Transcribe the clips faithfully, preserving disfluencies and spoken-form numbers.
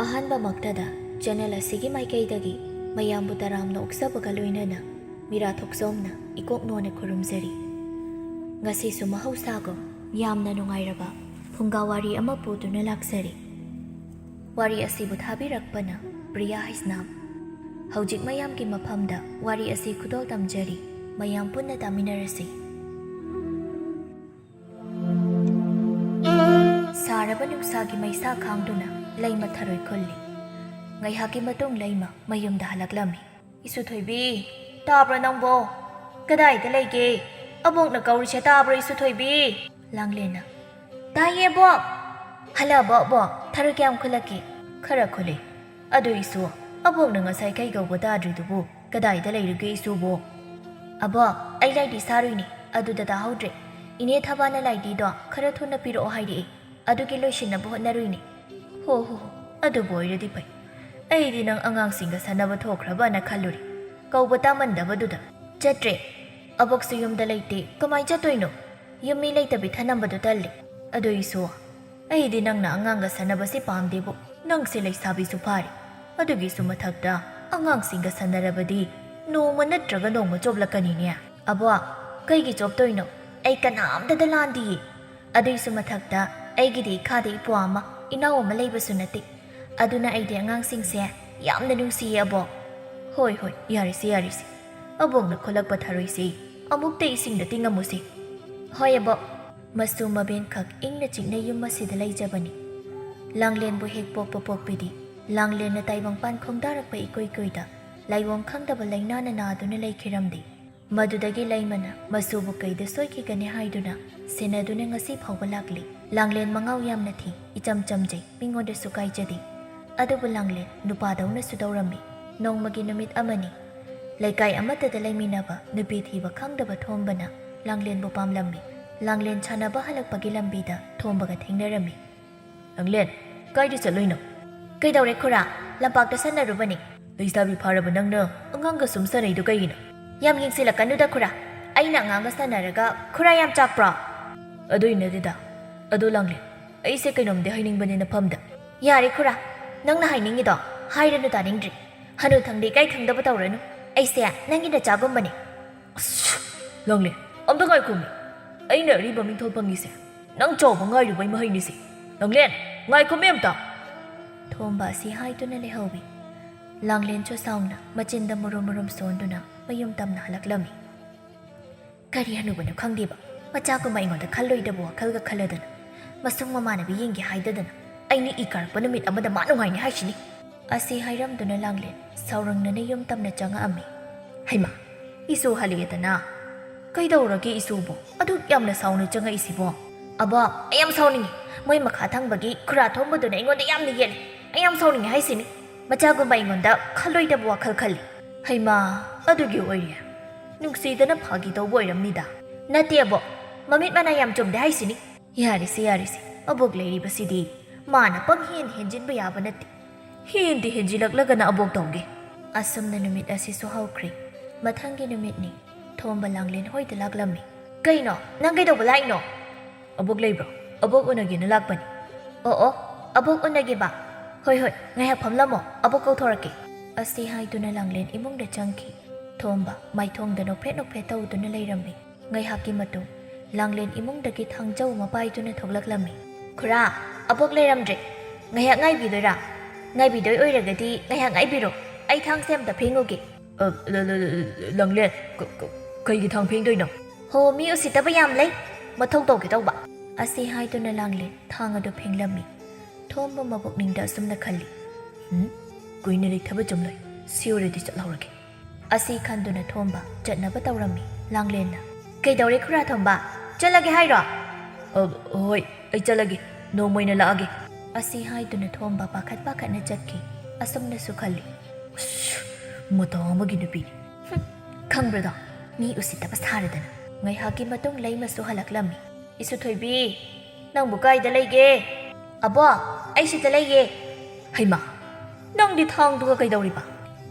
ꯑꯍꯥꯟꯕꯃꯛꯇꯗ channel ꯑꯁꯤꯒꯤ ꯃꯥꯏꯀꯩꯗꯒꯤ ꯃꯌꯥꯝꯕꯨ ꯇꯔꯥꯝꯅ ꯑꯣꯛꯆꯕꯒ ꯂꯣꯏꯅꯅ ꯃꯤꯔꯥ ꯊꯣꯛꯆꯣꯝꯅ ꯏꯀꯣꯛ ꯅꯣꯟꯅ ꯈꯨꯔꯨꯝꯖꯔꯤ꯫ ꯉꯁꯤꯁꯨ ꯃꯍꯧꯁꯥꯒꯨꯝ ꯌꯥꯝꯅ ꯅꯨꯡꯉꯥꯏꯔꯕ ꯐꯨꯡꯒꯥ ꯋꯥꯔꯤ ꯑꯃ ꯄꯨꯗꯨꯅ ꯂꯥꯛꯆꯔꯤ꯫ ꯋꯥꯔꯤ ꯑꯁꯤꯕꯨ ꯊꯥꯕꯤꯔꯛꯄꯅ ꯄ꯭ꯔꯤꯌꯥ ꯍꯩꯁꯅꯥꯝ꯫ ꯍꯧꯖꯤꯛ ꯃꯌꯥꯝꯒꯤ ꯃꯐꯝꯗ ꯋꯥꯔꯤ ꯑꯁꯤ ꯈꯨꯗꯣꯜ ꯇꯝꯖꯔꯤ꯫ ꯃꯌꯥꯝ ꯄꯨꯟꯅ ꯇꯥꯃꯤꯟꯅꯔꯁꯤ꯫ ꯁꯥꯔꯕ ꯅꯨꯡꯁꯥꯒꯤ ꯃꯩꯁꯥ ꯈꯥꯡꯗꯨꯅ ꯂꯩꯃ ꯊꯔꯣꯏ ꯈꯨꯜꯂꯤ꯫ ꯉꯥꯏꯍꯥꯛꯀꯤ ꯃꯇꯨꯡ ꯂꯩꯃ ꯃꯌꯨꯝꯗ ꯍꯜꯂꯛꯂꯝꯃꯤ꯫ "ꯏꯁꯨ ꯊꯣꯏꯕꯤ, ꯇꯥꯕ꯭ꯔꯣ ꯅꯪꯕꯣ? ꯀꯗꯥꯏꯗ ꯂꯩꯒꯦ? ꯑꯕꯣꯛꯅ ꯀꯧꯔꯤꯁꯦ ꯇꯥꯕ꯭ꯔꯣ, ꯏꯁꯨ ꯊꯣꯏꯕꯤ?" ꯂꯥꯡꯂꯦꯟꯅ, "ꯇꯥꯏꯌꯦ ꯑꯕꯣꯛ꯫ ꯍꯜꯂꯛꯑꯕꯣ ꯑꯕꯣꯛ? ꯊꯔꯣꯏ ꯀꯌꯥꯝ ꯈꯨꯜꯂꯛꯀꯦ?" "ꯈꯔ ꯈꯨꯜꯂꯦ꯫ ꯑꯗꯨ ꯏꯁꯨ, ꯑꯕꯣꯛꯅ ꯉꯁꯥꯏ ꯀꯩ ꯀꯧꯕ ꯇꯥꯗ꯭ꯔꯤꯗꯨꯕꯨ ꯀꯗꯥꯏꯗ ꯂꯩꯔꯒꯦ ꯏꯁꯨꯕꯣ?" "ꯑꯕꯣꯛ, ꯑꯩ ꯂꯥꯏꯗꯤ ꯁꯥꯔꯨꯏꯅꯦ, ꯑꯗꯨꯗ ꯇꯥꯍꯧꯗ꯭ꯔꯦ꯫ ꯏꯅꯦ ꯊꯕꯥꯅ ꯂꯥꯏꯗꯤꯗꯣ ꯈꯔ ꯊꯨꯅ ꯄꯤꯔꯛꯑꯣ ꯍꯥꯏꯔꯛꯑꯦ, ꯑꯗꯨꯒꯤ ꯂꯣꯏꯁꯤꯟꯅꯕ ꯍꯣꯠꯅꯔꯨꯏꯅꯦ꯫" "ꯍꯣ ꯍꯣ ꯍꯣ, ꯑꯗꯨꯕꯨ ꯑꯣꯏꯔꯗꯤ ꯐꯩ꯫ ꯑꯩꯗꯤ ꯅꯪ ꯑꯉꯥꯡꯁꯤꯡꯒ ꯁꯥꯟꯅꯕ ꯊꯣꯛꯈ꯭ꯔꯕꯅ ꯈꯜꯂꯨꯔꯦ, ꯀꯧꯕ ꯇꯥꯃꯟꯗꯕꯗꯨꯗ꯫ ꯆꯠꯇ꯭ꯔꯦ꯫ ꯑꯕꯣꯛꯁꯨ ꯌꯨꯝꯗ ꯂꯩꯇꯦ, ꯀꯃꯥꯏ ꯆꯠꯇꯣꯏꯅꯣ? ꯌꯨꯝ ꯃꯤ ꯂꯩꯇꯕꯤ ꯊꯅꯝꯕꯗꯣ ꯇꯜꯂꯦ꯫ ꯑꯗꯨꯏꯁꯨ ꯑꯩꯗꯤ ꯅꯪꯅ ꯑꯉꯥꯡꯒ ꯁꯥꯟꯅꯕꯁꯤ ꯄꯥꯝꯗꯦꯕꯨ, ꯅꯪꯁꯦ ꯂꯩꯁꯥꯕꯤꯁꯨ ꯐꯥꯔꯦ꯫ ꯑꯗꯨꯒꯤꯁꯨ ꯃꯊꯛꯇ ꯑꯉꯥꯡꯁꯤꯡꯒ ꯁꯥꯟꯅꯔꯕꯗꯤ ꯅꯣꯡꯃ ꯅꯠꯇ꯭ꯔꯒ ꯅꯣꯡꯃ ꯆꯣꯞꯂꯛꯀꯅꯤꯅꯦ꯫" "ꯑꯕꯣꯛ, ꯀꯩꯒꯤ ꯆꯣꯞꯇꯣꯏꯅꯣ? ꯑꯩ ꯀꯅꯥꯝꯇꯗ ꯂꯥꯟꯗꯤꯌꯦ꯫ ꯑꯗꯨꯏꯁꯨ ꯃꯊꯛꯇ ꯑꯩꯒꯤꯗꯤ ꯏꯈꯥꯗ ꯏꯄ꯭ꯋꯥ ꯑꯃ, ꯏꯅꯥꯎ ꯑꯃ ꯂꯩꯕꯁꯨ ꯅꯠꯇꯦ꯫ ꯑꯗꯨꯅ ꯑꯩꯗꯤ ꯑꯉꯥꯡꯁꯤꯡꯁꯦ ꯌꯥꯝꯅ ꯅꯨꯡꯁꯤꯌꯦ ꯑꯕꯣꯛ꯫" "ꯍꯣꯏ ꯍꯣꯏ, ꯌꯥꯔꯦꯁꯦ ꯌꯥꯔꯦꯁꯦ꯫ ꯑꯕꯣꯛꯅ ꯈꯨꯜꯂꯛꯄ ꯊꯔꯣꯏꯁꯦ ꯑꯃꯨꯛꯇ ꯏꯁꯤꯡꯗ ꯇꯤꯡꯉꯝꯃꯨꯁꯦ꯫" "ꯍꯣꯏ ꯑꯕꯣꯛ꯫" ꯃꯁꯨ ꯃꯕꯦꯟꯈꯛ ꯏꯪꯅ ꯆꯤꯛꯅ ꯌꯨꯝ ꯑꯁꯤꯗ ꯂꯩꯖꯕꯅꯤ꯫ ꯂꯥꯡꯂꯦꯟꯕꯨ ꯍꯦꯛ ꯄꯣꯛꯄ ꯄꯣꯛꯄꯤꯗꯤ ꯂꯥꯡꯂꯦꯟꯅ ꯇꯥꯏꯕꯪꯄꯥꯟ ꯈꯣꯡꯗꯥꯔꯛꯄ ꯏꯀꯨꯏ ꯀꯨꯏꯗ ꯂꯥꯏꯑꯣꯡ ꯈꯪꯗꯕ ꯂꯥꯏꯅꯥꯅ ꯅꯥꯗꯨꯅ ꯂꯩꯈꯤꯔꯝꯗꯦ꯫ ꯃꯗꯨꯗꯒꯤ ꯂꯩꯃꯅ ꯃꯁꯨꯕꯨ ꯀꯩꯗ ꯁꯣꯏꯈꯤꯒꯅꯤ ꯍꯥꯏꯗꯨꯅ ꯁꯦꯟꯅꯗꯨꯅ ꯉꯁꯤ ꯐꯥꯎꯕ ꯂꯥꯛꯂꯤ꯫ ꯂꯥꯡꯂꯦꯟ ꯃꯉꯥꯎ ꯌꯥꯝꯅ ꯊꯤ, ꯏꯆꯝ ꯆꯝꯖꯩ, ꯃꯤꯉꯣꯟꯗꯁꯨ ꯀꯥꯏꯖꯗꯦ꯫ ꯑꯗꯨꯕꯨ ꯂꯥꯡꯂꯦꯟ ꯅꯨꯄꯥꯗꯧꯅꯁꯨ ꯇꯧꯔꯝꯃꯤ꯫ ꯅꯣꯡꯃꯒꯤ ꯅꯨꯃꯤꯠ ꯑꯃꯅꯤ꯫ ꯂꯩꯀꯥꯏ ꯑꯃꯠꯇꯗ ꯂꯩꯃꯤꯟꯅꯕ ꯅꯨꯄꯤ ꯊꯤꯕ ꯈꯪꯗꯕ ꯊꯣꯝꯕꯅ ꯂꯥꯡꯂꯦꯟꯕꯨ ꯄꯥꯝꯂꯝꯃꯤ꯫ ꯂꯥꯡꯂꯦꯟ ꯁꯥꯟꯅꯕ ꯍꯜꯂꯛꯄꯒꯤ ꯂꯝꯕꯤꯗ ꯊꯣꯝꯕꯒ ꯊꯦꯡꯅꯔꯝꯃꯤ꯫ "ꯂꯥꯡꯂꯦꯟ, ꯀꯥꯏꯗ ꯆꯠꯂꯨꯏꯅꯣ?" "ꯀꯩꯗꯧꯔꯦ ꯈꯨꯔꯥ? ꯂꯝꯄꯥꯛꯇ ꯁꯥꯟꯅꯔꯨꯕꯅꯤ꯫" "ꯂꯩꯁꯥꯕꯤ ꯐꯥꯔꯕ ꯅꯪꯅ ꯑꯉꯥꯡꯒ ꯁꯨꯝ ꯁꯥꯟꯅꯩꯗꯣ ꯀꯩꯒꯤꯅꯣ?" "ꯌꯥꯝ ꯌꯦꯡꯁꯤꯜꯂꯛꯀꯅꯨꯗ ꯈꯨꯔꯥ꯫ ꯑꯩꯅ ꯑꯉꯥꯡꯒ ꯁꯥꯟꯅꯔꯒ ꯈꯨꯔꯥ ꯌꯥꯝ ꯆꯥꯛꯄ꯭ꯔꯣ?" "ꯑꯗꯨꯏ ꯅꯠꯇꯦꯗ꯫ ꯑꯗꯣ ꯂꯥꯡꯂꯦꯟ, ꯑꯩꯁꯦ ꯀꯩꯅꯣꯝꯗꯤ ꯍꯥꯏꯅꯤꯡꯕꯅꯦ ꯅꯐꯝꯗ꯫" "ꯌꯥꯔꯦ ꯈꯨꯔꯥ, ꯅꯪꯅ ꯍꯥꯏꯅꯤꯡꯉꯤꯗꯣ ꯍꯥꯏꯔꯅꯨ, ꯇꯥꯅꯤꯡꯗ꯭ꯔꯤ꯫ ꯍꯅꯨ ꯊꯪꯗ ꯏꯀꯥꯏ ꯈꯪꯗꯕ ꯇꯧꯔꯅꯨ꯫ ꯑꯩꯁꯦ ꯅꯪꯒꯤ ꯅꯆꯥꯒꯨꯝꯕꯅꯦ꯫ ꯑꯁ, ꯂꯥꯡꯂꯦꯟ, ꯑꯝꯇ ꯉꯥꯏꯈꯣꯃꯤ꯫ ꯑꯩꯅ ꯑꯔꯤꯕ ꯃꯤꯡꯊꯣꯜ ꯐꯪꯉꯤꯁꯦ ꯅꯪ ꯆꯥꯎꯕ ꯉꯥꯏꯔꯨꯕꯩ ꯃꯍꯩꯅꯤꯁꯦ꯫ ꯂꯥꯡꯂꯦꯟ, ꯉꯥꯏꯈꯣꯃꯤ ꯑꯝꯇ꯫ ꯊꯣꯝꯕ ꯑꯁꯤ ꯍꯥꯏꯗꯨꯅ ꯂꯩꯍꯧꯋꯤ꯫ ꯂꯥꯡꯂꯦꯟꯁꯨ ꯁꯥꯎꯅ ꯃꯆꯤꯟꯗ ꯃꯨꯔꯨꯝ ꯃꯨꯔꯨꯝ ꯁꯣꯟꯗꯨꯅ ꯃꯌꯨꯝ ꯇꯝꯅ ꯍꯜꯂꯛꯂꯝꯃꯤ꯫ ꯀꯔꯤ ꯍꯅꯨꯕꯅꯣ ꯈꯪꯗꯦꯕ, ꯃꯆꯥꯒꯨꯝꯕ ꯑꯩꯉꯣꯟꯗ ꯈꯜꯂꯣꯏꯗꯕ ꯋꯥꯈꯜꯒ ꯈꯜꯂꯗꯅ, ꯃꯁꯨꯡ ꯃꯃꯥꯟꯅꯕꯤ ꯌꯦꯡꯒꯦ ꯍꯥꯏꯗꯗꯅ, ꯑꯩꯅ ꯏ ꯀꯥꯔꯛꯄ ꯅꯨꯃꯤꯠ ꯑꯃꯗ ꯃꯥ ꯅꯨꯡꯉꯥꯏꯅꯤ ꯍꯥꯏꯁꯤꯅꯤ꯫ ꯑꯁꯤ ꯍꯥꯏꯔꯝꯗꯨꯅ ꯂꯥꯡꯂꯦꯟ ꯁꯥꯎꯔꯪꯅꯅ ꯌꯨꯝ ꯇꯝꯅ ꯆꯪꯉꯛꯑꯝꯃꯤ꯫ ꯍꯩꯃꯥ, ꯏꯁꯨ ꯍꯜꯂꯛꯑꯦꯗꯅ꯫ ꯀꯩꯗꯧꯔꯒꯦ ꯏꯁꯨꯕꯨ ꯑꯗꯨꯛ ꯌꯥꯝꯅ ꯁꯥꯎꯅ ꯆꯪꯉꯛꯏꯁꯤꯕꯣ? ꯑꯕꯣ, ꯑꯩ ꯌꯥꯝ ꯁꯥꯎꯅꯤꯡꯉꯤ꯫ ꯃꯣꯏ ꯃꯈꯥ ꯊꯪꯕꯒꯤ ꯈꯨꯔꯥ ꯊꯣꯝꯕꯗꯨꯅ ꯑꯩꯉꯣꯟꯗ ꯌꯥꯝꯅ ꯌꯦꯠꯂꯦ꯫ ꯑꯩ ꯌꯥꯝ ꯁꯥꯎꯅꯤꯡꯉꯤ ꯍꯥꯏꯁꯤꯅꯤ꯫ ꯃꯆꯥꯒꯨꯝꯕ ꯑꯩꯉꯣꯟꯗ ꯈꯜꯂꯣꯏꯗꯕ ꯋꯥꯈꯜ ꯈꯜꯂꯤ꯫ ꯍꯩꯃꯥ, ꯑꯗꯨꯒꯤ ꯑꯣꯏꯔꯦ꯫ ꯅꯨꯡꯁꯤꯗꯅ ꯐꯥꯒꯤ ꯇꯧꯕ ꯑꯣꯏꯔꯝꯅꯤꯗ꯫ ꯅꯠꯇꯦ ꯑꯕꯣ, ꯃꯃꯤꯠ ꯃꯅꯥ ꯌꯥꯝ ꯆꯨꯝꯗꯦ ꯍꯥꯏꯁꯤꯅꯤ꯫ ꯌꯥꯔꯦꯁꯦ, ꯌꯥꯔꯦꯁꯦ, ꯑꯕꯣꯛ ꯂꯩꯔꯤꯕꯁꯤꯗꯤ ꯃꯥꯅ ꯄꯪꯍꯦꯟ ꯍꯦꯟꯖꯤꯟꯕ ꯌꯥꯕ ꯅꯠꯇꯦ꯫ ꯍꯦꯟꯗꯤ ꯍꯦꯟꯖꯤꯜꯂꯛꯂꯒꯅ ꯑꯕꯣꯛ ꯇꯧꯒꯦ꯫ ꯑꯁꯨꯝꯅ ꯅꯨꯃꯤꯠ ꯑꯁꯤꯁꯨ ꯍꯧꯈ꯭ꯔꯦ꯫ ꯃꯊꯪꯒꯤ ꯅꯨꯃꯤꯠꯅꯤ꯫ ꯊꯣꯝꯕ ꯂꯥꯡꯂꯦꯟ ꯍꯣꯏꯗ ꯂꯥꯛꯂꯝꯃꯤ꯫ ꯀꯩꯅꯣ? ꯅꯪ ꯀꯩꯗꯧꯕ ꯂꯥꯛꯏꯅꯣ? ꯑꯕꯣꯛ ꯂꯩꯕ꯭ꯔꯣ? ꯑꯕꯣꯛ ꯎꯅꯒꯦꯅ ꯂꯥꯛꯄꯅꯤ꯫ ꯑꯣ, ꯑꯣ, ꯑꯕꯣꯛ ꯎꯅꯒꯦꯕ? ꯍꯣꯏ, ꯍꯣꯏ, ꯉꯥꯏꯍꯥꯛ ꯐꯝꯂꯝꯃꯣ, ꯑꯕꯣꯛ ꯀꯧꯊꯣꯔꯛꯀꯦ꯫ ꯑꯁꯤ ꯍꯥꯏꯗꯨꯅ ꯂꯥꯡꯂꯦꯟ ꯏꯃꯨꯡꯗ ꯆꯪꯈꯤ꯫ ꯊꯣꯝꯕ ꯃꯥꯏꯊꯣꯡꯗ ꯅꯣꯛꯐꯦꯠ ꯅꯣꯛꯐꯦꯠ ꯇꯧꯗꯨꯅ ꯂꯩꯔꯝꯃꯤ꯫ ꯉꯥꯏꯍꯥꯛꯀꯤ ꯃꯇꯨꯡ ꯂꯥꯡꯂꯦꯟ ꯏꯃꯨꯡꯗꯒꯤ ꯊꯥꯡꯖꯧ ꯑꯃ ꯄꯥꯏꯗꯨꯅ ꯊꯣꯛꯂꯛꯂꯝꯃꯤ꯫ ꯈꯨꯔꯥ, ꯑꯕꯣꯛ ꯂꯩꯔꯝꯗ꯭ꯔꯦ꯫ ꯉꯥꯏꯍꯥꯛ ꯉꯥꯏꯕꯤꯗꯣꯏꯔꯥ? ꯉꯥꯏꯕꯤꯗꯣꯏ ꯑꯣꯏꯔꯒꯗꯤ ꯉꯥꯏꯍꯥꯛ ꯉꯥꯏꯕꯤꯔꯣ꯫ ꯑꯩ ꯊꯥꯡꯁꯦ ꯑꯝꯇ ꯐꯦꯡꯉꯨꯒꯦ꯫ ꯑ, ꯂ-, ꯂ-, ꯂ-, ꯂꯥꯡꯂꯦꯟ, ꯀ-, ꯀ-, ꯀꯩꯒꯤ ꯊꯥꯡ ꯐꯦꯡꯗꯣꯏꯅꯣ? ꯍꯣ, ꯃꯤ ꯎꯁꯤꯠꯇꯕ ꯌꯥꯝ ꯂꯩ꯫ ꯃꯊꯧ ꯇꯧꯒꯦ ꯇꯧꯕ꯫ ꯑꯁꯤ ꯍꯥꯏꯗꯨꯅ ꯂꯥꯡꯂꯦꯟ ꯊꯥꯡ ꯑꯗꯨ ꯐꯦꯡꯂꯝꯃꯤ꯫ ꯊꯣꯝꯕ ꯃꯕꯨꯛꯅꯤꯡꯗ ꯑꯁꯨꯝꯅ ꯈꯜꯂꯤ꯫ ꯍꯨꯝ? ꯀꯨꯏꯅ ꯂꯩꯊꯕ ꯆꯨꯝꯂꯣꯏ꯫ ꯁꯤ ꯑꯣꯏꯔꯗꯤ ꯆꯠꯍꯧꯔꯒꯦ꯫ ꯑꯁꯤ ꯈꯟꯗꯨꯅ ꯊꯣꯝꯕ ꯆꯠꯅꯕ ꯇꯧꯔꯝꯃꯤ꯫ ꯂꯥꯡꯂꯦꯟꯅ, "ꯀꯩꯗꯧꯔꯦ ꯈꯨꯔꯥ ꯊꯣꯝꯕ? ꯆꯠꯂꯒꯦ ꯍꯥꯏꯔꯣ?" "ꯑ, ꯍꯣꯏ, ꯑꯩ ꯆꯠꯂꯒꯦ꯫ ꯅꯣꯡꯃ ꯑꯣꯏꯅ ꯂꯥꯛꯑꯒꯦ꯫" ꯑꯁꯤ ꯍꯥꯏꯗꯨꯅ ꯊꯣꯝꯕ ꯄꯥꯈꯠ ꯄꯥꯈꯠꯅ ꯆꯠꯈꯤ꯫ ꯑꯁꯨꯝꯅꯁꯨ ꯈꯜꯂꯤ, "ꯑꯁ, ꯃꯇꯥ ꯑꯃꯒꯤ ꯅꯨꯄꯤꯅꯤ꯫" ꯍꯨꯝ, ꯈꯪꯕ꯭ꯔꯗꯣ? ꯃꯤ ꯎꯁꯤꯠꯇꯕ ꯁꯥꯔꯗꯅ꯫ ꯉꯥꯏꯍꯥꯛꯀꯤ ꯃꯇꯨꯡ ꯂꯩꯃꯁꯨ ꯍꯜꯂꯛꯂꯝꯃꯤ꯫ "ꯏꯁꯨ ꯊꯣꯏꯕꯤ, ꯅꯪꯕꯨ ꯀꯥꯏꯗ ꯂꯩꯒꯦ?" "ꯑꯕꯣ, ꯑꯩ ꯁꯤꯗ ꯂꯩꯌꯦ꯫" "ꯍꯩꯃꯥ, ꯅꯪꯗꯤ ꯊꯥꯡꯗꯨꯒ ꯀꯩꯗꯧꯔꯤꯕ?"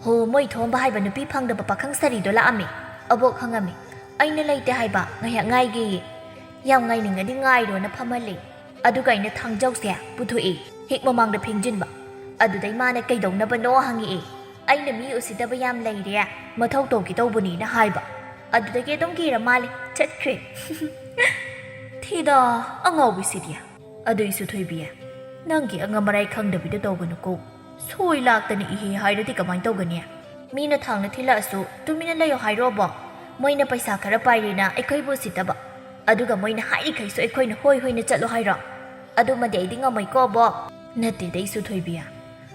"ꯍꯣ, ꯃꯣꯏ ꯊꯣꯝꯕ ꯍꯥꯏꯕ ꯅꯨꯄꯤ ꯐꯪꯗꯕ ꯄꯥꯈꯪ ꯁꯥꯔꯤꯗꯣ ꯂꯥꯛꯑꯝꯃꯤ꯫" ꯑꯕꯣꯛ ꯍꯪꯉꯝꯃꯤ꯫ "ꯑꯩꯅ ꯂꯩꯇꯦ ꯍꯥꯏꯕ, ꯉꯥꯏꯍꯥꯛ ꯉꯥꯏꯒꯦꯌꯦ꯫" "ꯌꯥꯝ ꯉꯥꯏꯅꯤꯡꯉꯗꯤ ꯉꯥꯏꯔꯣꯅ ꯐꯝꯍꯜꯂꯦ꯫ ꯑꯗꯨꯒ ꯑꯩꯅ ꯊꯥꯡꯖꯧꯁꯦ ꯄꯨꯊꯣꯛꯑꯦ, ꯍꯦꯛ ꯃꯃꯥꯡꯗ ꯐꯦꯡꯖꯤꯟꯕ꯫ ꯑꯗꯨꯗꯩ ꯃꯥꯅ ꯀꯩꯗꯧꯅꯕꯅꯣ ꯍꯪꯉꯛꯑꯦ꯫ ꯑꯩꯅ ꯃꯤ ꯎꯁꯤꯠꯇꯕ ꯌꯥꯝ ꯂꯩꯔꯦ, ꯃꯊꯧ ꯇꯧꯒꯦ ꯇꯧꯕꯅꯤꯅ ꯍꯥꯏꯕ꯫ ꯑꯗꯨꯗꯒꯤ ꯑꯗꯨꯝ ꯀꯤꯔ ꯃꯥꯜꯂꯦ, ꯆꯠꯈ꯭ꯔꯦ꯫ ꯊꯤꯗ, ꯑꯉꯥꯎꯕꯤꯁꯤꯗꯤ꯫ ꯑꯗꯨꯏꯁꯨ ꯊꯣꯏꯕꯤ, ꯅꯪꯒꯤ ꯑꯉꯝ ꯑꯔꯥꯏ ꯈꯪꯗꯕꯤꯗ ꯇꯧꯒꯅꯨꯀꯣ꯫ ꯁꯣꯏ ꯂꯥꯛꯇꯅ ꯏꯍꯦ ꯍꯥꯏꯔꯗꯤ ꯀꯃꯥꯏꯅ ꯇꯧꯒꯅꯤ? ꯃꯤꯅ ꯊꯥꯡꯅ ꯊꯤꯜꯂꯛꯑꯁꯨ ꯇꯨꯃꯤꯟꯅ ꯂꯩꯌꯣ ꯍꯥꯏꯔꯣꯕꯣ? ꯃꯣꯏꯅ ꯄꯩꯁꯥ ꯈꯔ ꯄꯥꯏꯔꯦꯅ ꯑꯩꯈꯣꯏꯕꯨ ꯎꯁꯤꯠꯇꯕ, ꯑꯗꯨꯒ ꯃꯣꯏꯅ ꯍꯥꯏꯔꯤꯈꯩꯁꯨ ꯑꯩꯈꯣꯏꯅ ꯍꯣꯏ ꯍꯣꯏꯅ ꯆꯠꯂꯣ ꯍꯥꯏꯔꯣ? ꯑꯗꯨꯃꯗꯤ ꯑꯩꯗꯤ ꯉꯝꯃꯣꯏꯀꯣ, ꯑꯕꯣꯛ꯫ ꯅꯠꯇꯦꯗ ꯑꯩꯁꯨ ꯊꯣꯏꯕꯤ꯫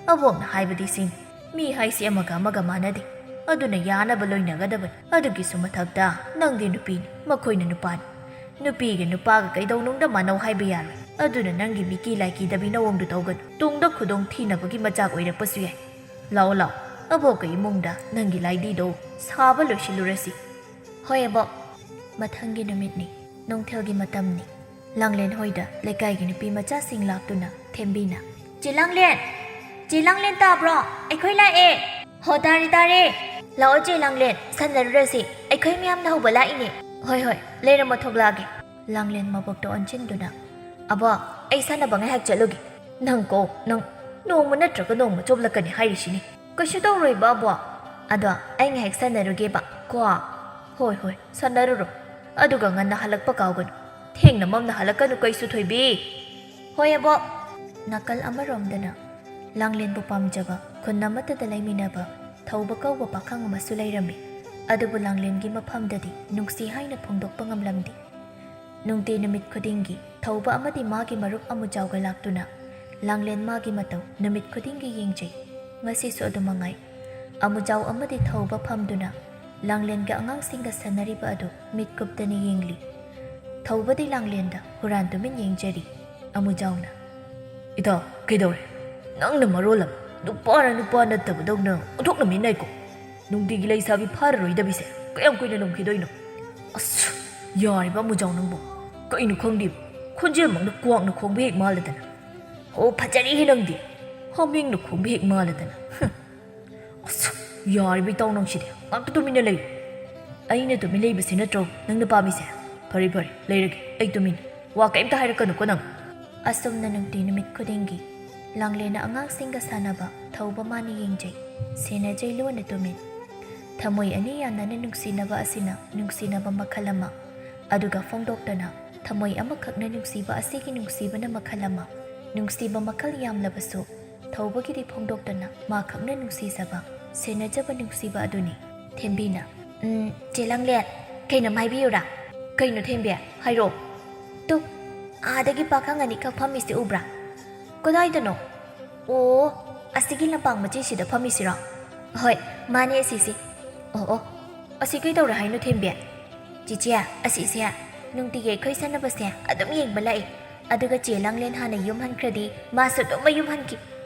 ꯑꯕꯣꯛꯅ ꯍꯥꯏꯕꯗꯤ ꯁꯤꯅꯤ, ꯃꯤ ꯍꯥꯏꯁꯤ ꯑꯃꯒ ꯑꯃꯒ ꯃꯥꯟꯅꯗꯦ, ꯑꯗꯨꯅ ꯌꯥꯅꯕ ꯂꯣꯏꯅꯒꯗꯕꯅꯤ꯫ ꯑꯗꯨꯒꯤꯁꯨ ꯃꯊꯛꯇ ꯅꯪꯗꯤ ꯅꯨꯄꯤꯅꯤ, ꯃꯈꯣꯏꯅ ꯅꯨꯄꯥꯅꯤ꯫ ꯅꯨꯄꯤꯒ ꯅꯨꯄꯥꯒ ꯀꯩꯗꯧꯅꯨꯡꯗ ꯃꯥꯟꯅꯧ ꯍꯥꯏꯕ ꯌꯥꯔꯣꯏ꯫ ꯑꯗꯨꯅ ꯅꯪꯒꯤ ꯃꯤꯀꯤ ꯂꯥꯏꯀꯤꯗꯕꯤ ꯅꯑꯣꯡꯗꯨ ꯇꯧꯒꯅꯨ꯫ ꯇꯨꯡꯗ ꯈꯨꯗꯣꯡ ꯊꯤꯅꯕꯒꯤ ꯃꯆꯥꯛ ꯑꯣꯏꯔꯛꯄꯁꯨ ꯌꯥꯏ꯫ ꯂꯥꯛꯑꯣ, ꯂꯥꯛꯑꯣ, ꯑꯕꯣꯛꯀ ꯏꯃꯨꯡꯗ ꯅꯪꯒꯤ ꯂꯥꯏꯗꯤꯗꯣ ꯁꯥꯕ ꯂꯣꯏꯁꯤꯜꯂꯨꯔꯁꯤ꯫ ꯍꯣꯏ, ꯑꯕꯣꯛ꯫ ꯃꯊꯪꯒꯤ ꯅꯨꯃꯤꯠꯅꯤ, ꯅꯨꯡꯊꯤꯜꯒꯤ ꯃꯇꯝꯅꯤ꯫ ꯂꯥꯡꯂꯦꯟ ꯍꯣꯏꯗ ꯂꯩꯀꯥꯏꯒꯤ ꯅꯨꯄꯤ ꯃꯆꯥꯁꯤꯡ ꯂꯥꯛꯇꯨꯅ ꯊꯦꯝꯕꯤꯅ, "ꯆꯦ ꯂꯥꯡꯂꯦꯟ! ꯆꯦ ꯂꯥꯡꯂꯦꯟ ꯇꯥꯕ꯭ꯔꯣ? ꯑꯩꯈꯣꯏ ꯂꯥꯛꯑꯦ!" "ꯍꯣ, ꯇꯥꯔꯦ, ꯇꯥꯔꯦ꯫ ꯂꯥꯛꯑꯣ, ꯆꯦ ꯂꯥꯡꯂꯦꯟ, ꯁꯥꯟꯅꯔꯨꯔꯁꯤ꯫ ꯑꯩꯈꯣꯏ ꯃꯌꯥꯝꯅ ꯍꯧꯕ ꯂꯥꯛꯏꯅꯦ꯫" "ꯍꯣꯏ, ꯍꯣꯏ, ꯂꯩꯔꯝꯃꯣ, ꯊꯣꯛꯂꯛꯑꯒꯦ꯫" ꯂꯥꯡꯂꯦꯟ ꯃꯕꯣꯛꯇ ꯑꯣꯟꯁꯤꯟꯗꯨꯅ, "ꯑꯕꯣꯛ, ꯑꯩ ꯁꯥꯟꯅꯕ ꯉꯥꯏꯍꯥꯛ ꯆꯠꯂꯨꯒꯦ꯫" "ꯅꯪ ꯀꯣ, ꯅꯪ ꯅꯣꯡꯃ ꯅꯠꯇ꯭ꯔꯒ ꯅꯣꯡꯃ ꯆꯣꯞꯂꯛꯀꯅꯤ ꯍꯥꯏꯔꯤꯁꯤꯅꯤ꯫" "ꯀꯩꯁꯨ ꯇꯧꯔꯣꯏꯕ, ꯑꯕꯣꯛ꯫ ꯑꯗꯣ ꯑꯩ ꯉꯥꯏꯍꯥꯛ ꯁꯥꯟꯅꯔꯨꯒꯦꯕ ꯀꯣ꯫" "ꯍꯣꯏ, ꯍꯣꯏ, ꯁꯥꯟꯅꯔꯨꯔꯣ꯫ ꯑꯗꯨꯒ ꯉꯟꯅ ꯍꯜꯂꯛꯄ ꯀꯥꯎꯒꯅꯨ꯫ ꯊꯦꯡꯅ ꯃꯝꯅ ꯍꯜꯂꯛꯀꯅꯨ ꯀꯩꯁꯨ ꯊꯣꯏꯕꯤ꯫" "ꯍꯣꯏ, ꯑꯕꯣꯛ꯫" ꯅꯥꯀꯜ ꯑꯃꯔꯣꯝꯗꯅ ꯂꯥꯡꯂꯦꯟꯕꯨ ꯄꯥꯝꯖꯕ ꯈꯨꯟ ꯑꯃꯠꯇꯗ ꯂꯩꯃꯤꯟꯅꯕ ꯊꯧꯕ ꯀꯧꯕ ꯄꯥꯈꯪ ꯑꯃꯁꯨ ꯂꯩꯔꯝꯃꯤ꯫ ꯑꯗꯨꯕꯨ ꯂꯥꯡꯂꯦꯟꯒꯤ ꯃꯐꯝꯗꯗꯤ ꯅꯨꯡꯁꯤ ꯍꯥꯏꯅ ꯐꯣꯡꯗꯣꯛꯄ ꯉꯝꯂꯝꯗꯦ꯫ ꯅꯨꯡꯇꯤ ꯅꯨꯃꯤꯠ ꯈꯨꯗꯤꯡꯒꯤ ꯊꯧꯕ ꯑꯃꯗꯤ ꯃꯥꯒꯤ ꯃꯔꯨꯞ ꯑꯃꯨꯖꯥꯎꯒ ꯂꯥꯛꯇꯨꯅ ꯂꯥꯡꯂꯦꯟ ꯃꯥꯒꯤ ꯃꯇꯧ ꯅꯨꯃꯤꯠ ꯈꯨꯗꯤꯡꯒꯤ ꯌꯦꯡꯖꯩ꯫ ꯉꯁꯤꯁꯨ ꯑꯗꯨ ꯃꯉꯥꯏ꯫ ꯑꯃꯨꯖꯥꯎ ꯑꯃꯗꯤ ꯊꯧꯕ ꯐꯝꯗꯨꯅ ꯂꯥꯡꯂꯦꯟꯒ ꯑꯉꯥꯡꯁꯤꯡꯒ ꯁꯥꯟꯅꯔꯤꯕ ꯑꯗꯨ ꯃꯤꯠ ꯀꯨꯞꯇꯅ ꯌꯦꯡꯂꯤ꯫ ꯊꯧꯕꯗꯤ ꯂꯥꯡꯂꯦꯟꯗ ꯍꯨꯔꯥꯟ ꯇꯨꯃꯤꯟ ꯌꯦꯡꯖꯔꯤ꯫ ꯑꯃꯨꯖꯥꯎꯅ, "ꯏꯇꯥꯎ, ꯀꯩꯗꯧꯔꯦ? ꯅꯪꯅ ꯃꯔꯣꯜ ꯑꯃ ꯅꯨꯄꯥꯅ ꯅꯨꯄꯥ ꯅꯠꯇꯕꯗꯧꯅ ꯑꯣꯟꯊꯣꯛꯅ ꯃꯤꯟꯅꯩꯀꯣ꯫ ꯅꯨꯡꯇꯤꯒꯤ ꯂꯩꯁꯥꯕꯤ ꯐꯥꯔꯔꯣꯏꯗꯕꯤꯁꯦ ꯀꯌꯥꯝ ꯀꯨꯏꯅ ꯂꯨꯝꯈꯤꯗꯣꯏꯅꯣ?" "ꯑꯁ, ꯌꯥꯔꯦꯕ ꯑꯃꯨꯖꯥꯎ ꯅꯪꯕꯨ꯫ ꯀꯩꯅꯣ ꯈꯪꯗꯦꯕ, ꯈꯣꯟꯖꯦꯜꯃꯛꯅ ꯀ꯭ꯋꯥꯛꯅ ꯈꯣꯡꯕ ꯍꯦꯛ ꯃꯥꯜꯂꯗꯅ꯫ ꯑꯣ, ꯐꯖꯔꯦꯍꯦ ꯅꯪꯗꯤ, ꯍꯥꯃꯦꯡꯅ ꯈꯣꯡꯕ ꯍꯦꯛ ꯃꯥꯜꯂꯗꯅ꯫ ꯍꯨꯝ꯫ ꯑꯁ, ꯌꯥꯔꯦꯕ ꯏꯇꯥꯎ ꯅꯪꯁꯤꯗꯤ, ꯉꯥꯛꯇ ꯇꯨꯃꯤꯟꯅ ꯂꯩꯌꯨ꯫" "ꯑꯩꯅ ꯇꯨꯃꯤꯟ ꯂꯩꯕꯁꯤ ꯅꯠꯇ꯭ꯔꯣ ꯅꯪꯅ ꯄꯥꯝꯃꯤꯁꯦ? ꯐꯔꯦ, ꯐꯔꯦ, ꯂꯩꯔꯒꯦ ꯑꯩ ꯇꯨꯃꯤꯟꯅ꯫ ꯋꯥ ꯀꯩꯝꯇ ꯍꯥꯏꯔꯛꯀꯅꯨꯀꯣ ꯅꯪ꯫" ꯑꯁꯨꯝꯅ ꯅꯨꯡꯇꯤ ꯅꯨꯃꯤꯠ ꯈꯨꯗꯤꯡꯒꯤ ꯂꯥꯡꯂꯦꯟꯅ ꯑꯉꯥꯡꯁꯤꯡꯒ ꯁꯥꯟꯅꯕ ꯊꯧꯕ ꯃꯥꯅ ꯌꯦꯡꯖꯩ, ꯁꯦꯟꯅꯖꯩ ꯂꯣꯟꯅ ꯇꯨꯃꯤꯟ꯫ ꯊꯃꯣꯏ ꯑꯅꯤ ꯌꯥꯅꯅ ꯅꯨꯡꯁꯤꯅꯕ ꯑꯁꯤꯅ ꯅꯨꯡꯁꯤꯅꯕ ꯃꯈꯜ ꯑꯃ, ꯑꯗꯨꯒ ꯐꯣꯡꯗꯣꯛꯇꯅ ꯊꯃꯣꯏ ꯑꯃꯈꯛꯅ ꯅꯨꯡꯁꯤꯕ ꯑꯁꯤꯒꯤ ꯅꯨꯡꯁꯤꯕꯅ ꯃꯈꯜ ꯑꯃ꯫ ꯅꯨꯡꯁꯤꯕ ꯃꯈꯜ ꯌꯥꯝꯂꯕꯁꯨ ꯊꯧꯕꯒꯤꯗꯤ ꯐꯣꯡꯗꯣꯛꯇꯅ ꯃꯥꯈꯛꯅ ꯅꯨꯡꯁꯤꯖꯕ, ꯁꯦꯟꯅꯖꯕ ꯅꯨꯡꯁꯤꯕ ꯑꯗꯨꯅꯤ꯫ ꯊꯦꯝꯕꯤꯅ, "ꯎꯝ, ꯆꯦ ꯂꯥꯡꯂꯦꯟ, ꯀꯩꯅꯣꯝ ꯍꯥꯏꯕꯤꯌꯨꯔꯥ?" "ꯀꯩꯅꯣ ꯊꯦꯝꯕꯤ? ꯍꯥꯏꯔꯛꯑꯣ꯫" "ꯇꯨ, ꯑꯥꯗꯒꯤ ꯄꯥꯈꯪ ꯑꯅꯤꯈꯛ ꯐꯝꯃꯤꯁꯦ ꯎꯕ꯭ꯔꯥ?" "ꯀꯗꯥꯏꯗꯅꯣ?" "ꯑꯣ, ꯑꯁꯤꯒꯤ ꯂꯝꯄꯥꯛ ꯃꯆꯤꯁꯤꯗ ꯐꯝꯃꯤꯁꯤꯔꯣ?" "ꯍꯣꯏ, ꯃꯥꯅꯦ ꯑꯁꯤꯁꯦ꯫" "ꯑꯣ, ꯑꯣ, ꯑꯁꯤ ꯀꯩꯗꯧꯔꯦ ꯍꯥꯏꯅꯣ ꯊꯦꯝꯕꯤ?" "ꯆꯤꯆꯦ, ꯑꯁꯤꯁꯦ ꯅꯨꯡꯇꯤꯒꯤ ꯑꯩꯈꯣꯏ ꯁꯥꯟꯅꯕꯁꯦ ꯑꯗꯨꯝ ꯌꯦꯡꯕ ꯂꯥꯛꯏ꯫ ꯑꯗꯨꯒ ꯆꯦ ꯂꯥꯡꯂꯦꯟ ꯍꯥꯟꯅ ꯌꯨꯝ ꯍꯟꯈ꯭ꯔꯗꯤ ꯃꯥꯁꯨ ꯑꯗꯨꯝ ꯃꯌꯨꯝ ꯍꯟꯈꯤ꯫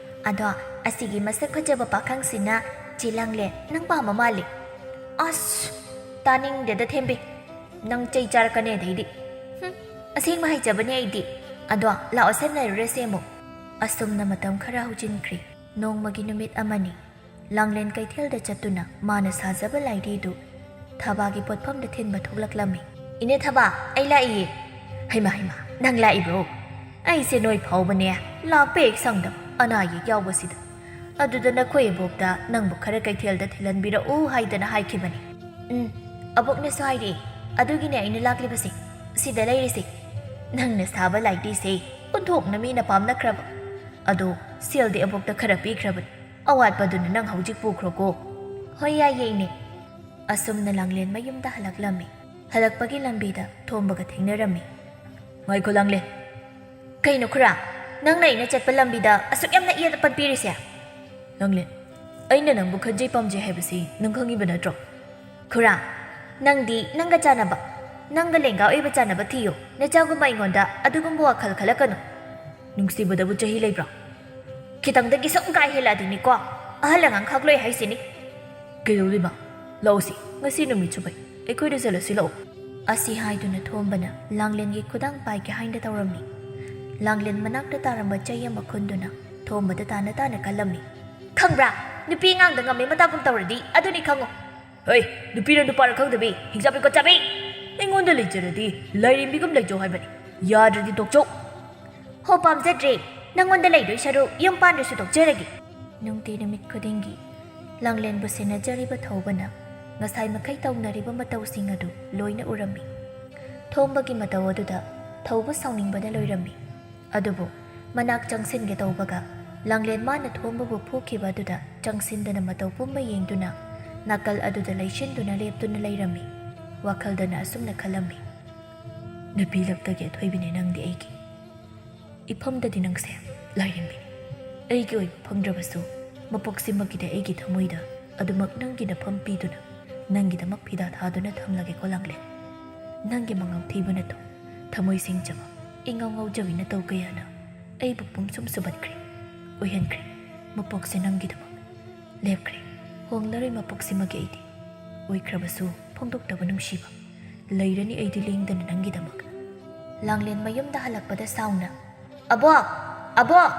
ꯑꯗꯣ ꯑꯁꯤꯒꯤ ꯃꯁꯛ ꯐꯖꯕ ꯄꯥꯈꯪꯁꯤꯅ ꯆꯦ ꯂꯥꯡꯂꯦꯟ ꯅꯪ ꯄꯥꯝꯕ ꯃꯥꯜꯂꯤ꯫" "ꯑꯁ, ꯇꯥꯅꯤꯡꯗꯦꯗ ꯊꯦꯝꯕꯤ꯫ ꯅꯪ ꯆꯩ ꯆꯥꯔꯛꯀꯅꯤ ꯑꯗꯩꯗꯤ꯫" "ꯍꯨꯝ, ꯑꯁꯦꯡꯕ ꯍꯥꯏꯖꯕꯅꯦ ꯑꯩꯗꯤ꯫ ꯑꯗꯣ ꯂꯥꯛꯑꯣ, ꯁꯥꯟꯅꯔꯨꯔꯁꯦ ꯑꯃꯨꯛ꯫" ꯑꯁꯨꯝꯅ ꯃꯇꯝ ꯈꯔ ꯍꯧꯖꯤꯟꯈ꯭ꯔꯦ꯫ ꯅꯣꯡꯃꯒꯤ ꯅꯨꯃꯤꯠ ꯑꯃꯅꯤ꯫ ꯂꯥꯡꯂꯦꯟ ꯀꯩꯊꯦꯜꯗ ꯆꯠꯇꯨꯅ ꯃꯥꯅ ꯁꯥꯖꯕ ꯂꯥꯏꯙꯤꯗꯨ ꯊꯕꯥꯒꯤ ꯄꯣꯠꯐꯝꯗ ꯊꯤꯟꯕ ꯊꯣꯛꯂꯛꯂꯝꯃꯤ꯫ "ꯏꯅꯦ ꯊꯕꯥ, ꯑꯩ ꯂꯥꯛꯏꯌꯦ꯫" "ꯍꯩꯃꯥ, ꯍꯩꯃꯥ, ꯅꯪ ꯂꯥꯛꯏꯕ꯭ꯔꯣ? ꯑꯩꯁꯦ ꯅꯣꯏ ꯐꯥꯎꯕꯅꯦ ꯂꯥꯛꯄ ꯍꯦꯛ ꯁꯪꯗꯕ, ꯑꯅꯥ ꯑꯌꯦꯛ ꯌꯥꯎꯕꯁꯤꯗ꯫ ꯑꯗꯨꯗ ꯅꯈꯣꯏ ꯏꯕꯣꯛꯇ ꯅꯪꯕꯨ ꯈꯔ ꯀꯩꯊꯦꯜꯗ ꯊꯤꯜꯍꯟꯕꯤꯔꯛꯎ ꯍꯥꯏꯗꯅ ꯍꯥꯏꯈꯤꯕꯅꯤ꯫" "ꯎꯝ, ꯑꯕꯣꯛꯅꯁꯨ ꯍꯥꯏꯔꯛꯑꯦ, ꯑꯗꯨꯒꯤꯅꯦ ꯑꯩꯅ ꯂꯥꯛꯂꯤꯕꯁꯦ꯫ ꯁꯤꯗ ꯂꯩꯔꯤꯁꯦ꯫ ꯅꯪꯅ ꯁꯥꯕ ꯂꯥꯏꯙꯤꯁꯦ ꯑꯣꯟꯊꯣꯛꯅ ꯃꯤꯅ ꯄꯥꯝꯅꯈ꯭ꯔꯕ꯫ ꯑꯗꯣ ꯁꯦꯜꯗꯤ ꯑꯕꯣꯛꯇ ꯈꯔ ꯄꯤꯈ꯭ꯔꯕꯅꯤ꯫ ꯑꯋꯥꯠꯄꯗꯨꯅ ꯅꯪ ꯍꯧꯖꯤꯛ ꯄꯨꯈ꯭ꯔꯣꯀꯣ꯫" "ꯍꯣꯏ, ꯌꯥꯏꯌꯦ, ꯏꯅꯦ꯫" ꯑꯁꯨꯝꯅ ꯂꯥꯡꯂꯦꯟ ꯃꯌꯨꯝꯗ ꯍꯜꯂꯛꯂꯝꯃꯤ꯫ ꯍꯜꯂꯛꯄꯒꯤ ꯂꯝꯕꯤꯗ ꯊꯣꯝꯕꯒ ꯊꯦꯡꯅꯔꯝꯃꯤ꯫ "ꯉꯥꯏꯈꯣ ꯂꯥꯡꯂꯦꯟ꯫" "ꯀꯩꯅꯣ ꯈꯨꯔꯥ? ꯅꯪꯅ ꯑꯩꯅ ꯆꯠꯄ ꯂꯝꯕꯤꯗ ꯑꯁꯨꯛ ꯌꯥꯝꯅ ꯌꯦꯠ ꯑꯄꯟ ꯄꯤꯔꯤꯁꯦ?" "ꯂꯥꯡꯂꯦꯟ, ꯑꯩꯅ ꯅꯪꯕꯨ ꯈꯟꯖꯩ ꯄꯥꯝꯖꯩ ꯍꯥꯏꯕꯁꯤ ꯅꯪ ꯈꯪꯉꯤꯕ ꯅꯠꯇ꯭ꯔꯣ?" "ꯈꯨꯔꯥ, ꯅꯪꯗꯤ ꯅꯪꯒ ꯆꯥꯟꯅꯕ, ꯅꯪꯒ ꯂꯦꯡꯒꯥ ꯑꯣꯏꯕ ꯆꯥꯟꯅꯕ ꯊꯤꯌꯨ꯫ ꯅꯆꯥꯒꯨꯝꯕ ꯑꯩꯉꯣꯟꯗ ꯑꯗꯨꯒꯨꯝꯕ ꯋꯥꯈꯜ ꯈꯜꯂꯛꯀꯅꯨ꯫" "ꯅꯨꯡꯁꯤꯕꯗꯕꯨ ꯆꯍꯤ ꯂꯩꯕ꯭ꯔꯥ? ꯈꯤꯇꯪꯗꯒꯤ ꯁꯨꯝ ꯀꯥ ꯍꯦꯜꯂꯛꯑꯗꯤꯅꯤꯀꯣ, ꯑꯍꯜ ꯑꯉꯥꯡ ꯈꯥꯛꯂꯣꯏ ꯍꯥꯏꯁꯤꯅꯤ꯫" "ꯀꯩꯗꯧꯗꯣꯏꯕ? ꯂꯥꯛꯑꯣꯁꯤ, ꯉꯁꯤ ꯅꯨꯃꯤꯠꯁꯨ ꯐꯩ, ꯑꯩꯈꯣꯏꯗ ꯆꯠꯂꯁꯤ ꯂꯥꯛꯑꯣ꯫" ꯑꯁꯤ ꯍꯥꯏꯗꯨꯅ ꯊꯣꯝꯕꯅ ꯂꯥꯡꯂꯦꯟꯒꯤ ꯈꯨꯗꯥꯡ ꯄꯥꯏꯒꯦ ꯍꯥꯏꯅ ꯇꯧꯔꯝꯃꯤ꯫ ꯂꯥꯡꯂꯦꯟ ꯃꯅꯥꯛꯇ ꯇꯥꯔꯝꯕ ꯆꯩ ꯑꯃ ꯈꯨꯟꯗꯨꯅ ꯊꯣꯝꯕꯗ ꯇꯥꯅ ꯇꯥꯅ ꯀꯜꯂꯝꯃꯤ꯫ "ꯈꯪꯕ꯭ꯔꯥ? ꯅꯨꯄꯤ ꯑꯉꯥꯡꯗ ꯉꯝꯃꯦ ꯃꯇꯥꯒꯨꯝ ꯇꯧꯔꯗꯤ ꯑꯗꯨꯅꯤ ꯈꯪꯉꯨ꯫" "ꯍꯩ, ꯅꯨꯄꯤꯔ ꯅꯨꯄꯥꯔ ꯈꯪꯗꯕꯤ, ꯍꯤꯡꯆꯥꯕꯤ ꯀꯣꯠꯆꯥꯕꯤ! ꯑꯩꯉꯣꯟꯗ ꯂꯩꯖꯔꯗꯤ ꯂꯥꯏꯔꯦꯝꯕꯤꯒꯨꯝ ꯂꯩꯖꯧ ꯍꯥꯏꯕꯅꯤ꯫ ꯌꯥꯗ꯭ꯔꯗꯤ ꯇꯣꯛꯆꯧ꯫" "ꯍꯣ, ꯄꯥꯝꯖꯗ꯭ꯔꯦ꯫ ꯅꯪꯉꯣꯟꯗ ꯂꯩꯗꯣꯏ ꯁꯔꯨꯛ ꯌꯨꯝ ꯄꯥꯟꯗ꯭ꯔꯁꯨ ꯇꯣꯛꯆꯔꯒꯦ꯫ ꯅꯨꯡꯇꯤ ꯅꯨꯃꯤꯠ ꯈꯨꯗꯤꯡꯒꯤ ꯂꯥꯡꯂꯦꯟꯕꯨ ꯁꯦꯟꯅꯖꯔꯤꯕ ꯊꯧꯕꯅ ꯉꯁꯥꯏ ꯃꯈꯩ ꯇꯧꯅꯔꯤꯕ ꯃꯇꯧꯁꯤꯡ ꯑꯗꯨ ꯂꯣꯏꯅ ꯎꯔꯝꯃꯤ꯫ ꯊꯣꯝꯕꯒꯤ ꯃꯇꯧ ꯑꯗꯨꯗ ꯊꯧꯕ ꯁꯥꯎꯅꯤꯡꯕꯅ ꯂꯣꯏꯔꯝꯃꯤ꯫ ꯑꯗꯨꯕꯨ ꯃꯅꯥꯛ ꯆꯪꯁꯤꯟꯒꯦ ꯇꯧꯕꯒ ꯂꯥꯡꯂꯦꯟ ꯃꯥꯅ ꯊꯣꯝꯕꯕꯨ ꯐꯨꯈꯤꯕ ꯑꯗꯨꯗ ꯆꯪꯁꯤꯟꯗꯅ ꯃꯇꯧ ꯄꯨꯝꯕ ꯌꯦꯡꯗꯨꯅ ꯅꯥꯀꯜ ꯑꯗꯨꯗ ꯂꯩꯁꯤꯟꯗꯨꯅ ꯂꯦꯞꯇꯨꯅ ꯂꯩꯔꯝꯃꯤ꯫ ꯋꯥꯈꯜꯗꯅ ꯑꯁꯨꯝꯅ ꯈꯜꯂꯝꯃꯤ, "ꯅꯨꯄꯤ ꯂꯛꯇꯒꯤ ꯑꯊꯣꯏꯕꯤꯅꯦ ꯅꯪꯗꯤ ꯑꯩꯒꯤ꯫ ꯏꯐꯝꯗꯗꯤ ꯅꯪꯁꯦ ꯂꯥꯏꯔꯦꯝꯕꯤꯅꯤ꯫ ꯑꯩꯒꯤ ꯑꯣꯏꯕ ꯐꯪꯗ꯭ꯔꯕꯁꯨ ꯃꯄꯣꯛꯁꯤꯃꯛꯀꯤꯗꯤ ꯑꯩꯒꯤ ꯊꯃꯣꯏꯗ ꯑꯗꯨꯃꯛ ꯅꯪꯒꯤ ꯅꯐꯝ ꯄꯤꯗꯨꯅ ꯅꯪꯒꯤꯗꯃꯛ ꯐꯤꯗꯥ ꯊꯥꯗꯨꯅ ꯊꯝꯂꯒꯦꯀꯣ ꯂꯥꯡꯂꯦꯟ꯫ ꯅꯪꯒꯤ ꯃꯉꯥꯎ ꯊꯤꯕ ꯅꯠꯇꯣ ꯊꯃꯣꯏ ꯁꯦꯡꯖꯕ ꯏꯉꯥꯎ ꯉꯥꯎꯖꯕꯤ ꯅꯇꯧ ꯀꯌꯥꯅ ꯑꯩꯕꯨ ꯄꯨꯝꯁꯨꯝ ꯁꯨꯝꯍꯠꯈ꯭ꯔꯦ, ꯑꯣꯏꯍꯟꯈ꯭ꯔꯦ꯫ ꯃꯄꯣꯛꯁꯦ ꯅꯪꯒꯤꯗꯃꯛ ꯂꯦꯞꯈ꯭ꯔꯦ꯫ ꯍꯣꯡꯂꯔꯣꯏ ꯃꯄꯣꯛꯁꯤꯃꯒꯤ ꯑꯩꯗꯤ꯫ ꯑꯣꯏꯈ꯭ꯔꯕꯁꯨ ꯐꯣꯡꯗꯣꯛꯇꯕ ꯅꯨꯡꯁꯤꯕ ꯂꯩꯔꯅꯤ ꯑꯩꯗꯤ ꯂꯦꯡꯗꯅ ꯅꯪꯒꯤꯗꯃꯛ꯫" ꯂꯥꯡꯂꯦꯟ ꯃꯌꯨꯝꯗ ꯍꯜꯂꯛꯄꯗ ꯁꯥꯎꯅ, "ꯑꯕꯣꯛ! ꯑꯕꯣꯛ!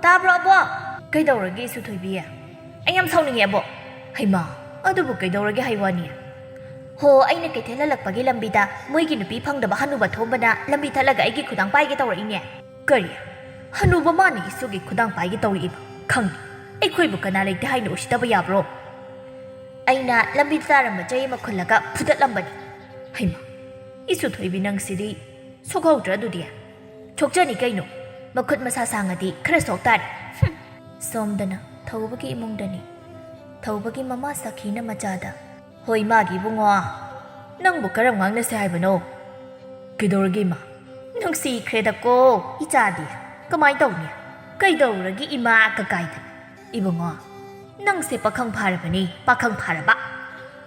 ꯇꯥꯕ꯭ꯔꯣ ꯑꯕꯣꯛ?" "ꯀꯩꯗꯧꯔꯒꯦ ꯏꯁꯨ ꯊꯣꯏꯕꯤ?" "ꯑꯩ ꯌꯥꯝ ꯁꯥꯎꯅꯤꯡꯉꯦ ꯑꯕꯣꯛ꯫" "ꯍꯩꯃꯥ, ꯑꯗꯨꯕꯨ ꯀꯩꯗꯧꯔꯒꯦ ꯍꯥꯏ ꯋꯥꯅꯤ?" "ꯍꯣ, ꯑꯩꯅ ꯀꯩꯊꯦꯜ ꯍꯜꯂꯛꯄꯒꯤ ꯂꯝꯕꯤꯗ ꯃꯣꯏꯒꯤ ꯅꯨꯄꯤ ꯐꯪꯗꯕ ꯍꯅꯨꯕ ꯊꯣꯝꯕꯅ ꯂꯝꯕꯤ ꯊꯠꯂꯒ ꯑꯩꯒꯤ ꯈꯨꯗꯥꯡ ꯄꯥꯏꯒꯦ ꯇꯧꯔꯛꯏꯅꯦ꯫" "ꯀꯔꯤ? ꯍꯅꯨꯕ ꯃꯥꯅ ꯏꯁꯨꯒꯤ ꯈꯨꯗꯥꯡ ꯄꯥꯏꯒꯦ ꯇꯧꯔꯛꯏꯕ? ꯈꯪꯉꯤ꯫ ꯑꯩꯈꯣꯏꯕꯨ ꯀꯅꯥ ꯂꯩꯇꯦ ꯍꯥꯏꯅ ꯎꯁꯤꯠꯇꯕ ꯌꯥꯕ꯭ꯔꯣ?" "ꯑꯩꯅ ꯂꯝꯕꯤꯗ ꯇꯥꯔꯝꯕ ꯆꯩ ꯑꯃ ꯈꯨꯜꯂꯒ ꯐꯨꯗꯠꯂꯝꯕꯅꯤ꯫" "ꯍꯩꯃꯥ, ꯏꯁꯨ ꯊꯣꯏꯕꯤ ꯅꯪꯁꯤꯗꯤ ꯁꯣꯛꯍꯧꯗ꯭ꯔꯥ ꯑꯗꯨꯗꯤ?" "ꯁꯣꯛꯆꯅꯤ ꯀꯩꯅꯣ, ꯃꯈꯨꯠ ꯃꯁꯥ ꯁꯥꯡꯉꯗꯤ ꯈꯔ ꯁꯣꯛ ꯇꯥꯔꯦ꯫" ꯍꯨꯝ꯫ ꯁꯣꯝꯗꯅ ꯊꯧꯕꯒꯤ ꯏꯃꯨꯡꯗꯅꯤ꯫ ꯊꯧꯕꯒꯤ ꯃꯃꯥ ꯁꯈꯤꯅ ꯃꯆꯥꯗ, "ꯍꯣꯏ, ꯃꯥꯒꯤ ꯏꯕꯨꯡꯉꯣ, ꯅꯪꯕꯨ ꯀꯔꯝ ꯉꯥꯡꯅꯁꯦ ꯍꯥꯏꯕꯅꯣ?" "ꯀꯩꯗꯧꯔꯒꯦ ꯏꯃꯥ?" "ꯅꯨꯡꯁꯤꯈ꯭ꯔꯦꯗꯀꯣ ꯏꯆꯥꯗꯤ꯫ ꯀꯃꯥꯏ ꯇꯧꯅꯤ? ꯀꯩꯗꯧꯔꯒꯦ ꯏꯃꯥ ꯀꯀꯥꯏꯗ? ꯏꯕꯨꯡꯉꯣ, ꯅꯪꯁꯦ ꯄꯥꯈꯪ ꯐꯥꯔꯕꯅꯤ, ꯄꯥꯈꯪ ꯐꯥꯔꯕ꯫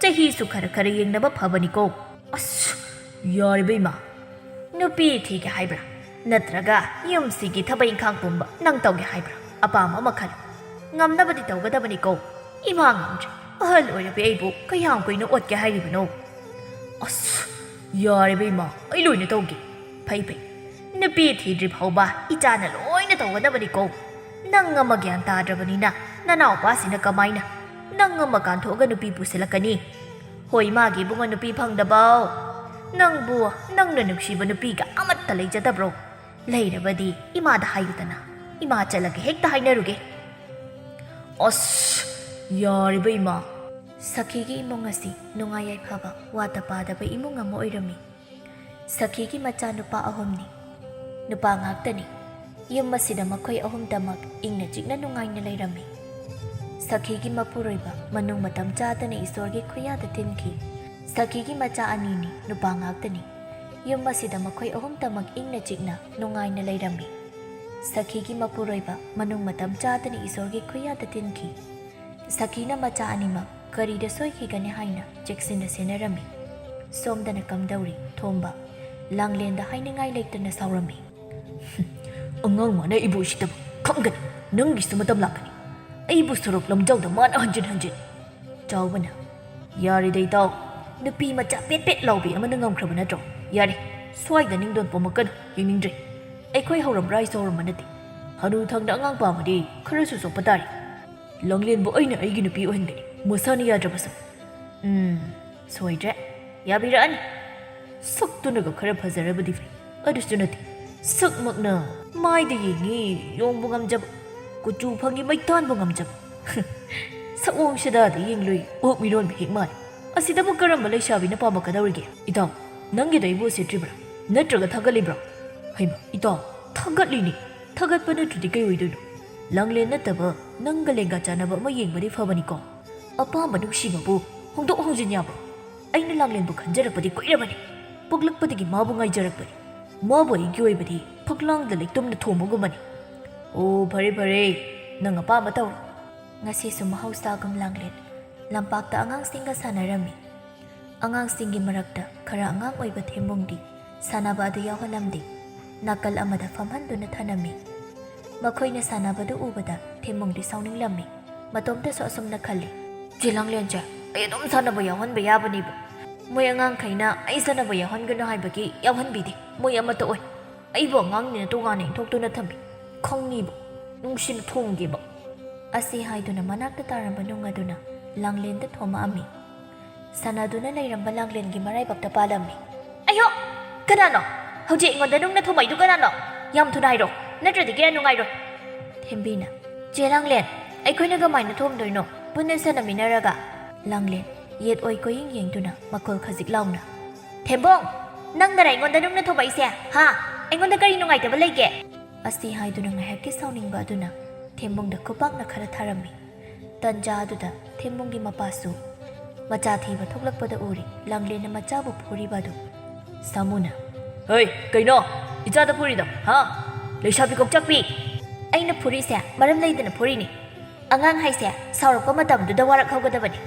ꯆꯍꯤꯁꯨ ꯈꯔ ꯈꯔ ꯌꯦꯡꯅꯕ ꯐꯕꯅꯤꯀꯣ꯫" "ꯑꯁ, ꯌꯥꯔꯦꯕ ꯏꯃꯥ꯫ ꯅꯨꯄꯤ ꯊꯤꯒꯦ ꯍꯥꯏꯕ꯭ꯔꯥ? ꯅꯠꯇ꯭ꯔꯒ ꯌꯨꯝꯁꯤꯒꯤ ꯊꯕꯛ ꯏꯪꯈꯥꯡ ꯄꯨꯝꯕ ꯅꯪ ꯇꯧꯒꯦ ꯍꯥꯏꯕ꯭ꯔꯥ? ꯑꯄꯥꯝꯕ ꯑꯃ ꯈꯜꯂꯨ꯫ ꯉꯝꯅꯕꯗꯤ ꯇꯧꯒꯗꯕꯅꯤꯀꯣ꯫ ꯏꯃꯥ ꯉꯝꯗ꯭ꯔꯦ꯫ ꯑꯍꯜ ꯑꯣꯏꯔꯕꯤ ꯑꯩꯕꯨ ꯀꯌꯥꯝ ꯀꯨꯏꯅ ꯑꯣꯠꯀꯦ ꯍꯥꯏꯔꯤꯕꯅꯣ?" "ꯑꯁ, ꯌꯥꯔꯦꯕ ꯏꯃꯥ, ꯑꯩ ꯂꯣꯏꯅ ꯇꯧꯒꯦ꯫" "ꯐꯩ ꯐꯩ, ꯅꯨꯄꯤ ꯊꯤꯗ꯭ꯔꯤ ꯐꯥꯎꯕ ꯏꯆꯥꯅ ꯂꯣꯏꯅ ꯇꯧꯒꯗꯕꯅꯤꯀꯣ꯫ ꯅꯪ ꯑꯃ ꯒ꯭ꯌꯥꯟ ꯇꯥꯗ꯭ꯔꯕꯅꯤꯅ ꯅꯅꯥꯎꯄꯥꯁꯤꯅ ꯀꯃꯥꯏꯅ? ꯅꯪ ꯑꯃ ꯀꯥꯟꯊꯣꯛꯑꯒ ꯅꯨꯄꯤ ꯄꯨꯁꯤꯜꯂꯛꯀꯅꯤ꯫ ꯍꯣꯏ, ꯃꯥꯒꯤ ꯏꯕꯨꯡꯉꯣ ꯅꯨꯄꯤ ꯐꯪꯗꯕꯧ꯫ ꯅꯪꯕꯨ ꯅꯪꯅ ꯅꯨꯡꯁꯤꯕ ꯅꯨꯄꯤꯒ ꯑꯃꯠꯇ ꯂꯩꯖꯗꯕ꯭ꯔꯣ? ꯂꯩꯔꯕꯗꯤ ꯏꯃꯥꯗ ꯍꯥꯏꯌꯨꯗꯅ꯫ ꯏꯃꯥ ꯆꯠꯂꯒ ꯍꯦꯛꯇ ꯍꯥꯏꯅꯔꯨꯒꯦ꯫ ꯑꯁ, ꯌꯥꯔꯤꯕ ꯏꯃꯥ꯫ ꯁꯈꯤꯒꯤ ꯏꯃꯨꯡ ꯑꯁꯤ ꯅꯨꯡꯉꯥꯏ ꯌꯥꯏꯐꯕ, ꯋꯥꯠꯇ ꯄꯥꯗꯕ ꯏꯃꯨꯡ ꯑꯃ ꯑꯣꯏꯔꯝꯃꯤ꯫ ꯁꯈꯤꯒꯤ ꯃꯆꯥꯅꯨꯄꯥ ꯑꯍꯨꯝꯅꯤ꯫ ꯅꯨꯄꯥ ꯉꯥꯛꯇꯅꯤ꯫ ꯌꯨꯝ ꯑꯁꯤꯗ ꯃꯈꯣꯏ ꯑꯍꯨꯝꯇꯃꯛ ꯏꯪꯅ ꯆꯤꯛꯅ ꯅꯨꯡꯉꯥꯏꯅ ꯂꯩꯔꯝꯃꯤ꯫ ꯁꯈꯤꯒꯤ ꯃꯄꯨꯔꯣꯏꯕ ꯃꯅꯨꯡ ꯃꯇꯝ ꯆꯥꯗꯅ ꯏꯁꯣꯔꯒꯤ ꯈꯨꯌꯥꯗ ꯊꯤꯟꯈꯤ꯫ ꯁꯈꯤꯒꯤ ꯃꯆꯥ ꯑꯅꯤꯅꯤ, ꯅꯨꯄꯥ ꯉꯥꯛꯇꯅꯤ꯫ ꯌꯨꯝ ꯑꯁꯤꯗ ꯃꯈꯣꯏ ꯑꯍꯨꯝꯇꯃꯛ ꯏꯪꯅ ꯆꯤꯛꯅ ꯅꯨꯡꯉꯥꯏꯅ ꯂꯩꯔꯝꯃꯤ꯫ ꯁꯈꯤꯒꯤ ꯃꯄꯨꯔꯣꯏꯕ ꯃꯅꯨꯡ ꯃꯇꯝ ꯆꯥꯗꯅ ꯏꯁꯣꯔꯒꯤ ꯈꯨꯌꯥꯗ ꯊꯤꯟꯈꯤ꯫ ꯁꯈꯤꯅ ꯃꯆꯥ ꯑꯅꯤꯃꯛ ꯀꯔꯤꯗ ꯁꯣꯏꯈꯤꯒꯅꯤ ꯍꯥꯏꯅ ꯆꯦꯛꯁꯤꯟꯅ ꯁꯦꯟꯅꯔꯝꯃꯤ꯫ ꯁꯣꯝꯗꯅ ꯀꯝꯗꯧꯔꯤ ꯊꯣꯝꯕ? ꯂꯥꯡꯂꯦꯟꯗ ꯍꯥꯏꯅꯤꯡꯉꯥꯏ ꯂꯩꯇꯅ ꯁꯥꯎꯔꯝꯃꯤ꯫ "ꯑꯉꯥꯡ ꯃꯥꯅ ꯑꯩꯕꯨ ꯎꯁꯤꯠꯇꯕ ꯈꯪꯒꯅꯤ, ꯅꯪꯒꯤꯁꯨ ꯃꯇꯝ ꯂꯥꯛꯀꯅꯤ꯫ ꯑꯩꯕꯨ ꯁꯣꯔꯣꯛ ꯂꯝꯖꯥꯎꯗ ꯃꯥꯅ ꯍꯟꯖꯤꯟ ꯍꯟꯖꯤꯟ"꯫ ꯆꯥꯎꯕꯅ, "ꯌꯥꯔꯦꯗ ꯏꯇꯥꯎ, ꯅꯨꯄꯤ ꯃꯆꯥ ꯄꯦꯠ ꯄꯦꯠ ꯂꯥꯎꯕꯤ ꯑꯃꯅ ꯉꯝꯈ꯭ꯔꯕ ꯅꯠꯇ꯭ꯔꯣ? ꯌꯥꯔꯦ, ꯁ꯭ꯋꯥꯏꯗ ꯅꯤꯡꯗꯣꯟ ꯄꯣꯝꯃꯛꯀꯅꯨ, ꯌꯦꯡꯅꯤꯡꯗ꯭ꯔꯦ꯫ ꯑꯩꯈꯣꯏ ꯍꯧꯔꯝꯕ꯭ꯔꯥ ꯍꯥꯏꯁꯨ ꯍꯧꯔꯝꯕ ꯅꯠꯇꯦ꯫ ꯍꯅꯨ ꯊꯪꯗ ꯑꯉꯥꯡ ꯄꯥꯝꯃꯗꯤ ꯈꯔꯁꯨ ꯆꯣꯞꯄ ꯇꯥꯔꯦ꯫ ꯂꯥꯡꯂꯦꯟꯕꯨ ꯑꯩꯅ ꯑꯩꯒꯤ ꯅꯨꯄꯤ ꯑꯣꯏꯍꯟꯒꯅꯤ, ꯃꯁꯥꯅ ꯌꯥꯗ꯭ꯔꯕꯁꯨ"꯫ "ꯎꯝ, ꯁꯣꯏꯗ꯭ꯔꯦ, ꯌꯥꯕꯤꯔꯛꯑꯅꯤ꯫ ꯁꯛꯇꯨꯅꯒ ꯈꯔ ꯐꯖꯔꯕꯗꯤ ꯐꯩ, ꯑꯗꯨꯁꯨ ꯅꯠꯇꯦ꯫ ꯁꯛꯃꯛꯅ ꯃꯥꯏꯗ ꯌꯦꯡꯉꯤ ꯌꯣꯡꯕꯨ ꯉꯝꯖꯕ, ꯀꯨꯆꯨ ꯐꯪꯉꯤ ꯃꯩꯇꯥꯟꯕꯨ ꯉꯝꯖꯕ꯫ ꯁꯛꯑꯣꯡ ꯁꯗꯥꯗ ꯌꯦꯡꯂꯨꯏ ꯑꯣꯛ ꯃꯤꯔꯣꯟꯕ ꯍꯦꯛ ꯃꯥꯜꯂꯤ꯫ ꯑꯁꯤꯗꯕꯨ ꯀꯔꯝꯕ ꯂꯩꯁꯥꯕꯤꯅ ꯄꯥꯝꯃꯛꯀꯗꯧꯔꯤꯒꯦ? ꯏꯇꯥꯎ, ꯅꯪꯒꯤꯗꯣ ꯑꯩꯕꯨ ꯎꯁꯤꯠꯇ꯭ꯔꯤꯕ꯭ꯔꯥ? ꯅꯠꯇ꯭ꯔꯒ ꯊꯥꯒꯠꯂꯤꯕ꯭ꯔꯥ?" "ꯍꯩꯃ, ꯏꯇꯥꯎ, ꯊꯥꯒꯠꯂꯤꯅꯤ꯫ ꯊꯥꯒꯠꯄ ꯅꯠꯇ꯭ꯔꯗꯤ ꯀꯩ ꯑꯣꯏꯗꯣꯏꯅꯣ? ꯂꯥꯡꯂꯦꯟ ꯅꯠꯇꯕ ꯅꯪꯒ ꯂꯦꯡꯒꯥ ꯆꯥꯟꯅꯕ ꯑꯃ ꯌꯦꯡꯕꯗꯤ ꯐꯕꯅꯤꯀꯣ꯫ ꯑꯄꯥꯝꯕ ꯅꯨꯡꯁꯤꯕꯕꯨ ꯍꯣꯡꯗꯣꯛ ꯍꯣꯡꯖꯤꯟ ꯌꯥꯕ꯭ꯔꯣ? ꯑꯩꯅ ꯂꯥꯡꯂꯦꯟꯕꯨ ꯈꯟꯖꯔꯛꯄꯗꯤ ꯀꯨꯏꯔꯕꯅꯤ꯫ ꯄꯣꯛꯂꯛꯄꯗꯒꯤ ꯃꯥꯕꯨ ꯉꯥꯏꯖꯔꯛꯄꯅꯤ꯫ ꯃꯥꯕꯨ ꯑꯩꯒꯤ ꯑꯣꯏꯕꯗꯤ ꯐꯛꯂꯥꯡꯗ ꯂꯩꯇꯨꯝꯅ ꯊꯣꯝꯕꯒꯨꯝꯕꯅꯤ꯫ ꯑꯣ, ꯐꯔꯦ ꯐꯔꯦ, ꯅꯪ ꯑꯄꯥꯝꯕ ꯇꯧꯔꯣ"꯫ ꯉꯁꯤꯁꯨ ꯃꯍꯧꯁꯥꯒꯨꯝ ꯂꯥꯡꯂꯦꯟ ꯂꯝꯄꯥꯛꯇ ꯑꯉꯥꯡꯁꯤꯡꯒ ꯁꯥꯟꯅꯔꯝꯃꯤ꯫ ꯑꯉꯥꯡꯁꯤꯡꯒꯤ ꯃꯔꯛꯇ ꯈꯔ ꯑꯉꯥꯡ ꯑꯣꯏꯕ ꯊꯦꯝꯕꯨꯡꯗꯤ ꯁꯥꯟꯅꯕ ꯑꯗꯨ ꯌꯥꯎꯍꯜꯂꯝꯗꯦ꯫ ꯅꯥꯀꯜ ꯑꯃꯗ ꯐꯝꯍꯟꯗꯨꯅ ꯊꯅꯝꯃꯤ꯫ ꯃꯈꯣꯏꯅ ꯁꯥꯟꯅꯕꯗꯨ ꯎꯕꯗ ꯊꯦꯝꯕꯨꯡꯗꯤ ꯁꯥꯎꯅꯤꯡꯂꯝꯃꯤ꯫ ꯃꯇꯣꯝꯇꯁꯨ ꯑꯁꯨꯝꯅ ꯈꯜꯂꯤ, "ꯆꯦ ꯂꯥꯡꯂꯦꯟꯁꯦ ꯑꯩ ꯑꯗꯨꯝ ꯁꯥꯟꯅꯕ ꯌꯥꯎꯍꯟꯕ ꯌꯥꯕꯅꯦꯕ꯫ ꯃꯣꯏ ꯑꯉꯥꯡꯈꯩꯅ ꯑꯩ ꯁꯥꯟꯅꯕ ꯌꯥꯎꯍꯟꯒꯅꯨ ꯍꯥꯏꯕꯒꯤ ꯌꯥꯎꯍꯟꯕꯤꯗꯦ꯫ ꯃꯣꯏ ꯑꯃꯠꯇ ꯑꯣꯏ꯫ ꯑꯩꯕꯨ ꯑꯉꯥꯡꯅꯤꯅ ꯇꯣꯉꯥꯟꯅ ꯏꯟꯊꯣꯛꯇꯨꯅ ꯊꯝꯃꯤ꯫ ꯈꯪꯉꯤꯕ, ꯅꯨꯡꯁꯤꯅ ꯊꯣꯡꯒꯦꯕ"꯫ ꯑꯁꯤ ꯍꯥꯏꯗꯨꯅ ꯃꯅꯥꯛꯇ ꯇꯥꯔꯝꯕ ꯅꯨꯡ ꯑꯗꯨꯅ ꯂꯥꯡꯂꯦꯟꯗ ꯊꯣꯝꯃꯛꯑꯝꯃꯤ꯫ ꯁꯥꯟꯅꯗꯨꯅ ꯂꯩꯔꯝꯕ ꯂꯥꯡꯂꯦꯟꯒꯤ ꯃꯔꯥꯏꯕꯛꯇ ꯄꯥꯜꯂꯝꯃꯤ꯫ "ꯑꯌꯣ! ꯀꯅꯥꯅꯣ? ꯍꯧꯖꯤꯛ ꯑꯩꯉꯣꯟꯗ ꯅꯨꯡꯅ ꯊꯣꯝꯃꯛꯏꯗꯨ ꯀꯅꯥꯅꯣ? ꯌꯥꯝ ꯊꯨꯅ ꯍꯥꯏꯔꯣ, ꯅꯠꯇ꯭ꯔꯗꯤ ꯀꯌꯥ ꯅꯨꯡꯉꯥꯏꯔꯣꯏ"꯫ ꯊꯦꯝꯕꯤꯅ, "ꯆꯦ ꯂꯥꯡꯂꯦꯟ, ꯑꯩꯈꯣꯏꯅ ꯀꯃꯥꯏꯅ ꯊꯣꯝꯗꯣꯏꯅꯣ? ꯄꯨꯟꯅ ꯁꯥꯟꯅꯃꯤꯟꯅꯔꯒ?" ꯂꯥꯡꯂꯦꯟ, ꯌꯦꯠ ꯑꯣꯏ ꯀꯣꯏꯌꯦꯡ ꯌꯦꯡꯗꯨꯅ ꯃꯈꯣꯜ ꯈꯖꯤꯛ ꯂꯥꯎꯅ, "ꯊꯦꯝꯕꯣꯡ, ꯅꯪꯅꯔ ꯑꯩꯉꯣꯟꯗ ꯅꯨꯡꯅ ꯊꯣꯝꯃꯛꯏꯁꯦ? ꯍꯥ? ꯑꯩꯉꯣꯟꯗ ꯀꯔꯤ ꯅꯨꯡꯉꯥꯏꯇꯕ ꯂꯩꯒꯦ?" ꯑꯁꯤ ꯍꯥꯏꯗꯨꯅ ꯉꯥꯏꯍꯥꯛꯀꯤ ꯁꯥꯎꯅꯤꯡꯕ ꯑꯗꯨꯅ ꯊꯦꯝꯕꯣꯡꯗ ꯈꯨꯄꯥꯛꯅ ꯈꯔ ꯊꯥꯔꯝꯃꯤ꯫ ꯇꯟꯖꯥ ꯑꯗꯨꯗ ꯊꯦꯝꯕꯣꯡꯒꯤ ꯃꯄꯥꯁꯨ ꯃꯆꯥ ꯊꯤꯕ ꯊꯣꯛꯂꯛꯄꯗ ꯎꯔꯤ ꯂꯥꯡꯂꯦꯟꯅ ꯃꯆꯥꯕꯨ ꯐꯨꯔꯤꯕ ꯑꯗꯨ꯫ ꯁꯥꯃꯨꯅ, "ꯍꯩ, ꯀꯩꯅꯣ ꯏꯆꯥꯗ ꯐꯨꯔꯤꯗꯣ, ꯍꯥ? ꯂꯩꯁꯥꯕꯤ ꯀꯣꯛꯆꯥꯛꯄꯤ!" "ꯑꯩꯅ ꯐꯨꯔꯤꯁꯦ ꯃꯔꯝ ꯂꯩꯗꯅ ꯐꯨꯔꯤꯅꯤ꯫ ꯑꯉꯥꯡ ꯍꯥꯏꯁꯦ ꯁꯥꯎꯔꯛꯄ ꯃꯇꯝꯗꯨꯗ ꯋꯥꯔꯛꯍꯧꯒꯗꯕꯅꯤ꯫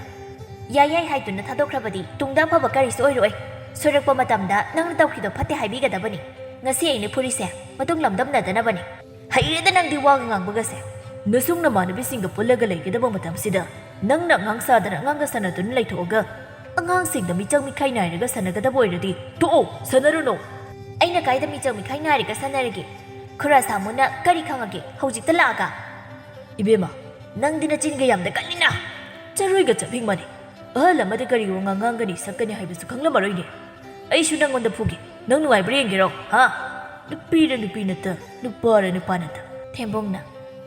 ꯌꯥꯏ ꯌꯥꯏ ꯍꯥꯏꯗꯨꯅ ꯊꯥꯗꯣꯛꯈ꯭ꯔꯕꯗꯤ ꯇꯨꯡꯗ ꯑꯐꯕ ꯀꯔꯤꯁꯨ ꯑꯣꯏꯔꯣꯏ꯫ ꯁꯣꯏꯔꯛꯄ ꯃꯇꯝꯗ ꯅꯪꯅ ꯇꯧꯈꯤꯗꯣ ꯐꯠꯇꯦ ꯍꯥꯏꯕꯤꯒꯗꯕꯅꯤ꯫ ꯉꯁꯤ ꯑꯩꯅ ꯐꯨꯔꯤꯁꯦ ꯃꯇꯨꯡ ꯂꯝꯗꯝꯅꯗꯅꯕꯅꯤ꯫ ꯍꯩꯔꯦꯗ ꯅꯪꯗꯤ ꯋꯥꯒ ꯉꯥꯡꯕꯒꯁꯦ꯫ ꯅꯁꯨꯡ ꯅꯃꯥꯟꯅꯕꯤꯁꯤꯡꯒ ꯄꯨꯜꯂꯒ ꯂꯩꯒꯗꯕ ꯃꯇꯝꯁꯤꯗ ꯅꯪꯅ ꯑꯉꯥꯡ ꯁꯥꯗꯅ ꯑꯉꯥꯡꯒ ꯁꯥꯟꯅꯗꯨꯅ ꯂꯩꯊꯣꯛꯑꯒ ꯑꯉꯥꯡꯁꯤꯡꯗ ꯃꯤꯆꯪ ꯃꯤꯈꯥꯏ ꯅꯥꯏꯔꯒ ꯁꯥꯟꯅꯒꯗꯕ ꯑꯣꯏꯔꯗꯤ ꯇꯣꯛꯑꯣ, ꯁꯥꯟꯅꯔꯨꯅꯣ!" "ꯑꯩꯅ ꯀꯥꯏꯗ ꯃꯤꯆꯪ ꯃꯤꯈꯥꯏ ꯅꯥꯏꯔꯒ ꯁꯥꯟꯅꯔꯒꯦ? ꯈꯨꯔꯥ ꯁꯥꯃꯨꯅ ꯀꯔꯤ ꯈꯪꯉꯒꯦ ꯍꯧꯖꯤꯛꯇ ꯂꯥꯛꯑꯒ?" "ꯏꯕꯦꯝꯃ, ꯅꯪꯗꯤ ꯅꯆꯤꯟꯒ ꯌꯥꯝꯅ ꯀꯜꯂꯤꯅ! ꯆꯔꯣꯏꯒ ꯆꯞꯍꯤꯡ ꯃꯥꯟꯅꯩ꯫ ꯑꯍꯜ ꯑꯃꯗ ꯀꯔꯤ ꯋꯥꯉꯥꯡ ꯉꯥꯡꯒꯅꯤ ꯁꯛꯀꯅꯤ ꯍꯥꯏꯕꯁꯨ ꯈꯪꯂꯝꯃꯔꯣꯏꯅꯦ꯫ ꯑꯩꯁꯨ ꯅꯪꯉꯣꯟꯗ ꯐꯨꯒꯦ꯫ ꯅꯪ ꯅꯨꯡꯉꯥꯏꯕ꯭ꯔꯥ ꯌꯦꯡꯒꯦꯔꯣ? ꯍꯥ? ꯅꯨꯄꯤꯔ ꯅꯨꯄꯤ ꯅꯠꯇ, ꯅꯨꯄꯥꯔ ꯅꯨꯄꯥ ꯅꯠꯇ?" ꯊꯦꯝꯕꯣꯡꯅ,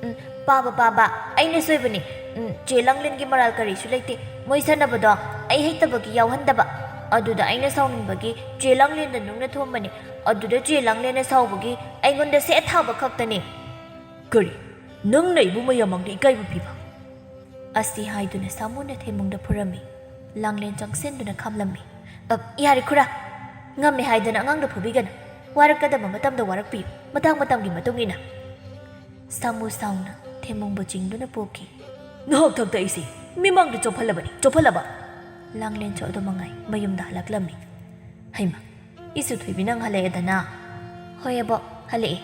"ꯎꯝ, ꯄꯥꯕ, ꯄꯥꯕ, ꯑꯩꯅ ꯁꯣꯏꯕꯅꯤ꯫ ꯎꯝ, ꯆꯦ ꯂꯥꯡꯂꯦꯟꯒꯤ ꯃꯔꯥꯜ ꯀꯔꯤꯁꯨ ꯂꯩꯇꯦ꯫ ꯃꯣꯏ ꯁꯥꯟꯅꯕꯗꯣ ꯑꯩ ꯍꯩꯇꯕꯒꯤ ꯌꯥꯎꯍꯟꯗꯕ꯫ ꯑꯗꯨꯗ ꯑꯩꯅ ꯁꯥꯎꯅꯤꯡꯕꯒꯤ ꯆꯦ ꯂꯥꯡꯂꯦꯟꯗ ꯅꯨꯡꯅ ꯊꯣꯝꯕꯅꯤ꯫ ꯑꯗꯨꯗ ꯆꯦ ꯂꯥꯡꯂꯦꯟꯅ ꯁꯥꯎꯕꯒꯤ ꯑꯩꯉꯣꯟꯗ ꯁꯦꯠ ꯊꯥꯕ ꯈꯛꯇꯅꯤ꯫" "ꯀꯔꯤ? ꯅꯪꯅ ꯏꯕꯨꯡ ꯃꯌꯥꯝ ꯃꯥꯡꯗ ꯏꯀꯥꯏꯕ ꯄꯤꯕ?" ꯑꯁꯤ ꯍꯥꯏꯗꯨꯅ ꯁꯥꯃꯨꯅ ꯊꯦꯝꯕꯣꯡꯗ ꯐꯨꯔꯝꯃꯤ꯫ ꯂꯥꯡꯂꯦꯟ ꯆꯪꯁꯤꯟꯗꯨꯅ ꯈꯥꯝꯂꯝꯃꯤ꯫ "ꯑ, ꯌꯥꯔꯦ ꯈꯨꯔꯥ꯫ ꯉꯝꯃꯦ ꯍꯥꯏꯗꯅ ꯑꯉꯥꯡꯗ ꯐꯨꯕꯤꯒꯅꯨ꯫ ꯋꯥꯔꯛꯀꯗꯕ ꯃꯇꯝꯗ ꯋꯥꯔꯛꯄꯤꯌꯨ, ꯃꯇꯥꯡ ꯃꯇꯝꯒꯤ ꯃꯇꯨꯡ ꯏꯟꯅ꯫" ꯁꯥꯃꯨ ꯁꯥꯎꯅ ꯊꯦꯝꯕꯣꯡꯕꯨ ꯆꯤꯡꯗꯨꯅ ꯄꯣꯛꯈꯤ꯫ "ꯅꯍꯥꯛ ꯊꯛꯇ ꯑꯩꯁꯦ ꯃꯤꯃꯥꯡꯗ ꯆꯣꯞꯍꯜꯂꯕꯅꯤ, ꯆꯣꯞꯍꯜꯂꯕ!" ꯂꯥꯡꯂꯦꯟꯁꯨ ꯑꯗꯨ ꯃꯉꯥꯏ ꯃꯌꯨꯝꯗ ꯍꯜꯂꯛꯂꯝꯃꯤ꯫ "ꯍꯩꯃ, ꯏꯁꯨ ꯊꯣꯏꯕꯤ ꯅꯪ ꯍꯜꯂꯛꯑꯦꯗꯅ?" "ꯍꯣꯏ ꯑꯕꯣꯛ, ꯍꯜꯂꯛꯑꯦ꯫"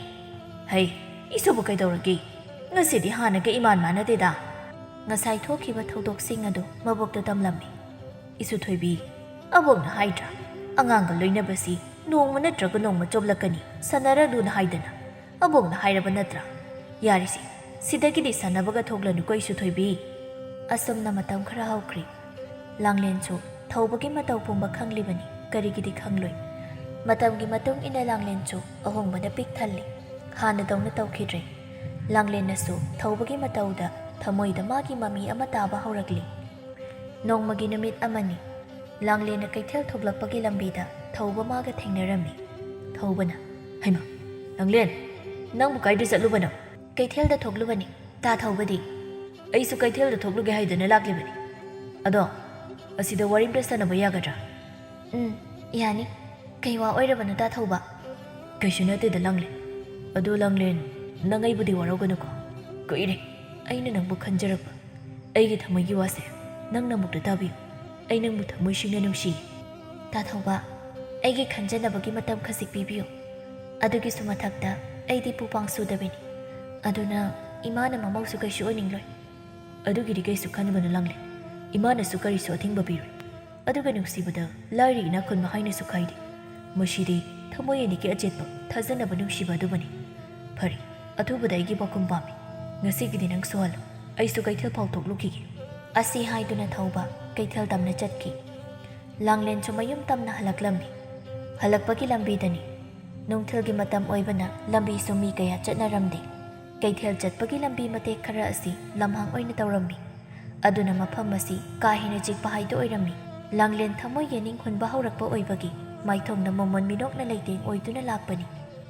"ꯍꯩ, ꯏꯁꯨꯕꯨ ꯀꯩꯗꯧꯔꯒꯦ? ꯉꯁꯤꯗꯤ ꯍꯥꯟꯅꯒ ꯏꯃꯥꯟ ꯃꯥꯟꯅꯗꯦꯗ꯫" ꯉꯁꯥꯏ ꯊꯣꯛꯈꯤꯕ ꯊꯧꯗꯣꯛꯁꯤꯡ ꯑꯗꯨ ꯃꯕꯣꯛꯇ ꯇꯝꯂꯝꯃꯤ꯫ "ꯏꯁꯨ ꯊꯣꯏꯕꯤ, ꯑꯕꯣꯛꯅ ꯍꯥꯏꯗ꯭ꯔꯥ, ꯑꯉꯥꯡꯒ ꯂꯣꯏꯅꯕꯁꯤ ꯅꯣꯡꯃ ꯅꯠꯇ꯭ꯔꯒ ꯅꯣꯡꯃ ꯆꯣꯞꯂꯛꯀꯅꯤ, ꯁꯥꯟꯅꯔꯅꯨꯅ ꯍꯥꯏꯗꯅ꯫ ꯑꯕꯣꯛꯅ ꯍꯥꯏꯔꯕ ꯅꯠꯇ꯭ꯔꯥ? ꯌꯥꯔꯤꯁꯦ, ꯁꯤꯗꯒꯤꯗꯤ ꯁꯥꯟꯅꯕꯒ ꯊꯣꯛꯂꯅꯨꯀꯣ ꯏꯁꯨ ꯊꯣꯏꯕꯤ꯫" ꯑꯁꯨꯝꯅ ꯃꯇꯝ ꯈꯔ ꯍꯧꯈ꯭ꯔꯤ꯫ ꯂꯥꯡꯂꯦꯟꯁꯨ ꯊꯧꯕꯒꯤ ꯃꯇꯧ ꯄꯨꯝꯕ ꯈꯪꯂꯤꯕꯅꯤ, ꯀꯔꯤꯒꯤꯗꯤ ꯈꯪꯂꯣꯏ? ꯃꯇꯝꯒꯤ ꯃꯇꯨꯡ ꯏꯟꯅ ꯂꯥꯡꯂꯦꯟꯁꯨ ꯑꯍꯣꯡꯕꯅ ꯄꯤꯛ ꯊꯜꯂꯤ꯫ ꯍꯥꯟꯅꯗꯧꯅ ꯇꯧꯈꯤꯗ꯭ꯔꯦ꯫ ꯂꯥꯡꯂꯦꯟꯅꯁꯨ ꯊꯧꯕꯒꯤ ꯃꯇꯧꯗ ꯊꯃꯣꯏꯗ ꯃꯥꯒꯤ ꯃꯃꯤ ꯑꯃ ꯇꯥꯕ ꯍꯧꯔꯛꯂꯤ꯫ ꯅꯣꯡꯃꯒꯤ ꯅꯨꯃꯤꯠ ꯑꯃꯅꯤ꯫ ꯂꯥꯡꯂꯦꯟꯅ ꯀꯩꯊꯦꯜ ꯊꯣꯛꯂꯛꯄꯒꯤ ꯂꯝꯕꯤꯗ ꯊꯧꯕ ꯃꯥꯒ ꯊꯦꯡꯅꯔꯝꯃꯤ꯫ ꯊꯧꯕꯅ, "ꯍꯩꯃꯥ, ꯂꯥꯡꯂꯦꯟ, ꯅꯪꯕꯨ ꯀꯥꯏꯗ ꯆꯠꯂꯨꯕꯅꯣ?" "ꯀꯩꯊꯦꯜꯗ ꯊꯣꯛꯂꯨꯕꯅꯤ꯫ ꯇꯥ ꯊꯧꯕꯗꯤ?" "ꯑꯩꯁꯨ ꯀꯩꯊꯦꯜꯗ ꯊꯣꯛꯂꯨꯒꯦ ꯍꯥꯏꯗꯨꯅ ꯂꯥꯛꯂꯤꯕꯅꯤ꯫ ꯑꯗꯣ, ꯑꯁꯤꯗ ꯋꯥꯔꯤ ꯑꯝꯇ ꯁꯥꯟꯅꯕ ꯌꯥꯒꯗ꯭ꯔꯥ?" "ꯎꯝ, ꯌꯥꯅꯤ꯫ ꯀꯩ ꯋꯥ ꯑꯣꯏꯔꯕꯅꯣ, ꯇꯥ ꯊꯧꯕ?" "ꯀꯩꯁꯨ ꯅꯠꯇꯦꯗ, ꯂꯥꯡꯂꯦꯟ꯫ ꯑꯗꯨ, ꯂꯥꯡꯂꯦꯟ, ꯅꯪ ꯑꯩꯕꯨꯗꯤ ꯋꯥꯔꯧꯒꯅꯨꯀꯣ꯫ ꯀꯨꯏꯔꯦ ꯑꯩꯅ ꯅꯪꯕꯨ ꯈꯟꯖꯔꯛꯄ꯫ ꯑꯩꯒꯤ ꯊꯃꯣꯏꯒꯤ ꯋꯥꯁꯦ ꯅꯪꯅ ꯑꯃꯨꯛꯇ ꯇꯥꯕꯤꯌꯨ꯫ ꯑꯩ ꯅꯪꯕꯨ ꯊꯃꯣꯏ ꯁꯦꯡꯅ ꯅꯨꯡꯁꯤ꯫" "ꯇꯥ ꯊꯧꯕ, ꯑꯩꯒꯤ ꯈꯟꯖꯅꯕꯒꯤ ꯃꯇꯝ ꯈꯖꯤꯛ ꯄꯤꯕꯤꯌꯨ꯫ ꯑꯗꯨꯒꯤꯁꯨ ꯃꯊꯛꯇ ꯑꯩꯗꯤ ꯄꯨꯄꯥꯡ ꯁꯨꯗꯕꯤꯅꯤ꯫ ꯑꯗꯨꯅ ꯏꯃꯥꯅ ꯃꯃꯧꯁꯨ ꯀꯩꯁꯨ ꯑꯣꯏꯅꯤꯡꯂꯣꯏ꯫" "ꯑꯗꯨꯒꯤꯗꯤ ꯀꯩꯁꯨ ꯈꯟꯒꯅꯨ, ꯂꯥꯡꯂꯦꯟ꯫ ꯏꯃꯥꯅꯁꯨ ꯀꯔꯤꯁꯨ ꯑꯊꯤꯡꯕ ꯄꯤꯔꯣꯏ꯫ ꯑꯗꯨꯒ ꯅꯨꯡꯁꯤꯕꯗ ꯂꯥꯏꯔꯤ ꯏꯅꯥꯛ ꯈꯨꯟꯕ ꯍꯥꯏꯅꯁꯨ ꯈꯥꯏꯗꯦ꯫ ꯃꯁꯤꯗꯤ ꯊꯃꯣꯏ ꯑꯅꯤꯒꯤ ꯑꯆꯦꯠꯄ ꯊꯥꯖꯅꯕ ꯅꯨꯡꯁꯤꯕ ꯑꯗꯨꯕꯨꯅꯤ꯫ ꯐꯔꯦ, ꯑꯊꯨꯕꯗ ꯑꯩꯒꯤ ꯄꯥꯎꯈꯨꯝ ꯄꯥꯝꯃꯤ꯫ ꯉꯁꯤꯒꯤꯗꯤ ꯅꯪ ꯁꯨꯍꯜꯂꯣ꯫ ꯑꯩꯁꯨ ꯀꯩꯊꯦꯜ ꯐꯥꯎ ꯊꯣꯛꯂꯨꯈꯤꯒꯦ꯫" ꯑꯁꯤ ꯍꯥꯏꯗꯨꯅ ꯊꯧꯕ ꯀꯩꯊꯦꯜ ꯇꯝꯅ ꯆꯠꯈꯤ꯫ ꯂꯥꯡꯂꯦꯟꯁꯨ ꯃꯌꯨꯝ ꯇꯝꯅ ꯍꯜꯂꯛꯂꯝꯃꯤ꯫ ꯍꯜꯂꯛꯄꯒꯤ ꯂꯝꯕꯤꯗꯅꯤ꯫ ꯅꯨꯡꯊꯤꯜꯒꯤ ꯃꯇꯝ ꯑꯣꯏꯕꯅ ꯂꯝꯕꯤꯁꯨ ꯃꯤ ꯀꯌꯥ ꯆꯠꯅꯔꯝꯗꯦ꯫ ꯀꯩꯊꯦꯜ ꯆꯠꯄꯒꯤ ꯂꯝꯕꯤ ꯃꯇꯦꯛ ꯈꯔ ꯑꯁꯤ ꯂꯝꯍꯥꯡ ꯑꯣꯏꯅ ꯇꯧꯔꯝꯃꯤ꯫ ꯑꯗꯨꯅ ꯃꯐꯝ ꯑꯁꯤ ꯀꯥ ꯍꯦꯟꯅ ꯆꯤꯛꯄ ꯍꯥꯏꯗꯨ ꯑꯣꯏꯔꯝꯃꯤ꯫ ꯂꯥꯡꯂꯦꯟ ꯊꯃꯣꯏ ꯌꯦꯅꯤꯡ ꯍꯨꯟꯕ ꯍꯧꯔꯛꯄ ꯑꯣꯏꯕꯒꯤ ꯃꯥꯏꯊꯣꯡꯗ ꯃꯣꯃꯣꯟ ꯃꯤꯅꯣꯛꯅ ꯂꯩꯇꯦꯡ ꯑꯣꯏꯗꯨꯅ ꯂꯥꯛꯄꯅꯤ꯫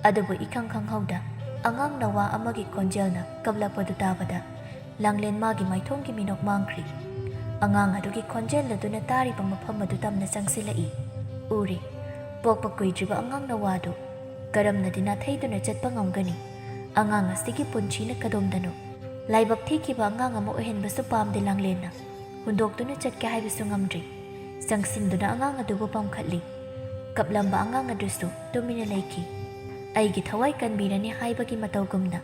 ꯑꯗꯨꯕꯨ ꯏꯈꯪ ꯈꯪꯍꯧꯗ ꯑꯉꯥꯡ ꯅꯋꯥ ꯑꯃꯒꯤ ꯈꯣꯟꯖꯦꯜꯅ ꯀꯞꯂꯛꯄꯗꯨ ꯇꯥꯕꯗ ꯂꯥꯡꯂꯦꯟ ꯃꯥꯒꯤ ꯃꯥꯏꯊꯣꯡꯒꯤ ꯃꯤꯅꯣꯛ ꯃꯥꯡꯈ꯭ꯔꯤ꯫ ꯑꯉꯥꯡ ꯑꯗꯨꯒꯤ ꯈꯣꯟꯖꯦꯜ ꯑꯗꯨꯅ ꯇꯥꯔꯤꯕ ꯃꯐꯝ ꯑꯗꯨ ꯇꯝꯅ ꯆꯪꯁꯤꯜꯂꯛꯏ꯫ ꯎꯔꯦ, ꯄꯣꯛꯄ ꯀꯨꯏꯗ꯭ꯔꯤꯕ ꯑꯉꯥꯡ ꯅꯋꯥꯗꯨ ꯀꯔꯝꯅꯗꯤ ꯅꯥꯊꯩꯗꯨꯅ ꯆꯠꯄ ꯉꯝꯒꯅꯤ? ꯑꯉꯥꯡ ꯑꯁꯤꯒꯤ ꯄꯨꯟꯁꯤꯅ ꯀꯗꯣꯝꯗꯅꯣ? ꯂꯥꯏꯕꯛ ꯊꯤꯈꯤꯕ ꯑꯉꯥꯡ ꯑꯃ ꯑꯣꯏꯍꯟꯕꯁꯨ ꯄꯥꯝꯗꯦ ꯂꯥꯡꯂꯦꯟꯅ꯫ ꯍꯨꯟꯗꯣꯛꯇꯨꯅ ꯆꯠꯀꯦ ꯍꯥꯏꯕꯁꯨ ꯉꯝꯗ꯭ꯔꯤ꯫ ꯆꯪꯁꯤꯟꯗꯨꯅ ꯑꯉꯥꯡ ꯑꯗꯨꯕꯨ ꯄꯝꯈꯠꯂꯤ꯫ ꯀꯞꯂꯝꯕ ꯑꯉꯥꯡ ꯑꯗꯨꯁꯨ ꯇꯨꯃꯤꯟꯅ ꯂꯩꯈꯤ꯫ ꯑꯩꯒꯤ ꯊꯋꯥꯏ ꯀꯟꯕꯤꯔꯅꯤ ꯍꯥꯏꯕꯒꯤ ꯃꯇꯧꯒꯨꯝꯅ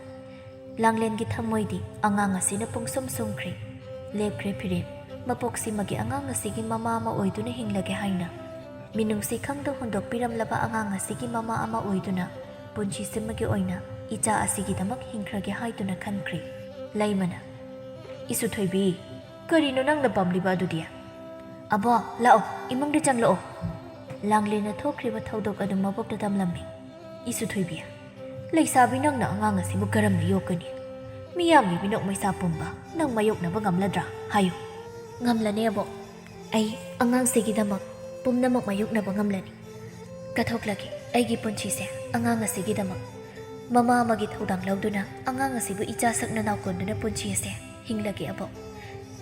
ꯂꯥꯡꯂꯦꯟꯒꯤ ꯊꯃꯣꯏꯗꯤ ꯑꯉꯥꯡ ꯑꯁꯤꯅ ꯄꯨꯡꯁꯨꯝ ꯁꯨꯝꯈ꯭ꯔꯦ꯫ ꯂꯦꯞꯈ꯭ꯔꯦ ꯐꯤꯔꯦꯞ꯫ ꯃꯄꯣꯛꯁꯤꯃꯒꯤ ꯑꯉꯥꯡ ꯑꯁꯤꯒꯤ ꯃꯃꯥ ꯑꯃ ꯑꯣꯏꯗꯨꯅ ꯍꯤꯡꯂꯒꯦ ꯍꯥꯏꯅ ꯃꯤꯅꯨꯡꯁꯤ ꯈꯪꯗ ꯍꯨꯟꯗꯣꯛꯄꯤꯔꯝꯂꯕ ꯑꯉꯥꯡ ꯑꯁꯤꯒꯤ ꯃꯃꯥ ꯑꯃ ꯑꯣꯏꯗꯨꯅ ꯄꯨꯟꯁꯤꯁꯤꯃꯒꯤ ꯑꯣꯏꯅ ꯏꯆꯥ ꯑꯁꯤꯒꯤꯗꯃꯛ ꯍꯤꯡꯈ꯭ꯔꯒꯦ ꯍꯥꯏꯗꯨꯅ ꯈꯟꯈ꯭ꯔꯦ꯫ ꯂꯩꯃꯅ, "ꯏꯁꯨ ꯊꯣꯏꯕꯤ, ꯀꯔꯤꯅꯣ ꯅꯪꯅ ꯄꯥꯝꯂꯤꯕ ꯑꯗꯨꯗꯤ?" "ꯑꯕꯣ, ꯂꯥꯛꯑꯣ, ꯏꯃꯨꯡꯗ ꯆꯪꯂꯛꯑꯣ꯫" ꯂꯥꯡꯂꯦꯟꯅ ꯊꯣꯛꯈ꯭ꯔꯤꯕ ꯊꯧꯗꯣꯛ ꯑꯗꯨ ꯃꯕꯣꯛꯇ ꯇꯝꯂꯝꯃꯤ꯫ "ꯏꯁꯨ ꯊꯣꯏꯕꯤ, ꯂꯩꯁꯥꯕꯤ ꯅꯪꯅ ꯑꯉꯥꯡ ꯑꯁꯤꯕꯨ ꯀꯔꯝꯅ ꯌꯣꯛꯀꯅꯤ? ꯃꯤꯌꯥꯝꯒꯤ ꯃꯤꯅꯣꯛ ꯃꯩꯁꯥ ꯄꯨꯝꯕ ꯅꯪ ꯃꯥꯌꯣꯛꯅꯕ ꯉꯝꯂꯗ꯭ꯔꯥ? ꯍꯥꯏꯌꯨ꯫ ꯉꯝꯂꯅꯤ ꯑꯕꯣꯛ꯫ ꯑꯩ ꯑꯉꯥꯡꯁꯤꯒꯤꯗꯃꯛ ꯄꯨꯝꯅꯃꯛ ꯃꯥꯌꯣꯛꯅꯕ ꯉꯝꯂꯅꯤ꯫ ꯀꯠꯊꯣꯛꯂꯒꯦ ꯑꯩꯒꯤ ꯄꯨꯟꯁꯤꯁꯦ ꯑꯉꯥꯡ ꯑꯁꯤꯒꯤꯗꯃꯛ꯫ ꯃꯃꯥ ꯑꯃꯒꯤ ꯊꯧꯗꯥꯡ ꯂꯧꯗꯨꯅ ꯑꯉꯥꯡ ꯑꯁꯤꯕꯨ ꯏꯆꯥ ꯁꯛ ꯅꯅꯥꯎ ꯀꯣꯟꯗꯨꯅ ꯄꯨꯟꯁꯤ ꯑꯁꯦ ꯍꯤꯡꯂꯒꯦ ꯑꯕꯣꯛ꯫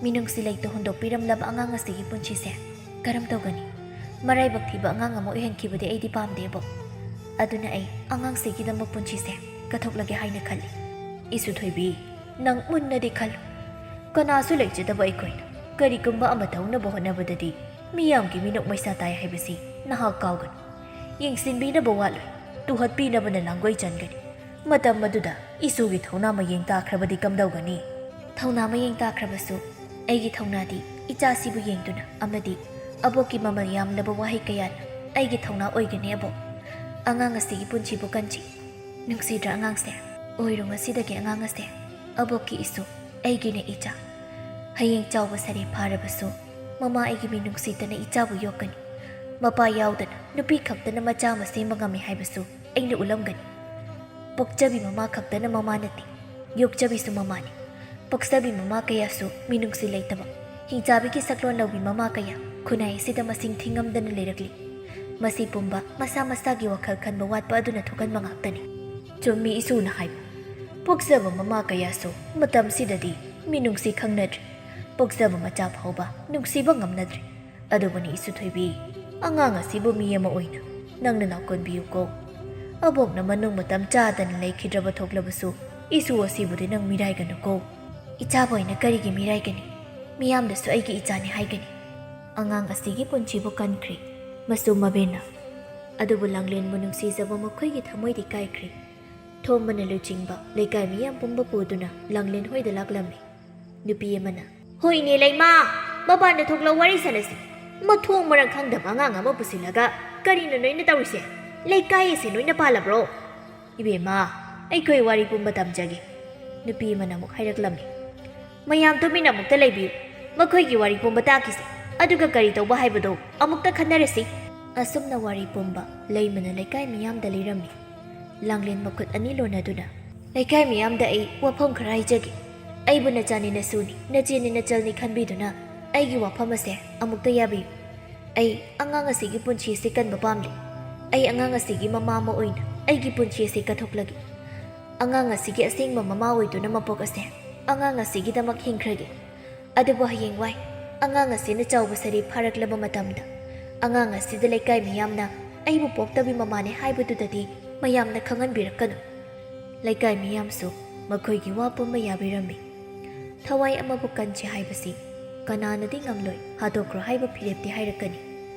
ꯃꯤꯅꯨꯡꯁꯤ ꯂꯩꯇ ꯍꯨꯟꯗꯣꯛꯄꯤꯔꯝꯂꯕ ꯑꯉꯥꯡ ꯑꯁꯤꯒꯤ ꯄꯨꯟꯁꯤꯁꯦ ꯀꯔꯝ ꯇꯧꯒꯅꯤ? ꯃꯔꯥꯏꯕꯛ ꯊꯤꯕ ꯑꯉꯥꯡ ꯑꯃ ꯑꯣꯏꯍꯟꯈꯤꯕꯗꯤ ꯑꯩꯗꯤ ꯄꯥꯝꯗꯦꯕꯣ꯫ ꯑꯗꯨꯅ ꯑꯩ ꯑꯉꯥꯡꯁꯤꯒꯤꯗꯃꯛ ꯄꯨꯟꯁꯤꯁꯦ ꯀꯠꯊꯣꯛꯂꯒꯦ ꯍꯥꯏꯅ ꯈꯜꯂꯤ꯫ ꯏꯁꯨ ꯊꯣꯏꯕꯤ, ꯅꯪ ꯃꯨꯟꯅꯗꯤ ꯈꯜꯂꯨ꯫ ꯀꯅꯥꯁꯨ ꯂꯩꯖꯗꯕ ꯑꯩꯈꯣꯏꯅ ꯀꯔꯤꯒꯨꯝꯕ ꯑꯃ ꯇꯧꯅꯕ ꯍꯣꯠꯅꯕꯗꯗꯤ ꯃꯤꯌꯥꯝꯒꯤ ꯃꯤꯅꯣꯛ ꯃꯩꯁꯥ ꯇꯥꯏ ꯍꯥꯏꯕꯁꯤ ꯅꯍꯥꯛ ꯀꯥꯎꯒꯅꯨ꯫ ꯌꯦꯡꯁꯤꯟꯕꯤꯅꯕ ꯋꯥꯠꯂꯣꯏ, ꯇꯨꯍꯠꯄꯤꯅꯕꯅ ꯂꯥꯡꯒꯣꯏ ꯆꯟꯒꯅꯤ꯫ ꯃꯇꯝ ꯑꯗꯨꯗ ꯏꯁꯨꯒꯤ ꯊꯧꯅꯥ ꯃꯌꯦꯡ ꯇꯥꯈ꯭ꯔꯕꯗꯤ ꯀꯝꯗꯧꯒꯅꯤ? ꯊꯧꯅꯥ ꯃꯌꯦꯡ ꯇꯥꯈ꯭ꯔꯕꯁꯨ ꯑꯩꯒꯤ ꯊꯧꯅꯥꯗꯤ ꯏꯆꯥꯁꯤꯕꯨ ꯌꯦꯡꯗꯨꯅ ꯑꯃꯗꯤ ꯑꯕꯣꯛꯀꯤ ꯃꯃꯜ ꯌꯥꯝꯂꯕ ꯋꯥꯍꯩ ꯀꯌꯥꯅ ꯑꯩꯒꯤ ꯊꯧꯅꯥ ꯑꯣꯏꯒꯅꯤ ꯑꯕꯣꯛ꯫ ꯑꯉꯥꯡ ꯑꯁꯤꯒꯤ ꯄꯨꯟꯁꯤꯕꯨ ꯀꯟꯁꯤ꯫ ꯅꯨꯡꯁꯤꯗ꯭ꯔꯥ ꯑꯉꯥꯡꯁꯦ? ꯑꯣꯏꯔꯣ ꯉꯁꯤꯗꯒꯤ ꯑꯉꯥꯡ ꯑꯁꯦ꯫ ꯑꯕꯣꯛꯀꯤ ꯏꯁꯨ, ꯑꯩꯒꯤꯅ ꯏꯆꯥ꯫ ꯍꯌꯦꯡ ꯆꯥꯎꯕ ꯁꯥꯔꯦ ꯐꯥꯔꯕꯁꯨ ꯃꯃꯥ ꯑꯩꯒꯤ ꯃꯤꯅꯨꯡꯁꯤꯇꯅ ꯏꯆꯥꯕꯨ ꯌꯣꯛꯀꯅꯤ꯫ ꯃꯄꯥ ꯌꯥꯎꯗꯅ ꯅꯨꯄꯤ ꯈꯛꯇꯅ ꯃꯆꯥ ꯑꯃ ꯁꯦꯝꯕ ꯉꯝꯃꯤ ꯍꯥꯏꯕꯁꯨ ꯑꯩꯅ ꯎꯠꯂꯝꯒꯅꯤ꯫ ꯄꯣꯛꯆꯕꯤ ꯃꯃꯥ ꯈꯛꯇꯅ ꯃꯃꯥ ꯅꯠꯇꯦ, ꯌꯣꯛꯆꯕꯤꯁꯨ ꯃꯃꯥꯅꯤ꯫ ꯄꯣꯛꯆꯕꯤ ꯃꯃꯥ ꯀꯌꯥꯁꯨ ꯃꯤꯅꯨꯡꯁꯤ ꯂꯩꯇꯕ, ꯍꯤꯡꯆꯥꯕꯤꯒꯤ ꯁꯛꯂꯣꯟ ꯂꯧꯕꯤ ꯃꯃꯥ ꯀꯌꯥ ꯈꯨꯟꯅꯥꯏ ꯑꯁꯤꯗ ꯃꯁꯤꯡ ꯊꯤꯉꯝꯗꯅ ꯂꯩꯔꯛꯂꯤ꯫ ꯃꯁꯤ ꯄꯨꯝꯕ ꯃꯁꯥ ꯃꯁꯥꯒꯤ ꯋꯥꯈꯜ ꯈꯟꯕ ꯋꯥꯠꯄ ꯑꯗꯨꯅ ꯊꯣꯛꯍꯟꯕ ꯉꯥꯛꯇꯅꯤ꯫ ꯆꯨꯝꯃꯤ ꯏꯁꯨꯅ ꯍꯥꯏꯕ꯫ ꯄꯣꯛꯆꯕ ꯃꯃꯥ ꯀꯌꯥꯁꯨ ꯃꯇꯝꯁꯤꯗꯗꯤ ꯃꯤꯅꯨꯡꯁꯤ ꯈꯪꯅꯗ꯭ꯔꯦ꯫ ꯄꯣꯛꯆꯕ ꯃꯆꯥ ꯐꯥꯎꯕ ꯅꯨꯡꯁꯤꯕ ꯉꯝꯅꯗ꯭ꯔꯦ꯫ ꯑꯗꯨꯕꯨꯅꯤ ꯏꯁꯨ ꯊꯣꯏꯕꯤ, ꯑꯉꯥꯡ ꯑꯁꯤꯕꯨ ꯃꯤ ꯑꯃ ꯑꯣꯏꯅ ꯅꯪꯅ ꯅꯥꯎꯀꯣꯟꯕꯤꯌꯨꯀꯣ꯫ ꯑꯕꯣꯛꯅ ꯃꯅꯨꯡ ꯃꯇꯝ ꯆꯥꯗꯅ ꯂꯩꯈꯤꯗ꯭ꯔꯕ ꯊꯣꯛꯂꯕꯁꯨ ꯏꯁꯨ ꯑꯁꯤꯕꯨꯗꯤ ꯅꯪ ꯃꯤꯔꯥꯏꯒꯅꯨꯀꯣ꯫ ꯏꯆꯥꯕꯨ ꯑꯩꯅ ꯀꯔꯤꯒꯤ ꯃꯤꯔꯥꯏꯒꯅꯤ? ꯃꯤꯌꯥꯝꯗꯁꯨ ꯑꯩꯒꯤ ꯏꯆꯥꯅꯤ ꯍꯥꯏꯒꯅꯤ꯫ ꯑꯉꯥꯡ ꯑꯁꯤꯒꯤ ꯄꯨꯟꯁꯤꯕꯨ ꯀꯟꯈ꯭ꯔꯦ ꯃꯁꯨ ꯃꯕꯦꯟꯅ꯫ ꯑꯗꯨꯕꯨ ꯂꯥꯡꯂꯦꯟꯕꯨ ꯅꯨꯡꯁꯤꯖꯕ ꯃꯈꯣꯏꯒꯤ ꯊꯃꯣꯏꯗꯤ ꯀꯥꯏꯈ꯭ꯔꯦ꯫ ꯊꯣꯝꯕꯅ ꯂꯨꯆꯤꯡꯕ ꯂꯩꯀꯥꯏ ꯃꯤꯌꯥꯝ ꯄꯨꯝꯕ ꯄꯨꯗꯨꯅ ꯂꯥꯡꯂꯦꯟ ꯍꯣꯏꯗ ꯂꯥꯛꯂꯝꯃꯤ꯫ ꯅꯨꯄꯤ ꯑꯃꯅ, "ꯍꯣꯏꯅꯦ ꯂꯩꯃꯥ, ꯃꯄꯥꯟꯗ ꯊꯣꯛꯂꯒ ꯋꯥꯔꯤ ꯁꯥꯟꯅꯁꯤ꯫ ꯃꯊꯣꯡ ꯃꯔꯝ ꯈꯪꯗꯕ ꯑꯉꯥꯡ ꯑꯃ ꯄꯨꯁꯤꯜꯂꯒ ꯀꯔꯤꯅꯣ ꯅꯣꯏꯅ ꯇꯧꯔꯤꯁꯦ? ꯂꯩꯀꯥꯏ ꯑꯁꯤ ꯅꯣꯏꯅ ꯄꯥꯜꯂꯕ꯭ꯔꯣ?" "ꯏꯕꯦꯝꯃ, ꯑꯩꯈꯣꯏ ꯋꯥꯔꯤ ꯄꯨꯝꯕ ꯇꯝꯖꯒꯦ," ꯅꯨꯄꯤ ꯑꯃꯅ ꯑꯃꯨꯛ ꯍꯥꯏꯔꯛꯂꯝꯃꯤ꯫ "ꯃꯌꯥꯝ ꯇꯨꯃꯤꯟꯅ ꯑꯃꯨꯛꯇ ꯂꯩꯕꯤꯌꯨ꯫ ꯃꯈꯣꯏꯒꯤ ꯋꯥꯔꯤ ꯄꯨꯝꯕ ꯇꯥꯈꯤꯁꯦ꯫ ꯑꯗꯨꯒ ꯀꯔꯤ ꯇꯧꯕ ꯍꯥꯏꯕꯗꯣ ꯑꯃꯨꯛꯇ ꯈꯟꯅꯔꯁꯤ꯫" ꯑꯁꯨꯝꯅ ꯋꯥꯔꯤ ꯄꯨꯝꯕ ꯂꯩꯃꯅ ꯂꯩꯀꯥꯏ ꯃꯤꯌꯥꯝꯗ ꯂꯤꯔꯝꯃꯤ꯫ ꯂꯥꯡꯂꯦꯟ ꯃꯈꯨꯠ ꯑꯅꯤ ꯂꯣꯟꯅꯗꯨꯅ, ꯂꯩꯀꯥꯏ ꯃꯤꯌꯥꯝꯗ ꯑꯩ ꯋꯥꯐꯝ ꯈꯔ ꯍꯥꯏꯖꯒꯦ꯫ ꯑꯩꯕꯨ ꯅꯆꯥꯅꯤ ꯅꯁꯨꯅꯤ, ꯅꯆꯦꯅꯤ ꯅꯆꯜꯅꯤ ꯈꯟꯕꯤꯗꯨꯅ ꯑꯩꯒꯤ ꯋꯥꯐꯝ ꯑꯁꯦ ꯑꯃꯨꯛꯇ ꯌꯥꯕꯤꯌꯨ꯫ ꯑꯩ ꯑꯉꯥꯡ ꯑꯁꯤꯒꯤ ꯄꯨꯟꯁꯤ ꯑꯁꯤ ꯀꯟꯕ ꯄꯥꯝꯂꯤ꯫ ꯑꯩ ꯑꯉꯥꯡ ꯑꯁꯤꯒꯤ ꯃꯃꯥ ꯑꯃ ꯑꯣꯏꯅ ꯑꯩꯒꯤ ꯄꯨꯟꯁꯤ ꯑꯁꯤ ꯀꯠꯊꯣꯛꯂꯒꯦ꯫ ꯑꯉꯥꯡ ꯑꯁꯤꯒꯤ ꯑꯁꯦꯡꯕ ꯃꯃꯥ ꯑꯣꯏꯗꯨꯅ ꯃꯄꯣꯛ ꯑꯁꯦ ꯑꯉꯥꯡ ꯑꯁꯤꯒꯤꯗꯃꯛ ꯍꯤꯡꯈ꯭ꯔꯒꯦ꯫ ꯑꯗꯨꯕꯨ ꯍꯌꯦꯡꯋꯥꯏ ꯑꯉꯥꯡ ꯑꯁꯤꯅ ꯆꯥꯎꯕ ꯁꯔꯤ ꯐꯥꯔꯛꯂꯕ ꯃꯇꯝꯗ, ꯑꯉꯥꯡ ꯑꯁꯤꯗ ꯂꯩꯀꯥꯏ ꯃꯤꯌꯥꯝꯅ ꯑꯩꯕꯨ ꯄꯣꯛꯇꯕꯤ ꯃꯃꯥꯅꯦ ꯍꯥꯏꯕꯗꯨꯗꯗꯤ ꯃꯌꯥꯝꯅ ꯈꯪꯍꯟꯕꯤꯔꯛꯀꯅꯨ꯫ ꯂꯩꯀꯥꯏ ꯃꯤꯌꯥꯝꯁꯨ ꯃꯈꯣꯏꯒꯤ ꯋꯥ ꯄꯨꯝꯕ ꯌꯥꯕꯤꯔꯝꯃꯤ꯫ ꯊꯋꯥꯏ ꯑꯃꯕꯨ ꯀꯟꯁꯤ ꯍꯥꯏꯕꯁꯤ ꯀꯅꯥꯅꯗꯤ ꯉꯝꯂꯣꯏ, ꯍꯥꯠꯇꯣꯛꯈ꯭ꯔꯣ ꯍꯥꯏꯕ ꯐꯤꯔꯦꯞꯇꯤ ꯍꯥꯏꯔꯛꯀꯅꯤ꯫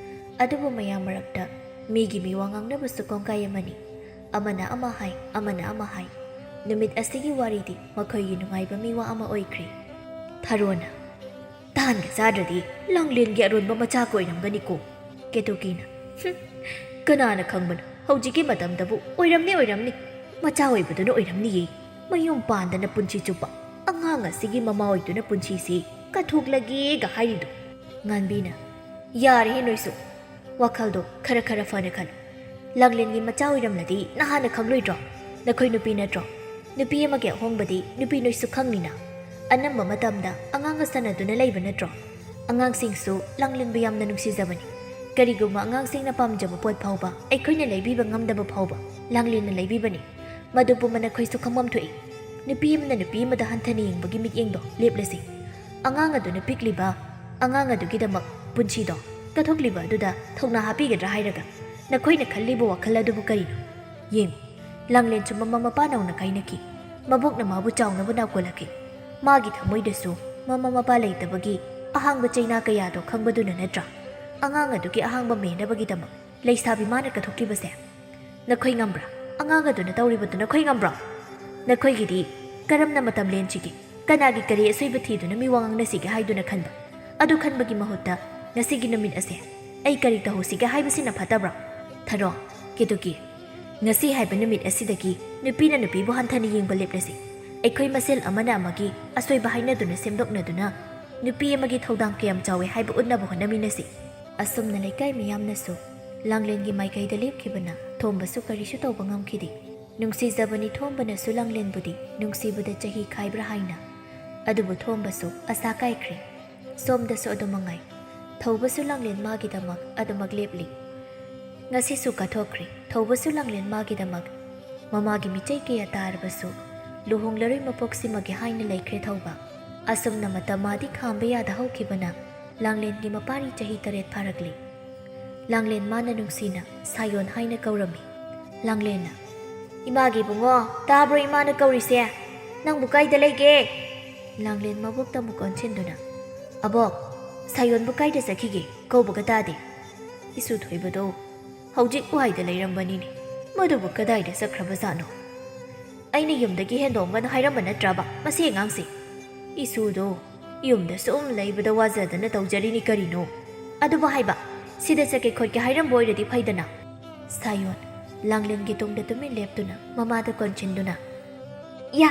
ꯑꯗꯨꯕꯨ ꯃꯌꯥꯝ ꯃꯔꯛꯇ ꯃꯤꯒꯤ ꯃꯤꯋꯥ ꯉꯥꯡꯅꯕꯁꯨ ꯀꯣꯡꯒꯥꯏ ꯑꯃꯅꯤ꯫ ꯑꯃꯅ ꯑꯃ ꯍꯥꯏ, ꯑꯃꯅ ꯑꯃ ꯍꯥꯏ꯫ ꯅꯨꯃꯤꯠ ꯑꯁꯤꯒꯤ ꯋꯥꯔꯤꯗꯤ ꯃꯈꯣꯏꯒꯤ ꯅꯨꯡꯉꯥꯏꯕ ꯃꯤꯋꯥ ꯑꯃ ꯑꯣꯏꯈ꯭ꯔꯦ꯫ ꯊꯔꯣꯅ, "ꯇꯥꯟꯒ ꯆꯥꯗ꯭ꯔꯗꯤ ꯂꯥꯡꯂꯦꯟꯒꯤ ꯑꯔꯣꯟꯕ ꯃꯆꯥ ꯀꯣꯏꯔꯝꯒꯅꯤꯀꯣ?" ꯀꯦꯇꯨꯀꯤꯅ, "ꯍꯨꯝ, ꯀꯅꯥꯅ ꯈꯪꯕꯅꯣ? ꯍꯧꯖꯤꯛꯀꯤ ꯃꯇꯝꯗꯕꯨ ꯑꯣꯏꯔꯝꯅꯤ, ꯑꯣꯏꯔꯝꯅꯤ꯫ ꯃꯆꯥ ꯑꯣꯏꯕꯗꯨꯅ ꯑꯣꯏꯔꯝꯅꯤꯌꯦ꯫ ꯃꯌꯨꯝ ꯄꯥꯟꯗꯅ ꯄꯨꯟꯁꯤ ꯆꯨꯞꯄ ꯑꯉꯥꯡ ꯑꯁꯤꯒꯤ ꯃꯃꯥ ꯑꯣꯏꯗꯨꯅ ꯄꯨꯟꯁꯤꯁꯤ ꯀꯠꯊꯣꯛꯂꯒꯦꯒ ꯍꯥꯏꯔꯤꯗꯣ?" ꯉꯥꯟꯕꯤꯅ, "ꯌꯥꯔꯦꯍꯦ ꯅꯣꯏꯁꯨ꯫ ꯋꯥꯈꯜꯗꯣ ꯈꯔ ꯈꯔ ꯐꯅ ꯈꯜꯂꯨ꯫ ꯂꯥꯡꯂꯦꯟꯒꯤ ꯃꯆꯥ ꯑꯣꯏꯔꯝꯂꯗꯤ ꯅꯍꯥꯟꯅ ꯈꯪꯂꯣꯏꯗ꯭ꯔꯣ? ꯅꯈꯣꯏ ꯅꯨꯄꯤ ꯅꯠꯇ꯭ꯔꯣ? ꯅꯨꯄꯤ ꯑꯃꯒꯤ ꯑꯍꯣꯡꯕꯗꯤ ꯅꯨꯄꯤ ꯅꯣꯏꯁꯨ ꯈꯪꯅꯤꯅ꯫ ꯑꯅꯝꯕ ꯃꯇꯝꯗ ꯑꯉꯥꯡꯒ ꯁꯥꯟꯅꯗꯨꯅ ꯂꯩꯕ ꯅꯠꯇ꯭ꯔꯣ? ꯑꯉꯥꯡꯁꯤꯡꯁꯨ ꯂꯥꯡꯂꯦꯟꯕꯨ ꯌꯥꯝꯅ ꯅꯨꯡꯁꯤꯖꯕꯅꯤ꯫ ꯀꯔꯤꯒꯨꯝꯕ ꯑꯉꯥꯡꯁꯤꯡꯅ ꯄꯥꯝꯖꯕ ꯄꯣꯠ ꯐꯥꯎꯕ ꯑꯩꯈꯣꯏꯅ ꯂꯩꯕꯤꯕ ꯉꯝꯗꯕ ꯐꯥꯎꯕ ꯂꯥꯡꯂꯦꯟꯅ ꯂꯩꯕꯤꯕꯅꯤ꯫ ꯃꯗꯨ ꯄꯨꯝꯕ ꯅꯈꯣꯏꯁꯨ ꯈꯪꯐꯝ ꯊꯣꯛꯏ꯫ ꯅꯨꯄꯤ ꯑꯃꯅ ꯅꯨꯄꯤ ꯑꯃꯗ ꯍꯟꯊꯅ ꯌꯦꯡꯕꯒꯤ ꯃꯤꯠꯌꯦꯡꯗꯣ ꯂꯦꯞꯂꯁꯤ꯫ ꯑꯉꯥꯡ ꯑꯗꯨꯅ ꯄꯤꯛꯂꯤꯕ ꯑꯉꯥꯡ ꯑꯗꯨꯒꯤꯗꯃꯛ ꯄꯨꯟꯁꯤꯗꯣ ꯀꯠꯊꯣꯛꯂꯤꯕ ꯑꯗꯨꯗ ꯊꯧꯅꯥ ꯍꯥꯞꯄꯤꯒꯗ꯭ꯔꯥ ꯍꯥꯏꯔꯒ ꯅꯈꯣꯏꯅ ꯈꯜꯂꯤꯕ ꯋꯥꯈꯜ ꯑꯗꯨꯕꯨ ꯀꯔꯤꯅꯣ? ꯌꯦꯡꯉꯨ, ꯂꯥꯡꯂꯦꯟꯁꯨ ꯃꯃꯥ ꯃꯄꯥ ꯅꯧꯅ ꯀꯥꯏꯅꯈꯤ꯫ ꯃꯕꯣꯛꯅ ꯃꯥꯕꯨ ꯆꯥꯎꯅꯕ ꯅꯥꯎꯀꯣꯜꯂꯛꯈꯤ꯫ ꯃꯥꯒꯤ ꯊꯃꯣꯏꯗꯁꯨ ꯃꯃꯥ ꯃꯄꯥ ꯂꯩꯇꯕꯒꯤ ꯑꯍꯥꯡꯕ ꯆꯩꯅꯥ ꯀꯌꯥꯗꯣ ꯈꯪꯕꯗꯨꯅ ꯅꯠꯇ꯭ꯔꯥ ꯑꯉꯥꯡ ꯑꯗꯨꯒꯤ ꯑꯍꯥꯡꯕ ꯃꯦꯟꯅꯕꯒꯤꯗꯃꯛ ꯂꯩꯁꯥꯕꯤ ꯃꯥꯅ ꯀꯠꯊꯣꯛꯈꯤꯕꯁꯦ? ꯅꯈꯣꯏ ꯉꯝꯕ꯭ꯔꯥ? ꯑꯉꯥꯡ ꯑꯗꯨꯅ ꯇꯧꯔꯤꯕꯗꯨ ꯅꯈꯣꯏ ꯉꯝꯕ꯭ꯔꯣ? ꯅꯈꯣꯏꯒꯤꯗꯤ ꯀꯔꯝꯅ ꯃꯇꯝ ꯂꯦꯟꯁꯤꯒꯦ? ꯀꯅꯥꯒꯤ ꯀꯔꯤ ꯑꯁꯣꯏꯕ ꯊꯤꯗꯨꯅ ꯃꯤꯋꯥ ꯉꯥꯡꯅꯁꯤꯒꯦ ꯍꯥꯏꯗꯨꯅ ꯈꯟꯕ? ꯑꯗꯨ ꯈꯟꯕꯒꯤ ꯃꯍꯨꯠꯇ ꯉꯁꯤꯒꯤ ꯅꯨꯃꯤꯠ ꯑꯁꯦ ꯑꯩ ꯀꯔꯤ ꯇꯧꯍꯧꯁꯤꯒꯦ ꯍꯥꯏꯕꯁꯤꯅ ꯐꯠꯇꯕ꯭ꯔꯣ? ꯊꯔꯣ, ꯀꯦꯇꯨꯀꯤ, ꯉꯁꯤ ꯍꯥꯏꯕ ꯅꯨꯃꯤꯠ ꯑꯁꯤꯗꯒꯤ ꯅꯨꯄꯤꯅ ꯅꯨꯄꯤꯕꯨ ꯍꯟꯊꯅ ꯌꯦꯡꯕ ꯂꯦꯞꯂꯁꯤ꯫ ꯑꯩꯈꯣꯏ ꯃꯁꯦꯜ ꯑꯃꯅ ꯑꯃꯒꯤ ꯑꯁꯣꯏꯕ ꯍꯥꯏꯅꯗꯨꯅ ꯁꯦꯝꯗꯣꯛꯅꯗꯨꯅ ꯅꯨꯄꯤ ꯑꯃꯒꯤ ꯊꯧꯗꯥꯡ ꯀꯌꯥꯝ ꯆꯥꯎꯏ ꯍꯥꯏꯕ ꯎꯠꯅꯕ ꯍꯣꯠꯅꯃꯤꯟꯅꯁꯤ꯫ ꯑꯁꯨꯝꯅ ꯂꯩꯀꯥꯏ ꯃꯤꯌꯥꯝꯅꯁꯨ ꯂꯥꯡꯂꯦꯟꯒꯤ ꯃꯥꯏꯀꯩꯗ ꯂꯦꯞꯈꯤꯕꯅ ꯊꯣꯝꯕꯁꯨ ꯀꯔꯤꯁꯨ ꯇꯧꯕ ꯉꯝꯈꯤꯗꯦ꯫ ꯅꯨꯡꯁꯤꯖꯕꯅꯤ ꯊꯣꯝꯕꯅꯁꯨ ꯂꯥꯡꯂꯦꯟꯕꯨꯗꯤ ꯅꯨꯡꯁꯤꯕꯗ ꯆꯍꯤ ꯈꯥꯏꯕ꯭ꯔꯥ ꯍꯥꯏꯅ꯫ ꯑꯗꯨꯕꯨ ꯊꯣꯝꯕꯁꯨ ꯑꯁꯥ ꯀꯥꯏꯈ꯭ꯔꯦ꯫ ꯁꯣꯝꯗꯁꯨ ꯑꯗꯨ ꯃꯉꯥꯏ꯫ ꯊꯧꯕꯁꯨ ꯂꯥꯡꯂꯦꯟ ꯃꯥꯒꯤꯗꯃꯛ ꯑꯗꯨꯃꯛ ꯂꯦꯞꯂꯤ꯫ ꯉꯁꯤꯁꯨ ꯀꯥꯊꯣꯛꯈ꯭ꯔꯦ꯫ ꯊꯧꯕꯁꯨ ꯂꯥꯡꯂꯦꯟ ꯃꯥꯒꯤꯗꯃꯛ꯫ ꯃꯃꯥꯒꯤ ꯃꯤꯆꯩ ꯀꯌꯥ ꯇꯥꯔꯕꯁꯨ ꯂꯨꯍꯣꯡꯂꯔꯣꯏ ꯃꯄꯣꯛꯁꯤꯃꯒꯤ ꯍꯥꯏꯅ ꯂꯩꯈ꯭ꯔꯦ ꯊꯧꯕ꯫ ꯑꯁꯨꯝꯅ ꯃꯇꯝ ꯃꯥꯗꯤ ꯈꯥꯝꯕ ꯌꯥꯗ ꯍꯧꯈꯤꯕꯅ ꯂꯥꯡꯂꯦꯟꯒꯤ ꯃꯄꯥꯔꯤ ꯆꯍꯤ ꯇꯔꯦꯠ ꯐꯥꯔꯛꯂꯤ꯫ ꯂꯥꯡꯂꯦꯟ ꯃꯥꯅ ꯅꯨꯡꯁꯤꯅ ꯁꯥꯌꯣꯟ ꯍꯥꯏꯅ ꯀꯧꯔꯝꯃꯤ꯫ ꯂꯥꯡꯂꯦꯟꯅ, "ꯏꯃꯥꯒꯤ ꯏꯕꯨꯡꯉꯣ, ꯇꯥꯕ꯭ꯔꯣ ꯏꯃꯥꯅ ꯀꯧꯔꯤꯁꯦ? ꯅꯪꯕꯨ ꯀꯥꯏꯗ ꯂꯩꯒꯦ?" ꯂꯥꯡꯂꯦꯟ ꯃꯕꯣꯛꯇ ꯑꯃꯨꯛ ꯑꯣꯟꯁꯤꯟꯗꯨꯅ, "ꯑꯕꯣꯛ, ꯁꯥꯌꯣꯟꯕꯨ ꯀꯥꯏꯗ ꯆꯠꯈꯤꯒꯦ? ꯀꯧꯕꯒ ꯇꯥꯗꯦ꯫ ꯏꯁꯨ ꯊꯣꯏꯕꯗꯣ ꯍꯧꯖꯤꯛ ꯋꯥꯏꯗ ꯂꯩꯔꯝꯕꯅꯤꯅꯦ꯫ ꯃꯗꯨꯕꯨ ꯀꯗꯥꯏꯗ ꯆꯠꯈ꯭ꯔꯕꯖꯥꯠꯅꯣ? ꯑꯩꯅ ꯌꯨꯝꯗꯒꯤ ꯍꯦꯟꯗꯣꯛꯒꯅꯨ ꯍꯥꯏꯔꯝꯕ ꯅꯠꯇ꯭ꯔꯕ ꯃꯁꯤ ꯑꯉꯥꯡꯁꯦ? ꯏꯁꯨꯗꯣ ꯌꯨꯝꯗ ꯁꯨꯝ ꯂꯩꯕꯗ ꯋꯥꯖꯗꯅ ꯇꯧꯖꯔꯤꯅꯤ ꯀꯔꯤꯅꯣ? ꯑꯗꯨꯕꯨ ꯍꯥꯏꯕ, ꯁꯤꯗ ꯆꯠꯀꯦ ꯈꯣꯠꯀꯦ ꯍꯥꯏꯔꯝꯕ ꯑꯣꯏꯔꯗꯤ ꯐꯩꯗꯅ?" ꯁꯥꯌꯣꯟ ꯂꯥꯡꯂꯦꯟꯒꯤ ꯇꯨꯡꯗ ꯇꯨꯃꯤꯟ ꯂꯦꯞꯇꯨꯅ ꯃꯃꯥꯗ ꯀꯣꯟꯁꯤꯟꯗꯨꯅ, "ꯌꯥ,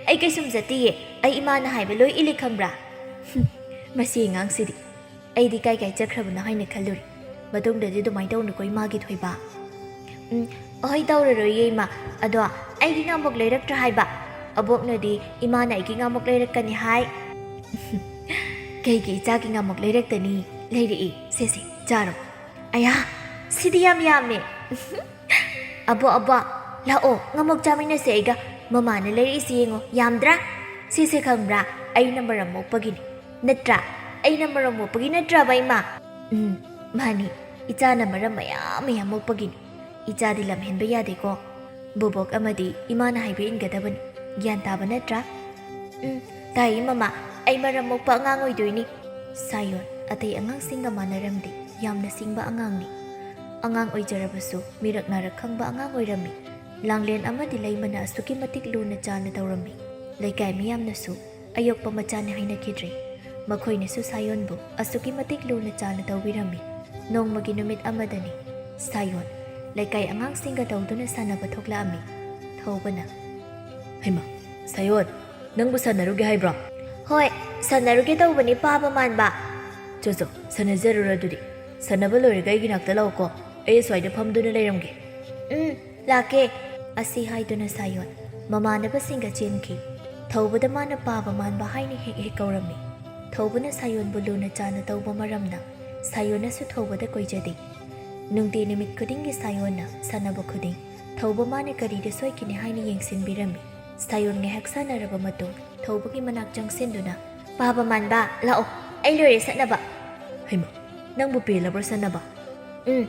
ꯑꯩ ꯀꯩꯁꯨꯝ ꯆꯠꯇꯤꯌꯦ꯫ ꯑꯩ ꯏꯃꯥꯅ ꯍꯥꯏꯕ ꯂꯣꯏ ꯏꯜꯂꯤ ꯈꯪꯕ꯭ꯔꯥ? ꯃꯁꯤ ꯑꯉꯥꯡꯁꯤꯗꯤ꯫ ꯑꯩꯗꯤ ꯀꯥꯏ ꯀꯥꯏ ꯆꯠꯈ꯭ꯔꯕꯅꯣ ꯍꯥꯏꯅ ꯈꯜꯂꯨꯔꯦ꯫ ꯃꯇꯨꯡꯗꯗꯤ ꯑꯗꯨꯃꯥꯏꯅ ꯇꯧꯅꯨꯀꯣ ꯏꯃꯥꯒꯤ ꯊꯣꯏꯕ꯫ ꯎꯝ, ꯑꯍꯣꯏ ꯇꯧꯔꯔꯣꯏꯌꯦ ꯏꯃꯥ꯫ ꯑꯗꯣ ꯑꯩꯒꯤ ꯉꯥꯃꯣꯛ ꯂꯩꯔꯛꯇ꯭ꯔꯥ ꯍꯥꯏꯕ? ꯑꯕꯣꯛꯅꯗꯤ ꯏꯃꯥꯅ ꯑꯩꯒꯤ ꯉꯥꯃꯣꯛ ꯂꯩꯔꯛꯀꯅꯤ ꯍꯥꯏ꯫ ꯀꯩꯒꯤ ꯏꯆꯥꯒꯤ ꯉꯥꯃꯣꯛ ꯂꯩꯔꯛꯇꯅꯤ? ꯂꯩꯔꯛꯏ꯫ ꯁꯦ ꯁꯦ, ꯆꯥꯔꯣ꯫ ꯑꯌꯥ, ꯁꯤꯗꯤ ꯌꯥꯝ ꯌꯥꯝꯃꯦ꯫ ꯑꯕꯣ, ꯑꯕꯣ, ꯂꯥꯛꯑꯣ, ꯉꯥꯃꯣꯛ ꯆꯥꯃꯤꯟꯅꯁꯦ ꯑꯩꯒ꯫ ꯃꯃꯥꯅ ꯂꯩꯔꯛꯏꯁꯤ ꯌꯦꯡꯉꯣ, ꯌꯥꯝꯗ꯭ꯔꯥ? ꯁꯤꯁꯦ ꯈꯪꯕ꯭ꯔꯥ? ꯑꯩꯅ ꯃꯔꯝ ꯃꯣꯛꯄꯒꯤꯅꯤ꯫ ꯅꯠꯇ꯭ꯔꯥ? ꯑꯩꯅ ꯃꯔꯝ ꯃꯣꯛꯄꯒꯤ ꯅꯠꯇ꯭ꯔꯕ ꯏꯃꯥ? ꯎꯝ, ꯃꯥꯅꯤ, ꯏꯆꯥꯅ ꯃꯔꯝ ꯃꯌꯥꯝ ꯃꯌꯥꯝ ꯃꯣꯛꯄꯒꯤꯅꯤ꯫ ꯏꯆꯥꯗꯤ ꯂꯝ ꯍꯦꯟꯕ ꯌꯥꯗꯦꯀꯣ꯫ ꯕꯣꯕꯣꯛ ꯑꯃꯗꯤ ꯏꯃꯥꯅ ꯍꯥꯏꯕ ꯏꯟꯒꯗꯕꯅꯤ꯫ ꯒ꯭ꯌꯥꯟ ꯇꯥꯕ ꯅꯠꯇ꯭ꯔꯥ? ꯎꯝ, ꯇꯥꯏꯌꯦ ꯃꯃꯥ, ꯑꯩ ꯃꯔꯝ ꯃꯣꯛꯄ ꯑꯉꯥꯡ ꯑꯣꯏꯗꯣꯏꯅꯤ꯫ ꯁꯥꯌꯣꯟ ꯑꯇꯩ ꯑꯉꯥꯡꯁꯤꯡꯒ ꯃꯥꯟꯅꯔꯝꯗꯦ, ꯌꯥꯝꯅ ꯁꯤꯡꯕ ꯑꯉꯥꯡꯅꯤ꯫ ꯑꯉꯥꯡ ꯑꯣꯏꯖꯔꯕꯁꯨ ꯃꯤꯔꯛ ꯅꯥꯔꯛ ꯈꯪꯕ ꯑꯉꯥꯡ ꯑꯣꯏꯔꯝꯃꯤ꯫ ꯂꯥꯡꯂꯦꯟ ꯑꯃꯗꯤ ꯂꯩꯃꯅ ꯑꯁꯨꯛꯀꯤ ꯃꯇꯤꯛ ꯂꯨꯅ ꯆꯥꯟꯅ ꯇꯧꯔꯝꯃꯤ꯫ ꯂꯩꯀꯥꯏ ꯃꯤꯌꯥꯝꯅꯁꯨ ꯑꯌꯣꯛꯄ ꯃꯆꯥꯅꯤ ꯍꯥꯏꯅꯈꯤꯗ꯭ꯔꯦ꯫ ꯃꯈꯣꯏꯅꯁꯨ ꯁꯥꯌꯣꯟꯕꯨ ꯑꯁꯨꯛꯀꯤ ꯃꯇꯤꯛ ꯂꯨꯅ ꯆꯥꯟꯅ ꯇꯧꯕꯤꯔꯝꯃꯤ꯫ ꯅꯣꯡꯃꯒꯤ ꯅꯨꯃꯤꯠ ꯑꯃꯗꯅꯤ ꯁꯥꯌꯣꯟ ꯂꯩꯀꯥꯏ ꯑꯉꯥꯡꯁꯤꯡꯒ ꯇꯧꯗꯨꯅ ꯁꯥꯟꯅꯕ ꯊꯣꯛꯂꯛꯑꯝꯃꯤ꯫ ꯊꯧꯕꯅ, "ꯍꯩꯃꯥ, ꯁꯥꯌꯣꯟ, ꯅꯪꯕꯨ ꯁꯥꯟꯅꯔꯨꯒꯦ ꯍꯥꯏꯕ꯭ꯔꯣ?" "ꯍꯣꯏ, ꯁꯥꯟꯅꯔꯨꯒꯦ ꯇꯧꯕꯅꯤ ꯄꯥꯕ ꯃꯥꯟꯕ꯫" "ꯆꯣ ꯆꯣ, ꯁꯥꯟꯅꯖꯔꯨꯔꯣ ꯑꯗꯨꯗꯤ꯫ ꯁꯥꯟꯅꯕ ꯂꯣꯏꯔꯒ ꯑꯩꯒꯤ ꯅꯥꯛꯇ ꯂꯥꯛꯑꯣꯀꯣ, ꯑꯩ ꯑꯁ꯭ꯋꯥꯏꯗ ꯐꯝꯗꯨꯅ ꯂꯩꯔꯝꯒꯦ꯫" "ꯎꯝ, "ꯂꯥꯛꯀꯦ!" ꯑꯁꯤ ꯍꯥꯏꯗꯨꯅ ꯁꯥꯌꯣꯟ ꯃꯃꯥꯟꯅꯕꯁꯤꯡꯒ ꯆꯦꯟꯈꯤ꯫ ꯊꯧꯕꯗ ꯃꯥꯅ ꯄꯥꯕ ꯃꯥꯟꯕ ꯍꯥꯏꯅ ꯍꯦꯛ ꯍꯦꯛ ꯀꯧꯔꯝꯃꯤ꯫ ꯊꯧꯕꯅ ꯁꯥꯌꯣꯟꯕꯨ ꯂꯨꯅ ꯆꯥꯅ ꯇꯧꯕ ꯃꯔꯝꯅ ꯁꯥꯌꯣꯟꯅꯁꯨ ꯊꯧꯕꯗ ꯀꯣꯏꯖꯗꯦ꯫ ꯅꯨꯡꯇꯤ ꯅꯨꯃꯤꯠ ꯈꯨꯗꯤꯡꯒꯤ ꯁꯥꯌꯣꯟꯅ ꯁꯥꯟꯅꯕ ꯈꯨꯗꯤꯡ ꯊꯧꯕ ꯃꯥꯅ ꯀꯔꯤꯗ ꯁꯣꯏꯈꯤꯅꯤ ꯍꯥꯏꯅ ꯌꯦꯡꯁꯤꯟꯕꯤꯔꯝꯃꯤ꯫ ꯁꯥꯌꯣꯟ ꯉꯥꯏꯍꯥꯛ ꯁꯥꯟꯅꯔꯕ ꯃꯇꯨꯡ ꯊꯧꯕꯒꯤ ꯃꯅꯥꯛ ꯆꯪꯁꯤꯟꯗꯨꯅ, "ꯄꯥꯕ ꯃꯥꯟꯕ, ꯂꯥꯛꯑꯣ, ꯑꯩ ꯂꯣꯏꯔꯦ ꯁꯥꯟꯅꯕ꯫" "ꯍꯩꯃꯥ, ꯅꯪꯕꯨ ꯄꯦꯜꯂꯕ꯭ꯔꯣ ꯁꯥꯟꯅꯕ?" "ꯎꯝ,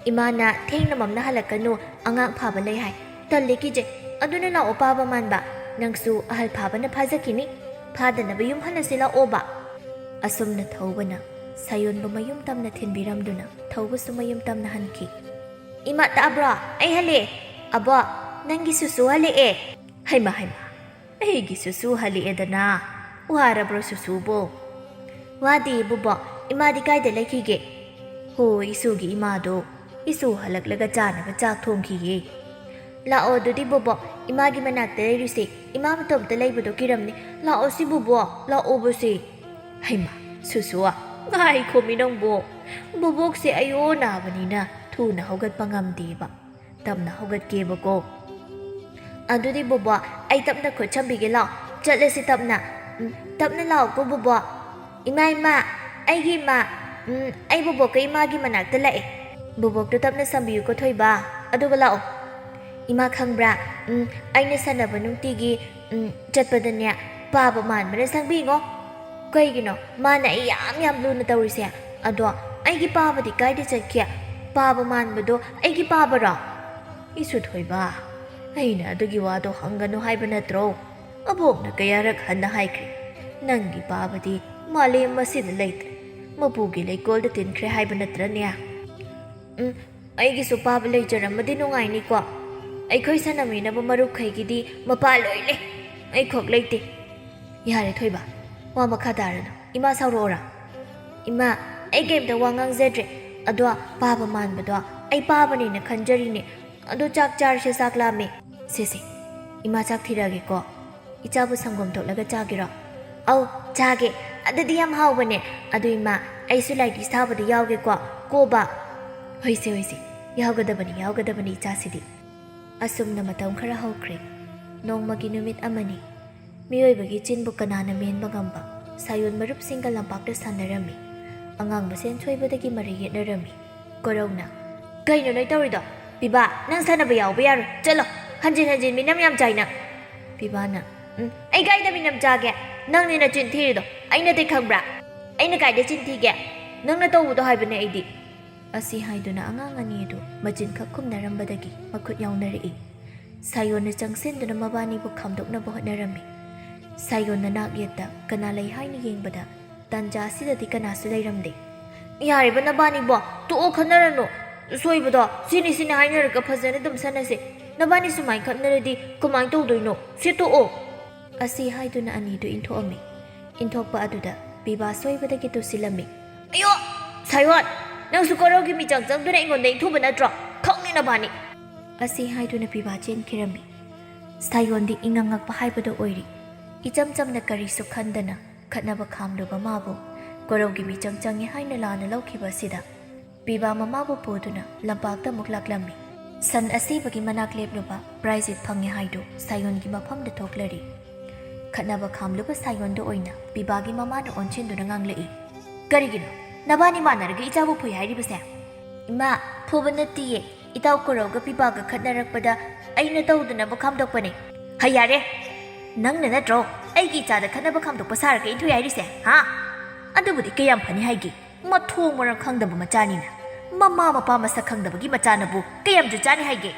ꯏꯃꯥꯅ ꯊꯦꯡꯅ ꯃꯝꯅ ꯍꯜꯂꯛꯀꯅꯨ, ꯑꯉꯥꯡ ꯐꯥꯕ ꯂꯩ ꯍꯥꯏ꯫ ꯇꯜꯂꯦ, ꯀꯤꯖꯩ꯫ ꯑꯗꯨꯅ ꯂꯥꯛꯑꯣ ꯄꯥꯕ ꯃꯥꯟꯕ, ꯅꯪꯁꯨ ꯑꯍꯜ ꯐꯥꯕꯅ ꯐꯥꯖꯈꯤꯅꯤ꯫ ꯐꯥꯗꯅꯕ ꯌꯨꯝ ꯍꯜꯂꯁꯤ ꯂꯥꯛꯑꯣꯕ꯫" ꯑꯁꯨꯝꯅ ꯊꯧꯕꯅ ꯁꯥꯌꯣꯟꯕꯨ ꯃꯌꯨꯝ ꯇꯝꯅ ꯊꯤꯟꯕꯤꯔꯝꯗꯨꯅ ꯊꯧꯕꯁꯨ ꯃꯌꯨꯝ ꯇꯝꯅ ꯍꯟꯈꯤ꯫ "ꯏꯃꯥ, ꯇꯥꯕ꯭ꯔꯣ? ꯑꯩ ꯍꯜꯂꯛꯑꯦ꯫ ꯑꯕꯣ, ꯅꯪꯒꯤ ꯁꯨꯁꯨ ꯍꯜꯂꯛꯑꯦ꯫" "ꯍꯩꯃꯥ, ꯍꯩꯃꯥ, ꯑꯩꯒꯤ ꯁꯨꯁꯨ ꯍꯜꯂꯛꯑꯦꯗꯅ꯫ ꯋꯥꯔꯕ꯭ꯔꯣ ꯁꯨꯁꯨꯕꯣ?" "ꯋꯥꯗꯦ ꯕꯨꯕꯣꯛ, ꯏꯃꯥꯗꯤ ꯀꯥꯏꯗ ꯂꯩꯈꯤꯒꯦ?" "ꯍꯣ, ꯏꯁꯨꯒꯤ ꯏꯃꯥꯗꯣ, ꯏꯁꯨ ꯍꯜꯂꯛꯂꯒ ꯆꯥꯅꯕ ꯆꯥꯛ ꯊꯣꯡꯈꯤꯌꯦ꯫" "ꯂꯥꯛꯑꯣ ꯑꯗꯨꯗꯤ ꯕꯨꯕꯣꯛ, ꯏꯃꯥꯒꯤ ꯃꯅꯥꯛꯇ ꯂꯩꯔꯨꯁꯦ꯫ ꯏꯃꯥ ꯃꯇꯣꯝꯇ ꯂꯩꯕꯗꯣ ꯀꯤꯔꯝꯅꯤ꯫ ꯂꯥꯛꯑꯣ ꯁꯤ ꯕꯨꯕꯣꯛ, ꯂꯥꯛꯑꯣꯕ ꯁꯤ꯫" "ꯍꯩꯃꯥ, ꯁꯨꯁꯨ, ꯉꯥꯏꯈꯣꯃꯤ ꯅꯪꯕꯣ꯫ ꯕꯨꯕꯣꯛꯁꯦ ꯑꯌꯣ ꯅꯥꯕꯅꯤꯅ ꯊꯨꯅ ꯍꯧꯒꯠꯄ ꯉꯝꯗꯦꯕ꯫ ꯇꯞꯅ ꯍꯧꯒꯠꯀꯦꯕꯀꯣ꯫" "ꯑꯗꯨꯗꯤ ꯕꯣꯕꯣ, ꯑꯩ ꯇꯞꯅ ꯈꯨꯠ ꯁꯝꯕꯤꯒꯦ ꯂꯥꯎ꯫ ꯆꯠꯂꯁꯤ ꯇꯞꯅ꯫" "ꯎꯝ, ꯇꯞꯅ ꯂꯥꯛꯑꯣꯀꯣ ꯕꯣꯕꯣ꯫" "ꯏꯃꯥ, ꯏꯃꯥ, ꯑꯩꯒꯤ ꯏꯃꯥ, ꯎꯝ, ꯑꯩ ꯕꯣꯕꯣꯛꯀ ꯏꯃꯥꯒꯤ ꯃꯅꯥꯛꯇ ꯂꯥꯛꯑꯦ꯫ ꯕꯣꯕꯣꯛꯇꯣ ꯇꯞꯅ ꯁꯝꯕꯤꯌꯨꯀꯣ ꯊꯣꯏꯕ, ꯑꯗꯨꯒ ꯂꯥꯛꯑꯣ꯫" "ꯏꯃꯥ ꯈꯪꯕ꯭ꯔꯥ, ꯎꯝ, ꯑꯩꯅ ꯁꯥꯟꯅꯕ ꯅꯨꯡꯇꯤꯒꯤ, ꯎꯝ, ꯆꯠꯄꯗꯅꯦ ꯄꯥꯕ ꯃꯥꯟꯕꯅ ꯁꯪꯕꯤꯉꯣ꯫ ꯀꯩꯒꯤꯅꯣ ꯃꯥꯅ ꯑꯩ ꯌꯥꯝ ꯌꯥꯝ ꯂꯨꯅ ꯇꯧꯔꯤꯁꯦ? ꯑꯗꯣ ꯑꯩꯒꯤ ꯄꯥꯕꯗꯤ ꯀꯥꯏꯗ ꯆꯠꯈꯤ? ꯄꯥꯕ ꯃꯥꯟꯕꯗꯣ ꯑꯩꯒꯤ ꯄꯥꯕꯔꯣ?" "ꯏꯁꯨ ꯊꯣꯏꯕ, ꯑꯩꯅ ꯑꯗꯨꯒꯤ ꯋꯥꯗꯣ ꯍꯪꯒꯅꯨ ꯍꯥꯏꯕ ꯅꯠꯇ꯭ꯔꯣ? ꯑꯕꯣꯛꯅ ꯀꯌꯥꯔꯛ ꯍꯟꯅ ꯍꯥꯏꯈ꯭ꯔꯦ, ꯅꯪꯒꯤ ꯄꯥꯕꯗꯤ ꯃꯥꯂꯦꯝ ꯑꯁꯤꯗ ꯂꯩꯇ꯭ꯔꯦ, ꯃꯄꯨꯒꯤ ꯂꯩꯀꯣꯜꯗ ꯇꯤꯟꯈ꯭ꯔꯦ ꯍꯥꯏꯕ ꯅꯠꯇ꯭ꯔꯅꯦ?" "ꯎꯝ, ꯑꯩꯒꯤꯁꯨ ꯄꯥꯕ ꯂꯩꯖꯔꯝꯃꯗꯤ ꯅꯨꯡꯉꯥꯏꯅꯤꯀꯣ꯫ ꯑꯩꯈꯣꯏ ꯁꯥꯟꯅꯃꯤꯟꯅꯕ ꯃꯔꯨꯞꯈꯩꯒꯤꯗꯤ ꯃꯄꯥ ꯂꯣꯏ ꯂꯩ, ꯑꯩꯈꯛ ꯂꯩꯇꯦ꯫" "ꯌꯥꯔꯦ ꯊꯣꯏꯕ, ꯋꯥ ꯃꯈꯥ ꯇꯥꯔꯅꯨ꯫ ꯏꯃꯥ ꯁꯥꯎꯔꯛꯑꯣꯔꯥ?" "ꯏꯃꯥ, ꯑꯩ ꯀꯩꯝꯇ ꯋꯥ ꯉꯥꯡꯖꯗ꯭ꯔꯦ꯫ ꯑꯗꯣ ꯄꯥꯕ ꯃꯥꯟꯕꯗꯣ ꯑꯩ ꯄꯥꯕꯅꯦꯅ ꯈꯟꯖꯔꯤꯅꯦ꯫ ꯑꯗꯣ ꯆꯥꯛ ꯆꯥꯔꯁꯦ, ꯆꯥꯛ ꯂꯥꯝꯃꯦ꯫" "ꯁꯦ ꯁꯦ, ꯏꯃꯥ ꯆꯥꯛ ꯊꯤꯔꯛꯑꯒꯦꯀꯣ꯫ ꯏꯆꯥꯕꯨ ꯁꯪꯒꯣꯝ ꯇꯣꯠꯂꯒ ꯆꯥꯒꯦꯔꯣ?" "ꯑꯧ, ꯆꯥꯒꯦ꯫ ꯑꯗꯨꯗꯤ ꯌꯥꯝ ꯍꯥꯎꯕꯅꯦ꯫ ꯑꯗꯨ ꯏꯃꯥ, ꯑꯩꯁꯨ ꯂꯥꯏꯔꯤꯛ ꯁꯥꯕꯗ ꯌꯥꯎꯒꯦꯀꯣ, ꯀꯣꯕ?" "ꯍꯣꯏꯁꯦ, ꯍꯣꯏꯁꯦ, ꯌꯥꯎꯒꯗꯕꯅꯤ, ꯌꯥꯎꯒꯗꯕꯅꯤ ꯏꯆꯥꯁꯤꯗꯤ꯫" ꯑꯁꯨꯝꯅ ꯃꯇꯝ ꯈꯔ ꯍꯧꯈ꯭ꯔꯦ꯫ ꯅꯣꯡꯃꯒꯤ ꯅꯨꯃꯤꯠ ꯑꯃꯅꯤ꯫ ꯃꯤꯑꯣꯏꯕꯒꯤ ꯆꯤꯟꯕꯨ ꯀꯅꯥꯅ ꯃꯦꯟꯕ ꯉꯝꯕ? ꯁꯥꯌꯣꯟ ꯃꯔꯨꯞꯁꯤꯡꯒ ꯂꯝꯄꯥꯛꯇ ꯁꯥꯟꯅꯔꯝꯃꯤ꯫ ꯑꯉꯥꯡ ꯃꯁꯦꯟ ꯁꯣꯏꯕꯗꯒꯤ ꯃꯔꯩ ꯌꯦꯠꯅꯔꯝꯃꯤ꯫ ꯀꯣꯔꯧꯅ, "ꯀꯩꯅꯣ ꯅꯣꯏ ꯇꯧꯔꯤꯗꯣ? ꯄꯤꯕꯥ, ꯅꯪ ꯁꯥꯟꯅꯕ ꯌꯥꯎꯕ ꯌꯥꯔꯣꯏ꯫ ꯆꯠꯂꯣ꯫ ꯍꯟꯖꯤꯟ ꯍꯟꯖꯤꯟ ꯃꯤꯅꯝ ꯌꯥꯝ ꯆꯥꯏ ꯅꯪ꯫" ꯄꯤꯕꯥꯅ, "ꯎꯝ, ꯑꯩ ꯀꯥꯏꯗ ꯃꯤꯅꯝ ꯆꯥꯒꯦ? ꯅꯪꯅꯤ ꯅꯆꯤꯟ ꯊꯤꯔꯤꯗꯣ꯫ ꯑꯩ ꯅꯠꯇꯦ ꯈꯪꯕ꯭ꯔꯥ? ꯑꯩꯅ ꯀꯥꯏꯗ ꯆꯤꯟ ꯊꯤꯒꯦ? ꯅꯪꯅ ꯇꯧꯕꯗꯣ ꯍꯥꯏꯕꯅꯦ ꯑꯩꯗꯤ꯫" ꯑꯁꯤ ꯍꯥꯏꯗꯨꯅ ꯑꯉꯥꯡ ꯑꯅꯤ ꯑꯗꯨ ꯃꯆꯤꯟ ꯈꯛ ꯈꯨꯝꯅꯔꯝꯕꯗꯒꯤ ꯃꯈꯨꯠ ꯌꯥꯎꯅꯔꯛꯏ꯫ ꯁꯥꯌꯣꯟꯅ ꯆꯪꯁꯤꯟꯗꯨꯅ ꯃꯕꯥꯅꯤꯕꯨ ꯈꯥꯝꯗꯣꯛꯅꯕ ꯍꯣꯠꯅꯔꯝꯃꯤ꯫ ꯁꯥꯌꯣꯟꯅ ꯅꯥꯛ ꯌꯦꯠꯇ ꯀꯅꯥ ꯂꯩ ꯍꯥꯏꯅ ꯌꯦꯡꯕꯗ ꯇꯥꯟꯖꯥ ꯑꯁꯤꯗꯗꯤ ꯀꯅꯥꯁꯨ ꯂꯩꯔꯝꯗꯦ꯫ "ꯌꯥꯔꯦꯕ ꯅꯕꯥꯅꯤꯕꯣ, ꯇꯣꯛꯑꯣ ꯈꯟꯅꯔꯅꯨ꯫ ꯁꯣꯏꯕꯗꯣ ꯁꯤꯅꯤ ꯁꯤꯅꯤ ꯍꯥꯏꯅꯔꯒ ꯐꯖꯅ ꯑꯗꯨꯝ ꯁꯥꯟꯅꯁꯦ꯫ ꯅꯕꯥꯅꯤ ꯁꯨꯃꯥꯏꯅ ꯈꯠꯅꯔꯗꯤ ꯀꯃꯥꯏꯅ ꯇꯧꯗꯣꯏꯅꯣ? ꯁꯤ ꯇꯣꯛꯑꯣ꯫" ꯑꯁꯤ ꯍꯥꯏꯗꯨꯅ ꯑꯅꯤꯗꯨ ꯏꯟꯊꯣꯛꯑꯝꯃꯤ꯫ ꯏꯟꯊꯣꯛꯄ ꯑꯗꯨꯗ ꯄꯤꯕꯥ ꯁꯣꯏꯕꯗꯒꯤ ꯇꯨꯁꯤꯜꯂꯝꯃꯤ꯫ "ꯑꯌꯣ! ꯁꯥꯌꯣꯟ! ꯅꯪꯁꯨ ꯀꯣꯔꯧꯒꯤ ꯃꯤꯆꯪ ꯆꯪꯗꯨꯅ ꯑꯩꯉꯣꯟꯗ ꯏꯟꯊꯨꯕ ꯅꯠꯇ꯭ꯔꯣ? ꯈꯪꯅꯤ ꯅꯕꯥꯅꯤ!" ꯑꯁꯤ ꯍꯥꯏꯗꯨꯅ ꯄꯤꯕꯥ ꯆꯦꯟꯈꯤꯔꯝꯃꯤ꯫ ꯁꯥꯌꯣꯟꯗꯤ ꯏꯉꯛ ꯉꯛꯄ ꯍꯥꯏꯕꯗꯨ ꯑꯣꯏꯔꯤ꯫ ꯏꯆꯝ ꯆꯝꯅ ꯀꯔꯤꯁꯨ ꯈꯟꯗꯅ ꯈꯠꯅꯕ ꯈꯥꯝꯂꯨꯕ ꯃꯥꯕꯨ ꯀꯣꯔꯧꯒꯤ ꯃꯤꯆꯪ ꯆꯪꯉꯤ ꯍꯥꯏꯅ ꯂꯥꯟꯅ ꯂꯧꯈꯤꯕ ꯑꯁꯤꯗ ꯄꯤꯕꯥ ꯃꯃꯥꯕꯨ ꯄꯨꯗꯨꯅ ꯂꯝꯄꯥꯛꯇ ꯑꯃꯨꯛ ꯂꯥꯛꯂꯝꯃꯤ꯫ ꯁꯟ ꯑꯁꯤꯕꯒꯤ ꯃꯅꯥꯛ ꯂꯦꯞꯂꯨꯕ ꯄ꯭ꯔꯥꯏꯖꯤꯠ ꯐꯪꯉꯦ ꯍꯥꯏꯗꯨ ꯁꯥꯌꯣꯟꯒꯤ ꯃꯐꯝꯗ ꯊꯣꯛꯂꯔꯤ꯫ ꯈꯠꯅꯕ ꯈꯥꯝꯂꯨꯕ ꯁꯥꯌꯣꯟꯗ ꯑꯣꯏꯅ ꯄꯤꯕꯥꯒꯤ ꯃꯃꯥꯅ ꯑꯣꯟꯁꯤꯟꯗꯨꯅ ꯉꯥꯡꯂꯛꯏ꯫ "ꯀꯔꯤꯒꯤꯅꯣ ꯅꯕꯥꯅꯤ ꯃꯥꯟꯅꯔꯒ ꯏꯆꯥꯕꯨ ꯐꯨꯏ ꯍꯥꯏꯔꯤꯕꯁꯦ?" "ꯏꯃꯥ, ꯐꯨꯕ ꯅꯠꯇꯤꯌꯦ꯫ ꯏꯇꯥꯎ ꯀꯣꯔꯧꯒ ꯄꯤꯕꯥꯒ ꯈꯠꯅꯔꯛꯄꯗ ꯑꯩꯅ ꯇꯧꯗꯅꯕ ꯈꯥꯝꯗꯣꯛꯄꯅꯦ꯫" "ꯍꯩ ꯌꯥꯔꯦ! ꯅꯪꯅ ꯅꯠꯇ꯭ꯔꯣ ꯑꯩꯒꯤ ꯏꯆꯥꯗ ꯈꯠꯅꯕ ꯈꯥꯝꯗꯣꯛꯄ ꯁꯥꯔꯒ ꯏꯟꯊꯨꯏ ꯍꯥꯏꯔꯤꯁꯦ, ꯍꯥ? ꯑꯗꯨꯕꯨꯗꯤ ꯀꯌꯥꯝ ꯐꯅꯤ ꯍꯥꯏꯒꯦ? ꯃꯊꯣꯡ ꯃꯔꯝ ꯈꯪꯗꯕ ꯃꯆꯥꯅꯤꯅ꯫ ꯃꯃꯥ ꯃꯄꯥ ꯃꯁꯛ ꯈꯪꯗꯕꯒꯤ ꯃꯆꯥꯅꯕꯨ ꯀꯌꯥꯝ ꯖꯨꯠ ꯆꯥꯅꯤ ꯍꯥꯏꯒꯦ?"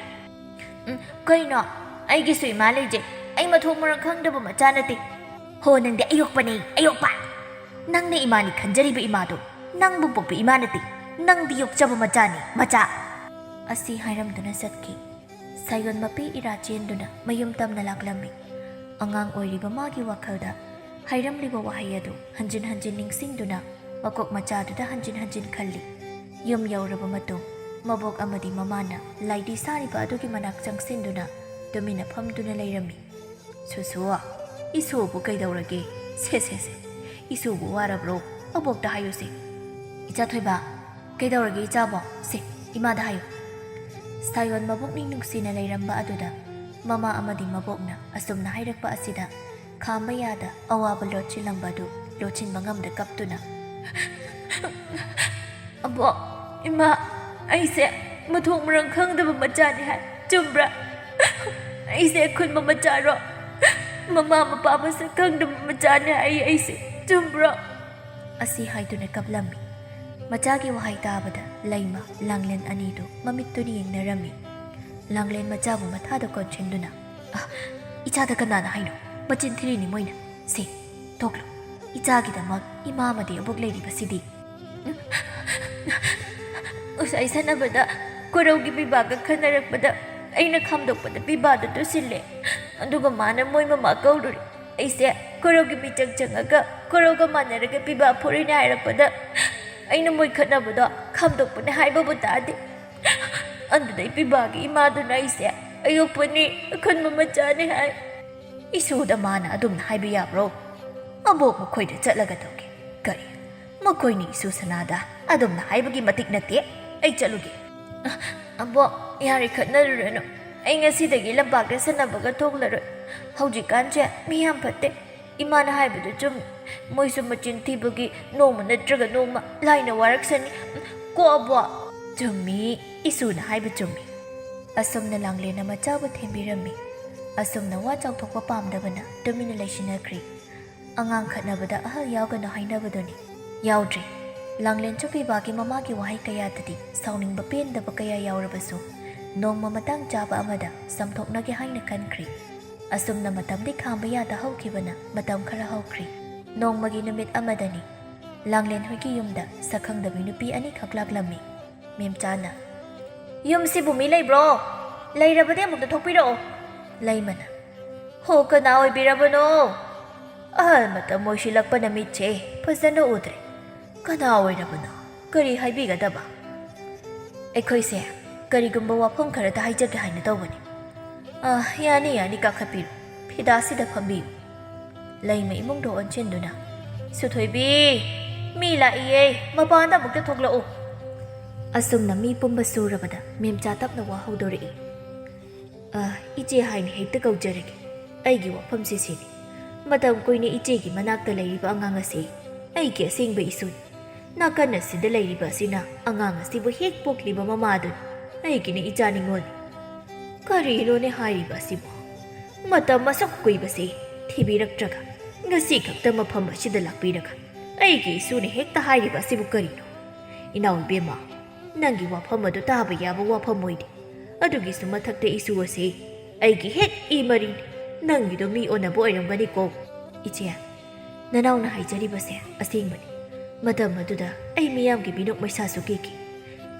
"ꯎꯝ, ꯀꯩꯅꯣ? ꯑꯩꯒꯤꯁꯨ ꯏꯃꯥ ꯂꯩꯖꯩ꯫ ꯑꯩ ꯃꯊꯣꯡ ꯃꯔꯝ ꯈꯪꯗꯕ ꯃꯆꯥ ꯅꯠꯇꯦ꯫" "ꯍꯣ, ꯅꯪꯗꯤ ꯑꯌꯣꯛꯄꯅꯦ, ꯑꯌꯣꯛꯄ꯫ ꯅꯪꯅ ꯏꯃꯥꯅꯤ ꯈꯟꯖꯔꯤꯕ ꯏꯃꯥꯗꯣ ꯅꯪꯕꯨ ꯄꯣꯛꯄ ꯏꯃꯥ ꯅꯠꯇꯦ꯫ ꯅꯪꯗꯤ ꯌꯣꯛꯆꯕ ꯃꯆꯥꯅꯤ, ꯃꯆꯥ꯫" ꯑꯁꯤ ꯍꯥꯏꯔꯝꯗꯨꯅ ꯆꯠꯈꯤ꯫ ꯁꯥꯌꯣꯟ ꯃꯄꯤ ꯏꯔꯥ ꯆꯦꯟꯗꯨꯅ ꯃꯌꯨꯝ ꯇꯝꯅ ꯂꯥꯛꯂꯝꯃꯤ꯫ ꯑꯉꯥꯡ ꯑꯣꯏꯔꯤꯕ ꯃꯥꯒꯤ ꯋꯥꯈꯜꯗ ꯍꯥꯏꯔꯝꯂꯤꯕ ꯋꯥꯍꯩ ꯑꯗꯨ ꯍꯟꯖꯤꯟ ꯍꯟꯖꯤꯟ ꯅꯤꯡꯁꯤꯡꯗꯨꯅ ꯃꯀꯣꯛ ꯃꯆꯥꯗꯨꯗ ꯍꯟꯖꯤꯟ ꯍꯟꯖꯤꯟ ꯈꯜꯂꯤ꯫ ꯌꯨꯝ ꯌꯧꯔꯕ ꯃꯇꯨꯡ ꯃꯕꯣꯛ ꯑꯃꯗꯤ ꯃꯃꯥꯅ ꯂꯥꯏꯗꯤ ꯁꯥꯔꯤꯕ ꯑꯗꯨꯒꯤ ꯃꯅꯥꯛ ꯆꯪꯁꯤꯟꯗꯨꯅ ꯇꯨꯃꯤꯟꯅ ꯐꯝꯗꯨꯅ ꯂꯩꯔꯝꯃꯤ꯫ "ꯁꯨꯁꯨ, ꯏꯁꯨꯕꯨ ꯀꯩꯗꯧꯔꯒꯦ? ꯁꯦ, ꯁꯦ, ꯁꯦ, ꯏꯁꯨꯕꯨ ꯋꯥꯔꯕ꯭ꯔꯣ? ꯑꯕꯣꯛꯇ ꯍꯥꯏꯌꯨꯁꯦ꯫" "ꯏꯆꯥ ꯊꯣꯏꯕ, ꯀꯩꯗꯧꯔꯒꯦ ꯏꯆꯥꯕꯣ? ꯁꯦ, ꯏꯃꯥꯗ ꯍꯥꯏꯌꯨ꯫" ꯁꯥꯌꯣꯟ ꯃꯕꯨꯛꯅꯤꯡ ꯅꯨꯡꯁꯤꯅ ꯂꯩꯔꯝꯕ ꯑꯗꯨꯗ ꯃꯃꯥ ꯑꯃꯗꯤ ꯃꯕꯣꯛꯅ ꯑꯁꯨꯝꯅ ꯍꯥꯏꯔꯛꯄ ꯑꯁꯤꯗ ꯈꯥꯝꯕ ꯌꯥꯗ ꯑꯋꯥꯕ ꯂꯣꯠꯁꯤꯜꯂꯝꯕ ꯑꯗꯨ ꯂꯣꯠꯁꯤꯟꯕ ꯉꯝꯗ ꯀꯞꯇꯨꯅ, "ꯑꯕꯣꯛ, ꯏꯃꯥ, ꯑꯩꯁꯦ ꯃꯊꯣꯡ ꯃꯔꯝ ꯈꯪꯗꯕ ꯃꯆꯥꯅꯤ ꯍꯥꯏ, ꯆꯨꯝꯕ꯭ꯔꯥ? ꯑꯩꯁꯦ ꯑꯈꯨꯟꯕ ꯃꯆꯥꯔꯣ? ꯃꯃꯥ ꯃꯄꯥ ꯃꯁꯛ ꯈꯪꯗꯕ ꯃꯆꯥꯅꯤ ꯍꯥꯏ ꯑꯩꯁꯦ, ꯆꯨꯝꯕ꯭ꯔꯣ?" ꯑꯁꯤ ꯍꯥꯏꯗꯨꯅ ꯀꯞꯂꯝꯃꯤ꯫ ꯃꯆꯥꯒꯤ ꯋꯥꯍꯩ ꯇꯥꯕꯗ ꯂꯩꯃ, ꯂꯥꯡꯂꯦꯟ ꯑꯅꯤꯗꯨ ꯃꯃꯤꯠꯇꯨꯅ ꯌꯦꯡꯅꯔꯝꯃꯤ꯫ ꯂꯥꯡꯂꯦꯟ ꯃꯆꯥꯕꯨ ꯃꯊꯥꯗ ꯀꯣꯟꯁꯤꯟꯗꯨꯅ, "ꯑ, ꯏꯆꯥꯗ ꯀꯅꯥꯅ ꯍꯥꯏꯅꯣ? ꯃꯆꯤꯟ ꯊꯤꯔꯤꯅꯤ ꯃꯣꯏꯅ꯫ ꯁꯦ, ꯊꯣꯛꯂꯨ꯫ ꯏꯆꯥꯒꯤꯗꯃꯛ ꯏꯃꯥ ꯑꯃꯗꯤ ꯑꯕꯣꯛ ꯂꯩꯔꯤꯕꯁꯤꯗꯤ꯫" ꯉꯁꯥꯏ ꯁꯥꯟꯅꯕꯗ ꯀꯣꯔꯧꯒꯤ ꯄꯤꯕꯥꯒ ꯈꯟꯅꯔꯛꯄꯗ ꯑꯩꯅ ꯈꯥꯝꯗꯣꯛꯄꯗ ꯄꯤꯕꯥꯗꯨ ꯇꯨꯁꯤꯜꯂꯦ꯫ ꯑꯗꯨꯒ ꯃꯥꯅ ꯃꯣꯏ ꯃꯃꯥ ꯀꯧꯔꯨꯔꯦ꯫ ꯑꯩꯁꯦ ꯀꯣꯔꯧꯒꯤ ꯃꯤꯆꯪ ꯆꯪꯉꯒ ꯀꯣꯔꯧꯒ ꯃꯥꯟꯅꯔꯒ ꯄꯤꯕꯥ ꯐꯨꯔꯤꯅꯦ ꯍꯥꯏꯔꯛꯄꯗ ꯑꯩꯅ ꯃꯣꯏ ꯈꯠꯅꯕꯗꯣ ꯈꯥꯝꯗꯣꯛꯄꯅꯦ ꯍꯥꯏꯕꯕꯨ ꯇꯥꯗꯦ꯫ ꯑꯗꯨꯗꯩ ꯄꯤꯕꯥꯒꯤ ꯏꯃꯥꯗꯨꯅ ꯑꯩꯁꯦ ꯑꯌꯣꯛꯄꯅꯤ, ꯑꯈꯟꯕ ꯃꯆꯥꯅꯤ ꯍꯥꯏ꯫ ꯏꯁꯨꯗ ꯃꯥꯅ ꯑꯗꯨꯝꯅ ꯍꯥꯏꯕ ꯌꯥꯕ꯭ꯔꯣ? ꯑꯕꯣꯛ ꯃꯈꯣꯏꯗ ꯆꯠꯂꯒ ꯇꯧꯒꯦ꯫ ꯀꯔꯤ? ꯃꯈꯣꯏꯅꯤ ꯏꯁꯨ ꯁꯅꯥꯗ ꯑꯗꯨꯝꯅ ꯍꯥꯏꯕꯒꯤ ꯃꯇꯤꯛ ꯅꯠꯇꯦ꯫ ꯑꯩ ꯆꯠꯂꯨꯒꯦ꯫ ꯑꯕꯣꯛ, ꯌꯥꯔꯦ, ꯈꯠꯅꯔꯨꯔꯅꯨ꯫ ꯑꯩ ꯉꯁꯤꯗꯒꯤ ꯂꯝꯄꯥꯛꯇ ꯁꯥꯟꯅꯕꯒ ꯊꯣꯛꯂꯔꯣꯏ꯫ ꯍꯧꯖꯤꯛꯀꯥꯟꯁꯦ ꯃꯤ ꯌꯥꯝ ꯐꯠꯇꯦ꯫ ꯏꯃꯥꯅ ꯍꯥꯏꯕꯗꯨ ꯆꯨꯝꯃꯤ꯫ ꯃꯣꯏꯁꯨ ꯃꯆꯤꯟ ꯊꯤꯕꯒꯤ ꯅꯣꯡꯃ ꯅꯠꯇ꯭ꯔꯒ ꯅꯣꯡꯃ ꯂꯥꯏꯅ ꯋꯥꯔꯛꯁꯅꯤ꯫ ꯀꯣ ꯑꯕꯣꯛ? ꯆꯨꯝꯃꯤ, ꯏꯁꯨꯅ ꯍꯥꯏꯕ ꯆꯨꯝꯃꯤ꯫ ꯑꯁꯨꯝꯅ ꯂꯥꯡꯂꯦꯟꯅ ꯃꯆꯥꯕꯨ ꯊꯦꯝꯕꯤꯔꯝꯃꯤ꯫ ꯑꯁꯨꯝꯅ ꯋꯥ ꯆꯥꯎꯊꯣꯛꯄ ꯄꯥꯝꯗꯕꯅ ꯇꯨꯃꯤꯟꯅ ꯂꯩꯁꯤꯟꯅꯈ꯭ꯔꯤ꯫ ꯑꯉꯥꯡ ꯈꯠꯅꯕꯗ ꯑꯍꯜ ꯌꯥꯎꯒꯅꯨ ꯍꯥꯏꯅꯕꯗꯨꯅꯤ꯫ ꯌꯥꯎꯗ꯭ꯔꯤ꯫ ꯂꯥꯡꯂꯦꯟꯁꯨ ꯄꯤꯕꯥꯒꯤ ꯃꯃꯥꯒꯤ ꯋꯥꯍꯩ ꯀꯌꯥꯗꯗꯤ ꯁꯥꯎꯅꯤꯡꯕ ꯄꯦꯟꯗꯕ ꯀꯌꯥ ꯌꯥꯎꯔꯕꯁꯨ ꯅꯣꯡꯃ ꯃꯇꯥꯡ ꯆꯥꯕ ꯑꯃꯗ ꯆꯥꯝꯊꯣꯛꯅꯒꯦ ꯍꯥꯏꯅ ꯈꯟꯈ꯭ꯔꯤ꯫ ꯑꯁꯨꯝꯅ ꯃꯇꯝꯗꯤ ꯈꯥꯝꯕ ꯌꯥꯗ ꯍꯧꯈꯤꯕꯅ ꯃꯇꯝ ꯈꯔ ꯍꯧꯈ꯭ꯔꯤ꯫ ꯅꯣꯡꯃꯒꯤ ꯅꯨꯃꯤꯠ ꯑꯃꯗꯅꯤ꯫ ꯂꯥꯡꯂꯦꯟ ꯍꯣꯏꯒꯤ ꯌꯨꯝꯗ ꯁꯛꯈꯪꯗꯕꯤ ꯅꯨꯄꯤ ꯑꯅꯤꯈꯛ ꯂꯥꯛꯂꯝꯃꯤ꯫ ꯃꯦꯝꯆꯥꯅ, "ꯌꯨꯝꯁꯤꯕꯨ ꯃꯤ ꯂꯩꯕ꯭ꯔꯣ? ꯂꯩꯔꯕꯗꯤ ꯑꯃꯨꯛꯇ ꯊꯣꯛꯄꯤꯔꯛꯑꯣ꯫" ꯂꯩꯃꯅ, "ꯍꯣ, ꯀꯅꯥ ꯑꯣꯏꯕꯤꯔꯕꯅꯣ? ꯑꯍꯜ ꯃꯇꯝ ꯑꯣꯏꯁꯤꯜꯂꯛꯄꯅ ꯃꯤꯠꯁꯦ ꯐꯖꯅ ꯎꯗ꯭ꯔꯦ꯫ ꯀꯅꯥ ꯑꯣꯏꯔꯕꯅꯣ? ꯀꯔꯤ ꯍꯥꯏꯕꯤꯒꯗꯕ?" "ꯑꯩꯈꯣꯏꯁꯦ ꯀꯔꯤꯒꯨꯝꯕ ꯋꯥꯐꯝ ꯈꯔꯗ ꯍꯥꯏꯖꯒꯦ ꯍꯥꯏꯅ ꯇꯧꯕꯅꯤ꯫" "ꯑ, ꯌꯥꯅꯤ, ꯌꯥꯅꯤ, ꯀꯥꯈꯠꯄꯤꯔꯣ꯫ ꯐꯤꯗꯥꯁꯤꯗ ꯐꯝꯕꯤꯌꯨ꯫" ꯂꯩꯃ ꯏꯃꯨꯡꯗ ꯑꯣꯟꯁꯤꯟꯗꯨꯅ, "ꯁꯨꯊꯣꯏꯕꯤ, ꯃꯤ ꯂꯥꯛꯏꯌꯦ, ꯃꯄꯥꯟꯗ ꯑꯃꯨꯛꯇ ꯊꯣꯛꯂꯛꯎ꯫" ꯑꯁꯨꯝꯅ ꯃꯤ ꯄꯨꯝꯕ ꯁꯨꯔꯕꯗ ꯃꯦꯝꯆꯥ ꯇꯞꯅ ꯋꯥ ꯍꯧꯗꯣꯔꯛꯏ꯫ "ꯑ, ꯏꯆꯦ ꯍꯥꯏꯅ ꯍꯦꯛꯇ ꯀꯧꯖꯔꯒꯦ꯫ ꯑꯩꯒꯤ ꯋꯥꯐꯝꯁꯤ ꯁꯤꯅꯤ꯫ ꯃꯇꯝ ꯀꯨꯏꯅ ꯏꯆꯦꯒꯤ ꯃꯅꯥꯛꯇ ꯂꯩꯔꯤꯕ ꯑꯉꯥꯡ ꯑꯁꯤ ꯑꯩꯒꯤ ꯑꯁꯦꯡꯕ ꯏꯁꯨꯅꯤ꯫ ꯅꯥꯀꯟ ꯑꯁꯤꯗ ꯂꯩꯔꯤꯕ ꯑꯁꯤꯅ ꯑꯉꯥꯡ ꯑꯁꯤꯕꯨ ꯍꯦꯛ ꯄꯣꯛꯂꯤꯕ ꯃꯃꯥꯗꯨꯅꯤ꯫ ꯑꯩꯒꯤꯅ ꯏꯆꯥ ꯅꯤꯉꯣꯜꯅꯤ꯫ ꯀꯔꯤꯅꯣꯅꯦ ꯍꯥꯏꯔꯤꯕ ꯑꯁꯤꯕꯨ? ꯃꯇꯝ ꯑꯁꯨꯛ ꯀꯨꯏꯕꯁꯦ ꯊꯤꯕꯤꯔꯛꯇ꯭ꯔꯒ ꯉꯁꯤ ꯈꯛꯇ ꯃꯐꯝ ꯑꯁꯤꯗ ꯂꯥꯛꯄꯤꯔꯒ ꯑꯩꯒꯤ ꯏꯁꯨꯅ ꯍꯦꯛꯇ ꯍꯥꯏꯔꯤꯕ ꯑꯁꯤꯕꯨ ꯀꯔꯤꯅꯣ? ꯏꯅꯥꯎ ꯏꯕꯦꯝꯃ, ꯅꯪꯒꯤ ꯋꯥꯐꯝ ꯑꯗꯨ ꯇꯥꯕ ꯌꯥꯕ ꯋꯥꯐꯝ ꯑꯣꯏꯗꯦ꯫ ꯑꯗꯨꯒꯤꯁꯨ ꯃꯊꯛꯇ ꯏꯁꯨ ꯑꯁꯤ ꯑꯩꯒꯤ ꯍꯦꯛ ꯏ ꯃꯔꯤꯅꯤ꯫ ꯅꯪꯒꯤꯗꯣ ꯃꯤ ꯑꯣꯟꯅꯕ ꯑꯣꯏꯔꯝꯒꯅꯤꯀꯣ?" "ꯏꯆꯦ, ꯅꯅꯥꯎꯅ ꯍꯥꯏꯖꯔꯤꯕꯁꯦ ꯑꯁꯦꯡꯕꯅꯤ꯫ ꯃꯇꯝ ꯑꯗꯨꯗ ꯑꯩ ꯃꯤꯌꯥꯝꯒꯤ ꯃꯤꯅꯣꯛ ꯃꯩꯁꯥꯁꯨ ꯀꯤꯈꯤ꯫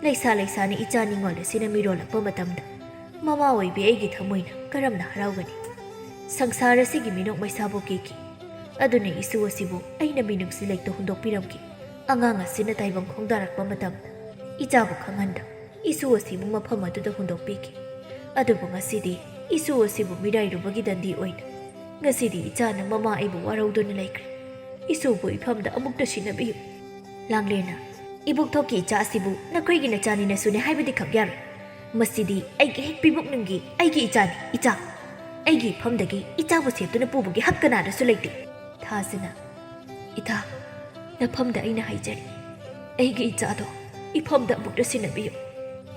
ꯂꯩꯁꯥ ꯂꯩꯁꯥꯅ ꯏꯆꯥ ꯅꯤꯉꯣꯜ ꯑꯁꯤꯅ ꯃꯤꯔꯣꯜꯂꯛꯄ ꯃꯇꯝꯗ ꯃꯃꯥ ꯑꯣꯏꯕꯤ ꯑꯩꯒꯤ ꯊꯃꯣꯏꯅ ꯀꯔꯝꯅ ꯍꯔꯥꯎꯒꯅꯤ? ꯁꯪꯁꯥꯔ ꯑꯁꯤꯒꯤ ꯃꯤꯅꯣꯛ ꯃꯩꯁꯥꯕꯨ ꯀꯤꯈꯤ꯫ ꯑꯗꯨꯅ ꯏꯁꯨ ꯑꯁꯤꯕꯨ ꯑꯩꯅ ꯃꯤꯅꯨꯡꯁꯤ ꯂꯩꯇ ꯍꯨꯟꯗꯣꯛꯄꯤꯔꯝꯈꯤ꯫ ꯑꯉꯥꯡ ꯑꯁꯤꯅ ꯇꯥꯏꯕꯪ ꯈꯣꯡꯗꯥꯔꯛꯄ ꯃꯇꯝꯗ ꯏꯆꯥꯕꯨ ꯈꯪꯍꯟꯗ ꯏꯁꯨ ꯑꯁꯤꯕꯨ ꯃꯐꯝ ꯑꯗꯨꯗ ꯍꯨꯟꯗꯣꯛꯄꯤꯈꯤ꯫ ꯑꯗꯨꯕꯨ ꯉꯁꯤꯗꯤ ꯏꯁꯨ ꯑꯁꯤꯕꯨ ꯃꯤꯔꯥꯏꯔꯨꯕꯒꯤ ꯗꯟꯗꯤ ꯑꯣꯏꯅ ꯉꯁꯤꯗꯤ ꯏꯆꯥꯅ ꯃꯃꯥ ꯑꯩꯕꯨ ꯋꯥꯔꯧꯗꯨꯅ ꯂꯩꯈ꯭ꯔꯦ꯫ ꯏꯁꯨꯕꯨ ꯏꯐꯝꯗ ꯑꯃꯨꯛꯇ ꯁꯤꯟꯅꯕꯤꯌꯨ꯫" "ꯂꯥꯡꯂꯦꯟꯅ, ꯏꯕꯣꯛꯊꯣꯛꯀꯤ ꯏꯆꯥ ꯑꯁꯤꯕꯨ ꯅꯈꯣꯏꯒꯤ ꯅꯆꯥꯅꯤꯅꯁꯨꯅꯦ ꯍꯥꯏꯕꯗꯤ ꯈꯛ ꯌꯥꯔꯣꯏ꯫ ꯃꯁꯤꯗꯤ ꯑꯩꯒꯤ ꯍꯦꯛ ꯄꯤꯕꯨꯛꯅꯨꯡꯒꯤ ꯑꯩꯒꯤ ꯏꯆꯥꯅꯤ, ꯏꯆꯥ꯫ ꯑꯩꯒꯤ ꯏꯐꯝꯗꯒꯤ ꯏꯆꯥꯕꯨ ꯁꯦꯠꯇꯨꯅ ꯄꯨꯕꯒꯤ ꯍꯛ ꯀꯅꯥꯗꯁꯨ ꯂꯩꯇꯦ꯫" ꯊꯥꯖꯅ, "ꯏꯇꯥ, ꯅꯐꯝꯗ ꯑꯩꯅ ꯍꯥꯏꯖꯔꯤ꯫ ꯑꯩꯒꯤ ꯏꯆꯥꯗꯣ ꯏꯐꯝꯗ ꯑꯃꯨꯛꯇ ꯁꯤꯟꯅꯕꯤꯌꯨ꯫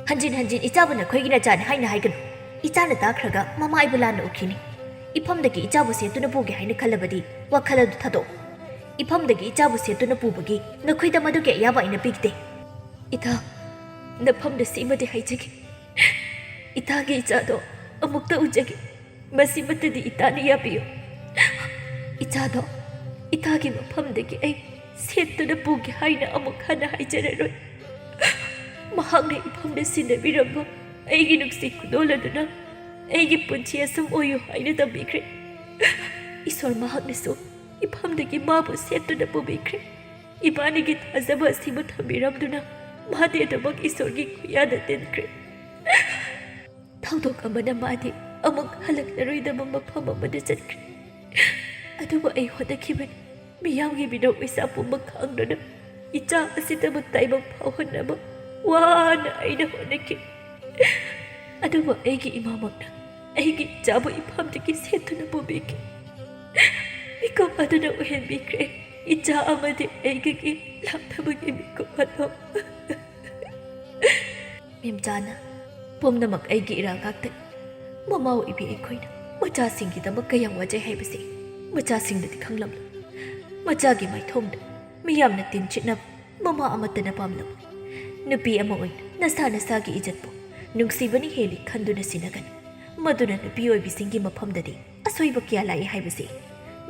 ꯍꯟꯖꯤꯟ ꯍꯟꯖꯤꯟ ꯏꯆꯥꯕꯨ ꯅꯈꯣꯏꯒꯤ ꯅꯆꯥꯅꯤ ꯍꯥꯏꯅ ꯍꯥꯏꯒꯅꯨ꯫ ꯏꯆꯥꯅ ꯇꯥꯈ꯭ꯔꯒ ꯃꯃꯥ ꯑꯩꯕꯨ ꯂꯥꯟꯅ ꯎꯈꯤꯅꯤ꯫ ꯏꯐꯝꯗꯒꯤ ꯏꯆꯥꯕꯨ ꯁꯦꯠꯇꯨꯅ ꯄꯨꯒꯦ ꯍꯥꯏꯅ ꯈꯜꯂꯕꯗꯤ ꯋꯥꯈꯜ ꯑꯗꯨ ꯊꯥꯗꯣꯛꯎ꯫ ꯏꯐꯝꯗꯒꯤ ꯏꯆꯥꯕꯨ ꯁꯦꯠꯇꯨꯅ ꯄꯨꯕꯒꯤ ꯅꯈꯣꯏꯗ ꯃꯗꯨꯒꯤ ꯑꯌꯥꯕ ꯑꯩꯅ ꯄꯤꯗꯦ꯫" "ꯏꯇꯥ, ꯅꯐꯝꯗ ꯁꯤꯃꯗꯤ ꯍꯥꯏꯖꯒꯦ꯫ ꯏꯇꯥꯒꯤ ꯏꯆꯥꯗꯣ ꯑꯃꯨꯛꯇ ꯎꯖꯒꯦ꯫ ꯃꯁꯤꯃꯠꯇꯗꯤ ꯏꯇꯥꯅ ꯌꯥꯕꯤꯌꯨ꯫ ꯏꯆꯥꯗꯣ ꯏꯇꯥꯒꯤ ꯃꯐꯝꯗꯒꯤ ꯑꯩ ꯁꯦꯠꯇꯨꯅ ꯄꯨꯒꯦ ꯍꯥꯏꯅ ꯑꯃꯨꯛ ꯍꯟꯅ ꯍꯥꯏꯖꯔꯔꯣꯏ꯫ ꯃꯍꯥꯛꯅ ꯏꯐꯝꯗ ꯁꯤꯟꯅꯕꯤꯔꯝꯕ ꯑꯩꯒꯤ ꯅꯨꯡꯁꯤ ꯈꯨꯗꯣꯜ ꯑꯗꯨꯅ ꯑꯩꯒꯤ ꯄꯨꯟꯁꯤ ꯑꯁꯨꯝ ꯑꯣꯏꯌꯨ ꯍꯥꯏꯅ ꯇꯝꯕꯤꯈ꯭ꯔꯦ꯫ ꯏꯁꯣꯔ ꯃꯍꯥꯛꯅꯁꯨ ꯏꯐꯝꯗꯒꯤ ꯃꯥꯕꯨ ꯁꯦꯠꯇꯨꯅ ꯄꯨꯕꯤꯈ꯭ꯔꯦ꯫ ꯏꯕꯥꯅꯤꯒꯤ ꯊꯥꯖꯕ ꯑꯁꯤꯕꯨ ꯊꯝꯕꯤꯔꯝꯗꯨꯅ ꯃꯥꯗꯤ ꯑꯗꯨꯃꯛ ꯏꯁꯣꯔꯒꯤ ꯈꯨꯌꯥꯗ ꯇꯤꯟꯈ꯭ꯔꯦ꯫ ꯊꯧꯗꯣꯛ ꯑꯃꯅ ꯃꯥꯗꯤ ꯑꯃꯨꯛ ꯍꯜꯂꯛꯂꯔꯣꯏꯗꯕ ꯃꯐꯝ ꯑꯃꯗ ꯆꯠꯈ꯭ꯔꯦ꯫ ꯑꯗꯨꯕꯨ ꯑꯩ ꯍꯣꯠꯅꯈꯤꯕꯅꯤ꯫ ꯃꯤꯌꯥꯝꯒꯤ ꯃꯤꯅꯣꯛ ꯃꯩꯁꯥ ꯄꯨꯝꯕ ꯈꯥꯡꯗꯨꯅ ꯏꯆꯥ ꯑꯁꯤꯗꯃꯛ ꯇꯥꯏꯕꯪ ꯐꯥꯎꯍꯟꯅꯕ ꯋꯥꯅ ꯑꯩꯅ ꯍꯣꯠꯅꯈꯤ꯫ ꯑꯗꯨꯕꯨ ꯑꯩꯒꯤ ꯏꯃꯥꯃꯛꯅ ꯑꯩꯒꯤ ꯏꯆꯥꯕꯨ ꯏꯐꯝꯗꯒꯤ ꯁꯦꯠꯇꯨꯅ ꯄꯨꯕꯤꯈꯤ꯫ ꯃꯤꯀꯨꯞ ꯑꯗꯨꯅ ꯑꯣꯏꯍꯟꯕꯤꯈ꯭ꯔꯦ ꯏꯆꯥ ꯑꯃꯗꯤ ꯑꯩꯒꯒꯤ ꯂꯥꯞꯊꯕꯒꯤ ꯃꯤꯀꯨꯞ ꯑꯗꯣ꯫ ꯃꯦꯝꯆꯥꯅ ꯄꯨꯝꯅꯃꯛ ꯑꯩꯒꯤ ꯏꯔꯥꯜ ꯉꯥꯛꯇꯅꯤ꯫ ꯃꯃꯥ ꯑꯣꯏꯕꯤ ꯑꯩꯈꯣꯏꯅ ꯃꯆꯥꯁꯤꯡꯒꯤꯗꯃꯛ ꯀꯌꯥꯝ ꯋꯥꯖꯩ ꯍꯥꯏꯕꯁꯤ ꯃꯆꯥꯁꯤꯡꯗꯗꯤ ꯈꯪꯂꯝꯂꯣꯏ꯫ ꯃꯆꯥꯒꯤ ꯃꯥꯏꯊꯣꯡꯗ ꯃꯤꯌꯥꯝꯅ ꯇꯤꯟꯁꯤꯠꯅꯕ ꯃꯃꯥ ꯑꯃꯠꯇꯅ ꯄꯥꯝꯂꯝꯂꯣꯏ꯫ ꯅꯨꯄꯤ ꯑꯃ ꯑꯣꯏꯅ ꯅꯁꯥ ꯅꯁꯥꯒꯤ ꯏꯖꯠꯄꯨ ꯅꯨꯡꯁꯤꯕꯅ ꯍꯦꯜꯂꯤ ꯈꯟꯗꯨꯅ ꯁꯤꯟꯅꯒꯅꯤ꯫ ꯃꯗꯨꯅ ꯅꯨꯄꯤ ꯑꯣꯏꯕꯤꯁꯤꯡꯒꯤ ꯃꯐꯝꯗꯗꯤ ꯑꯁꯣꯏꯕ ꯀꯌꯥ ꯂꯥꯛꯏ ꯍꯥꯏꯕꯁꯤ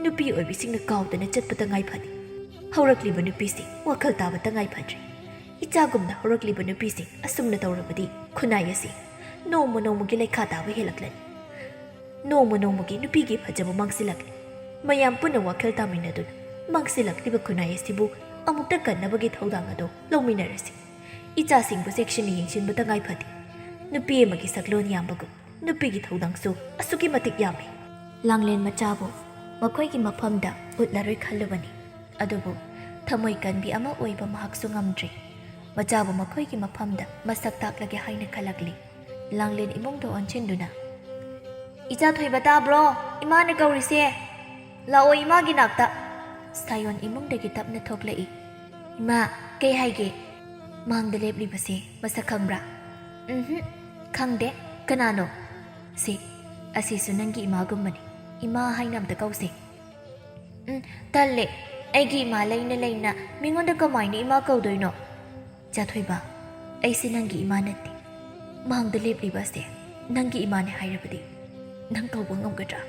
ꯅꯨꯄꯤ ꯑꯣꯏꯕꯤꯁꯤꯡꯅ ꯀꯥꯎꯗꯅ ꯆꯠꯄ ꯇꯉꯥꯏ ꯐꯗꯦ꯫ ꯍꯧꯔꯛꯂꯤꯕ ꯅꯨꯄꯤꯁꯤꯡ ꯋꯥꯈꯜ ꯇꯥꯕ ꯇꯉꯥꯏ ꯐꯗ꯭ꯔꯦ꯫ ꯏꯆꯥꯒꯨꯝꯅ ꯍꯧꯔꯛꯂꯤꯕ ꯅꯨꯄꯤꯁꯤꯡ ꯑꯁꯨꯝꯅ ꯇꯧꯔꯕꯗꯤ ꯈꯨꯟꯅꯥꯏ ꯑꯁꯤ ꯅꯣꯡꯃ ꯅꯣꯡꯃꯒꯤ ꯂꯩꯈꯥ ꯇꯥꯕ ꯍꯦꯜꯂꯛꯂꯅꯤ꯫ ꯅꯣꯡꯃ ꯅꯣꯡꯃꯒꯤ ꯅꯨꯄꯤꯒꯤ ꯐꯖꯕ ꯃꯥꯡꯁꯤꯜꯂꯛꯂꯤ꯫ ꯃꯌꯥꯝ ꯄꯨꯟꯅ ꯋꯥꯈꯜ ꯇꯥꯃꯤꯟꯅꯗꯨꯅ ꯃꯥꯡꯁꯤꯜꯂꯛꯂꯤꯕ ꯈꯨꯟꯅꯥꯏ ꯑꯁꯤꯕꯨ ꯑꯃꯨꯛꯇ ꯀꯟꯅꯕꯒꯤ ꯊꯧꯗꯥꯡ ꯑꯗꯨ ꯂꯧꯃꯤꯟꯅꯔꯁꯤ꯫ ꯏꯆꯥꯁꯤꯡꯕꯨ ꯆꯦꯛꯁꯤꯟꯅ ꯌꯦꯡꯁꯤꯟꯕ ꯇꯉꯥꯏ ꯐꯗꯦ꯫ ꯅꯨꯄꯤ ꯑꯃꯒꯤ ꯁꯛꯂꯣꯟ ꯌꯥꯝꯕꯒꯨꯝ ꯅꯨꯄꯤꯒꯤ ꯊꯧꯗꯥꯡꯁꯨ ꯑꯁꯨꯛꯀꯤ ꯃꯇꯤꯛ ꯌꯥꯝꯃꯤ꯫ ꯂꯥꯡꯂꯦꯟ ꯃꯆꯥꯕꯨ ꯃꯈꯣꯏꯒꯤ ꯃꯐꯝꯗ ꯎꯠꯂꯔꯣꯏ ꯈꯜꯂꯨꯕꯅꯤ꯫ ꯑꯗꯨꯕꯨ ꯊꯃꯣꯏ ꯀꯟꯕꯤ ꯑꯃ ꯑꯣꯏꯕ ꯃꯍꯥꯛꯁꯨ ꯉꯝꯗ꯭ꯔꯦ꯫ ꯃꯆꯥꯕꯨ ꯃꯈꯣꯏꯒꯤ ꯃꯐꯝꯗ ꯃꯁꯛ ꯇꯥꯛꯂꯒꯦ ꯍꯥꯏꯅ ꯈꯜꯂꯛꯂꯤ꯫ ꯂꯥꯡꯂꯦꯟ ꯏꯃꯨꯡꯗ ꯑꯣꯟꯁꯤꯟꯗꯨꯅ, "ꯏꯆꯥ ꯊꯣꯏꯕ, ꯇꯥꯕ꯭ꯔꯣ? ꯏꯃꯥꯅ ꯀꯧꯔꯤꯁꯦ꯫ ꯂꯥꯛꯑꯣ ꯏꯃꯥꯒꯤ ꯅꯥꯛꯇ꯫" ꯁꯥꯌꯣꯟ ꯏꯃꯨꯡꯗꯒꯤ ꯇꯞꯅ ꯊꯣꯛꯂꯛꯏ꯫ "ꯏꯃꯥ, ꯀꯩ ꯍꯥꯏꯒꯦ?" "ꯃꯥꯡꯗ ꯂꯦꯞꯂꯤꯕꯁꯦ ꯃꯁꯛ ꯈꯪꯕ꯭ꯔꯥ?" "ꯎꯝꯍꯨꯝ, ꯈꯪꯗꯦ꯫ ꯀꯅꯥꯅꯣ?" "ꯁꯦ, ꯑꯁꯤꯁꯨ ꯅꯪꯒꯤ ꯏꯃꯥꯒꯨꯝꯕꯅꯤ꯫ ꯏꯃꯥ ꯍꯥꯏꯅ ꯑꯝꯇ ꯀꯧꯁꯦ꯫" "ꯎꯝ, ꯇꯜꯂꯦ꯫ ꯑꯩꯒꯤ ꯏꯃꯥ ꯂꯩꯅ ꯂꯩꯅ ꯃꯤꯉꯣꯟꯗ ꯀꯃꯥꯏꯅ ꯏꯃꯥ ꯀꯧꯗꯣꯏꯅꯣ?" "ꯏꯆꯥ ꯊꯣꯏꯕ, ꯑꯩꯁꯦ ꯅꯪꯒꯤ ꯏꯃꯥ ꯅꯠꯇꯦ꯫ ꯃꯥꯡꯗ ꯂꯦꯞꯂꯤꯕ ꯑꯁꯦ ꯅꯪꯒꯤ ꯏꯃꯥꯅꯦ ꯍꯥꯏꯔꯕꯗꯤ ꯅꯪ ꯀꯧꯕ ꯉꯝꯒꯗ꯭ꯔꯥ?"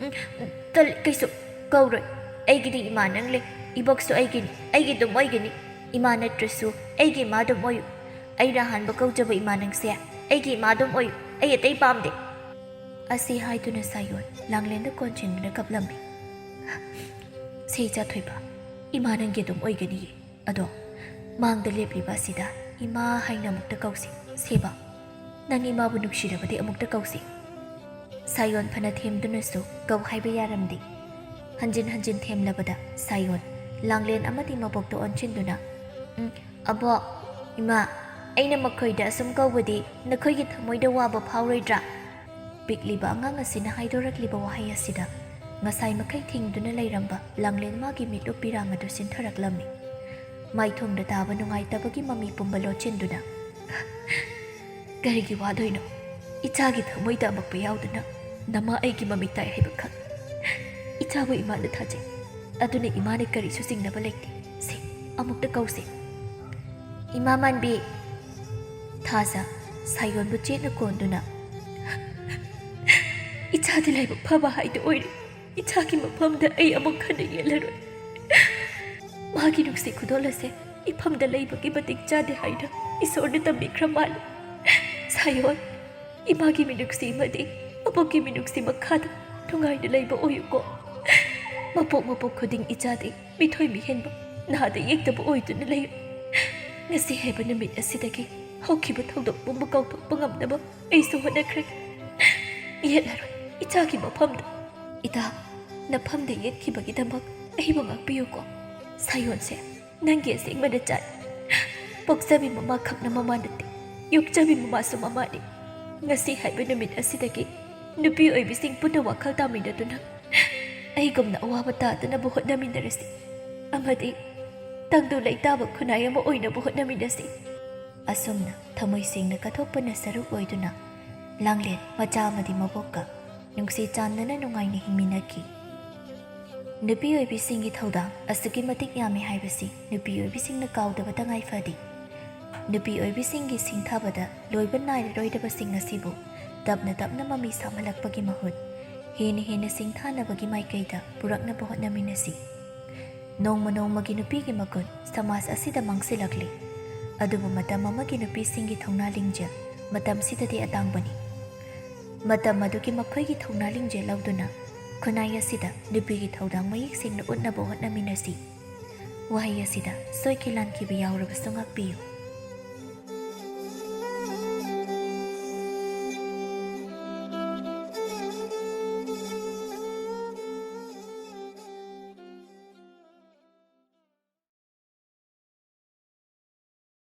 "ꯎꯝ, ꯇꯜꯂꯦ, ꯀꯩꯁꯨ ꯀꯧꯔꯣꯏ꯫ ꯑꯩꯒꯤꯗꯤ ꯏꯃꯥ ꯅꯪ ꯂꯩ꯫ ꯏꯕꯣꯛꯁꯨ ꯑꯩꯒꯤꯅꯤ, ꯑꯩꯒꯤ ꯑꯗꯨꯝ ꯑꯣꯏꯒꯅꯤ꯫ ꯏꯃꯥ ꯅꯠꯇ꯭ꯔꯁꯨ ꯑꯩꯒꯤ ꯏꯃꯥ ꯑꯗꯨꯝ ꯑꯣꯏꯌꯨ꯫ ꯑꯩꯅ ꯑꯍꯥꯟꯕ ꯀꯧꯖꯕ ꯏꯃꯥ ꯅꯪꯁꯦ ꯑꯩꯒꯤ ꯏꯃꯥ ꯑꯗꯨꯝ ꯑꯣꯏꯌꯨ꯫ ꯑꯩ ꯑꯇꯩ ꯄꯥꯝꯗꯦ꯫" ꯑꯁꯤ ꯍꯥꯏꯗꯨꯅ ꯁꯥꯌꯣꯟ ꯂꯥꯡꯂꯦꯟꯗ ꯀꯣꯟꯁꯤꯟꯗꯨꯅ ꯀꯞꯂꯝꯃꯤ꯫ "ꯁꯦ ꯏꯆꯥ ꯊꯣꯏꯕ, ꯏꯃꯥ ꯅꯪꯒꯤ ꯑꯗꯨꯝ ꯑꯣꯏꯒꯅꯤꯌꯦ꯫ ꯑꯗꯣ ꯃꯥꯡꯗ ꯂꯦꯞꯂꯤꯕ ꯑꯁꯤꯗ ꯏꯃꯥ ꯍꯥꯏꯅ ꯑꯃꯨꯛꯇ ꯀꯧꯁꯤ꯫ ꯁꯦꯕ, ꯅꯪ ꯏꯃꯥꯕꯨ ꯅꯨꯡꯁꯤꯔꯕꯗꯤ ꯑꯃꯨꯛꯇ ꯀꯧꯁꯤ꯫" ꯁꯥꯌꯣꯟ ꯐꯅ ꯊꯦꯝꯗꯨꯅꯁꯨ ꯀꯧ ꯍꯥꯏꯕ ꯌꯥꯔꯝꯗꯦ꯫ ꯍꯟꯖꯤꯟ ꯍꯟꯖꯤꯟ ꯊꯦꯝꯂꯕꯗ ꯁꯥꯌꯣꯟ ꯂꯥꯡꯂꯦꯟ ꯑꯃꯗꯤ ꯃꯕꯣꯛꯇ ꯑꯣꯟꯁꯤꯟꯗꯨꯅ, "ꯎꯝ, ꯑꯕꯣꯛ, ꯏꯃꯥ, ꯑꯩꯅ ꯃꯈꯣꯏꯗ ꯑꯁꯨꯝ ꯀꯧꯕꯗꯤ ꯅꯈꯣꯏꯒꯤ ꯊꯃꯣꯏꯗ ꯋꯥꯕ ꯐꯥꯎꯔꯣꯏꯗ꯭ꯔꯥ? ꯄꯤꯛꯂꯤꯕ ꯑꯉꯥꯡ ꯑꯁꯤꯅ ꯍꯥꯏꯗꯣꯔꯛꯂꯤꯕ ꯋꯥꯍꯩ ꯑꯁꯤꯗ ꯉꯁꯥꯏ ꯃꯈꯩ ꯊꯤꯡꯗꯨꯅ ꯂꯩꯔꯝꯕ ꯂꯥꯡꯂꯦꯟ ꯃꯥꯒꯤ ꯃꯤꯠꯂꯨ ꯄꯤꯔꯥꯡ ꯑꯗꯨ ꯁꯤꯟꯊꯔꯛꯂꯝꯃꯤ꯫ ꯃꯥꯏꯊꯣꯡꯗ ꯇꯥꯕ ꯅꯨꯡꯉꯥꯏꯇꯕꯒꯤ ꯃꯃꯤ ꯄꯨꯝꯕ ꯂꯣꯠꯁꯤꯟꯗꯨꯅ, "ꯀꯔꯤꯒꯤ ꯋꯥꯗꯣꯏꯅꯣ? ꯏꯆꯥꯒꯤ ꯊꯃꯣꯏꯗ ꯑꯃꯛꯄ ꯌꯥꯎꯗꯅ ꯅꯃꯥ ꯑꯩꯒꯤ ꯃꯃꯤ ꯇꯥꯏ ꯍꯥꯏꯕ ꯈꯪ꯫ ꯏꯆꯥꯕꯨ ꯏꯃꯥꯅ ꯊꯥꯖꯩ꯫ ꯑꯗꯨꯅ ꯏꯃꯥꯅ ꯀꯔꯤꯁꯨ ꯆꯤꯡꯅꯕ ꯂꯩꯇꯦ꯫ ꯁꯦ, ꯑꯃꯨꯛꯇ ꯀꯧꯁꯦ꯫ ꯏꯃꯥ ꯃꯥꯟꯕꯤ!" ꯊꯥꯖ ꯁꯥꯌꯣꯟꯕꯨ ꯆꯦꯠꯅ ꯀꯣꯟꯗꯨꯅ, "ꯏꯆꯥꯗꯤ ꯂꯥꯏꯕꯛ ꯐꯕ ꯍꯥꯏꯗꯨ ꯑꯣꯏꯔꯦ꯫ ꯏꯆꯥꯒꯤ ꯃꯐꯝꯗ ꯑꯩ ꯑꯃꯨꯛ ꯍꯟꯅ ꯌꯦꯠꯂꯔꯣꯏ꯫ ꯃꯥꯒꯤ ꯅꯨꯡꯁꯤ ꯈꯨꯗꯣꯜ ꯑꯁꯦ ꯏꯐꯝꯗ ꯂꯩꯕꯒꯤ ꯃꯇꯤꯛ ꯆꯥꯗꯦ ꯍꯥꯏꯅ ꯏꯁꯣꯔꯅ ꯇꯝꯕꯤꯈ꯭ꯔ ꯃꯥꯜꯂꯦ꯫ ꯁꯥꯌꯣꯟ, ꯏꯃꯥꯒꯤ ꯃꯤꯅꯨꯡꯁꯤ ꯑꯃꯗꯤ ꯑꯕꯣꯛꯀꯤ ꯃꯤꯅꯨꯡꯁꯤ ꯃꯈꯥꯗ ꯅꯨꯡꯉꯥꯏꯅ ꯂꯩꯕ ꯑꯣꯏꯌꯨꯀꯣ꯫ ꯃꯄꯣꯛ ꯃꯄꯣꯛ ꯈꯨꯗꯤꯡ ꯏꯆꯥꯗꯤ ꯃꯤꯊꯣꯏ ꯃꯤꯍꯦꯟꯕ, ꯅꯥꯗ ꯌꯦꯛꯇꯕ ꯑꯣꯏꯗꯨꯅ ꯂꯩꯌꯨ꯫ ꯉꯁꯤ ꯍꯥꯏꯕ ꯅꯨꯃꯤꯠ ꯑꯁꯤꯗꯒꯤ ꯍꯧꯈꯤꯕ ꯊꯧꯗꯣꯛ ꯄꯨꯝꯕ ꯀꯥꯎꯊꯣꯛꯄ ꯉꯝꯅꯕ ꯑꯩꯁꯨ ꯍꯣꯠꯅꯈ꯭ꯔꯒꯦ꯫ ꯌꯦꯠꯂꯔꯣꯏ, ꯏꯆꯥꯒꯤ ꯃꯐꯝꯗ꯫ ꯏꯇꯥ, ꯅꯐꯝꯗ ꯌꯦꯠꯈꯤꯕꯒꯤꯗꯃꯛ ꯑꯩꯕꯨ ꯉꯥꯛꯄꯤꯌꯨꯀꯣ꯫ ꯁꯥꯌꯣꯟꯁꯦ ꯅꯪꯒꯤ ꯑꯁꯦꯡꯕ ꯅꯆꯥꯅꯤ꯫ ꯄꯣꯛꯆꯕꯤ ꯃꯃꯥ ꯈꯛꯅ ꯃꯃꯥ ꯅꯠꯇꯦ, ꯌꯣꯛꯆꯕꯤ ꯃꯃꯥꯁꯨ ꯃꯃꯥꯅꯤ꯫ ꯉꯁꯤ ꯍꯥꯏꯕ ꯅꯨꯃꯤꯠ ꯑꯁꯤꯗꯒꯤ ꯅꯨꯄꯤ ꯑꯣꯏꯕꯤꯁꯤꯡ ꯄꯨꯟꯅ ꯋꯥꯈꯜ ꯇꯥꯃꯤꯟꯅꯗꯨꯅ ꯑꯩꯒꯨꯝꯅ ꯑꯋꯥꯕ ꯇꯥꯗꯅꯕ ꯍꯣꯠꯅꯃꯤꯟꯅꯔꯁꯤ ꯑꯃꯗꯤ ꯇꯪꯗꯨ ꯂꯩꯇꯥꯕ ꯈꯨꯟꯅꯥꯏ ꯑꯃ ꯑꯣꯏꯅꯕ ꯍꯣꯠꯅꯃꯤꯟꯅꯁꯤ꯫" ꯑꯁꯨꯝꯅ ꯊꯃꯣꯏ ꯁꯦꯡꯅ ꯀꯠꯊꯣꯛꯄꯅ ꯁꯔꯨꯛ ꯑꯣꯏꯗꯨꯅ ꯂꯥꯡꯂꯦꯟ ꯃꯆꯥ ꯑꯃꯗꯤ ꯃꯕꯣꯛꯀ ꯅꯨꯡꯁꯤ ꯆꯥꯟꯅꯅ ꯅꯨꯡꯉꯥꯏꯅ ꯍꯤꯡꯃꯤꯟꯅꯈꯤ꯫ ꯅꯨꯄꯤ ꯑꯣꯏꯕꯤꯁꯤꯡꯒꯤ ꯊꯧꯗꯥꯡ ꯑꯁꯨꯛꯀꯤ ꯃꯇꯤꯛ ꯌꯥꯝꯃꯤ ꯍꯥꯏꯕꯁꯤ ꯅꯨꯄꯤ ꯑꯣꯏꯕꯤꯁꯤꯡꯅ ꯀꯥꯎꯗꯕ ꯇꯉꯥꯏ ꯐꯗꯦ꯫ ꯅꯨꯄꯤ ꯑꯣꯏꯕꯤꯁꯤꯡꯒꯤ ꯁꯤꯡꯊꯥꯕꯗ ꯂꯣꯏꯕ ꯅꯥꯏꯔꯔꯣꯏꯗꯕꯁꯤꯡ ꯑꯁꯤꯕꯨ ꯇꯞꯅ ꯇꯞꯅ ꯃꯃꯤ ꯁꯥꯝꯍꯜꯂꯛꯄꯒꯤ ꯃꯍꯨꯠ ꯍꯦꯟꯅ ꯍꯦꯟꯅ ꯁꯤꯡꯊꯥꯅꯕꯒꯤ ꯃꯥꯏꯀꯩꯗ ꯄꯨꯔꯛꯅꯕ ꯍꯣꯠꯅꯃꯤꯟꯅꯁꯤ꯫ ꯅꯣꯡꯃ ꯅꯣꯡꯃꯒꯤ ꯅꯨꯄꯤꯒꯤ ꯃꯒꯨꯟ ꯁꯃꯥꯖ ꯑꯁꯤꯗ ꯃꯥꯡꯁꯤꯜꯂꯛꯂꯤ꯫ ꯑꯗꯨꯕꯨ ꯃꯇꯝ ꯑꯃꯒꯤ ꯅꯨꯄꯤꯁꯤꯡꯒꯤ ꯊꯧꯅꯥ ꯂꯤꯡꯖꯦꯜ ꯃꯇꯝꯁꯤꯗꯗꯤ ꯑꯇꯥꯡꯕꯅꯤ꯫ ꯃꯇꯝ ꯑꯗꯨꯒꯤ ꯃꯈꯣꯏꯒꯤ ꯊꯧꯅꯥ ꯂꯤꯡꯖꯦꯜ ꯂꯧꯗꯨꯅ ꯈꯨꯟꯅꯥꯏ ꯑꯁꯤꯗ ꯅꯨꯄꯤꯒꯤ ꯊꯧꯗꯥꯡ ꯃꯌꯦꯛ ꯁꯦꯡꯅ ꯎꯠꯅꯕ ꯍꯣꯠꯅꯃꯤꯟꯅꯁꯤ꯫ ꯋꯥꯍꯩ ꯑꯁꯤꯗ ꯁꯣꯏꯈꯤ ꯂꯥꯟꯈꯤꯕ ꯌꯥꯎꯔꯕꯁꯨ ꯉꯥꯛꯄꯤꯌꯨ꯫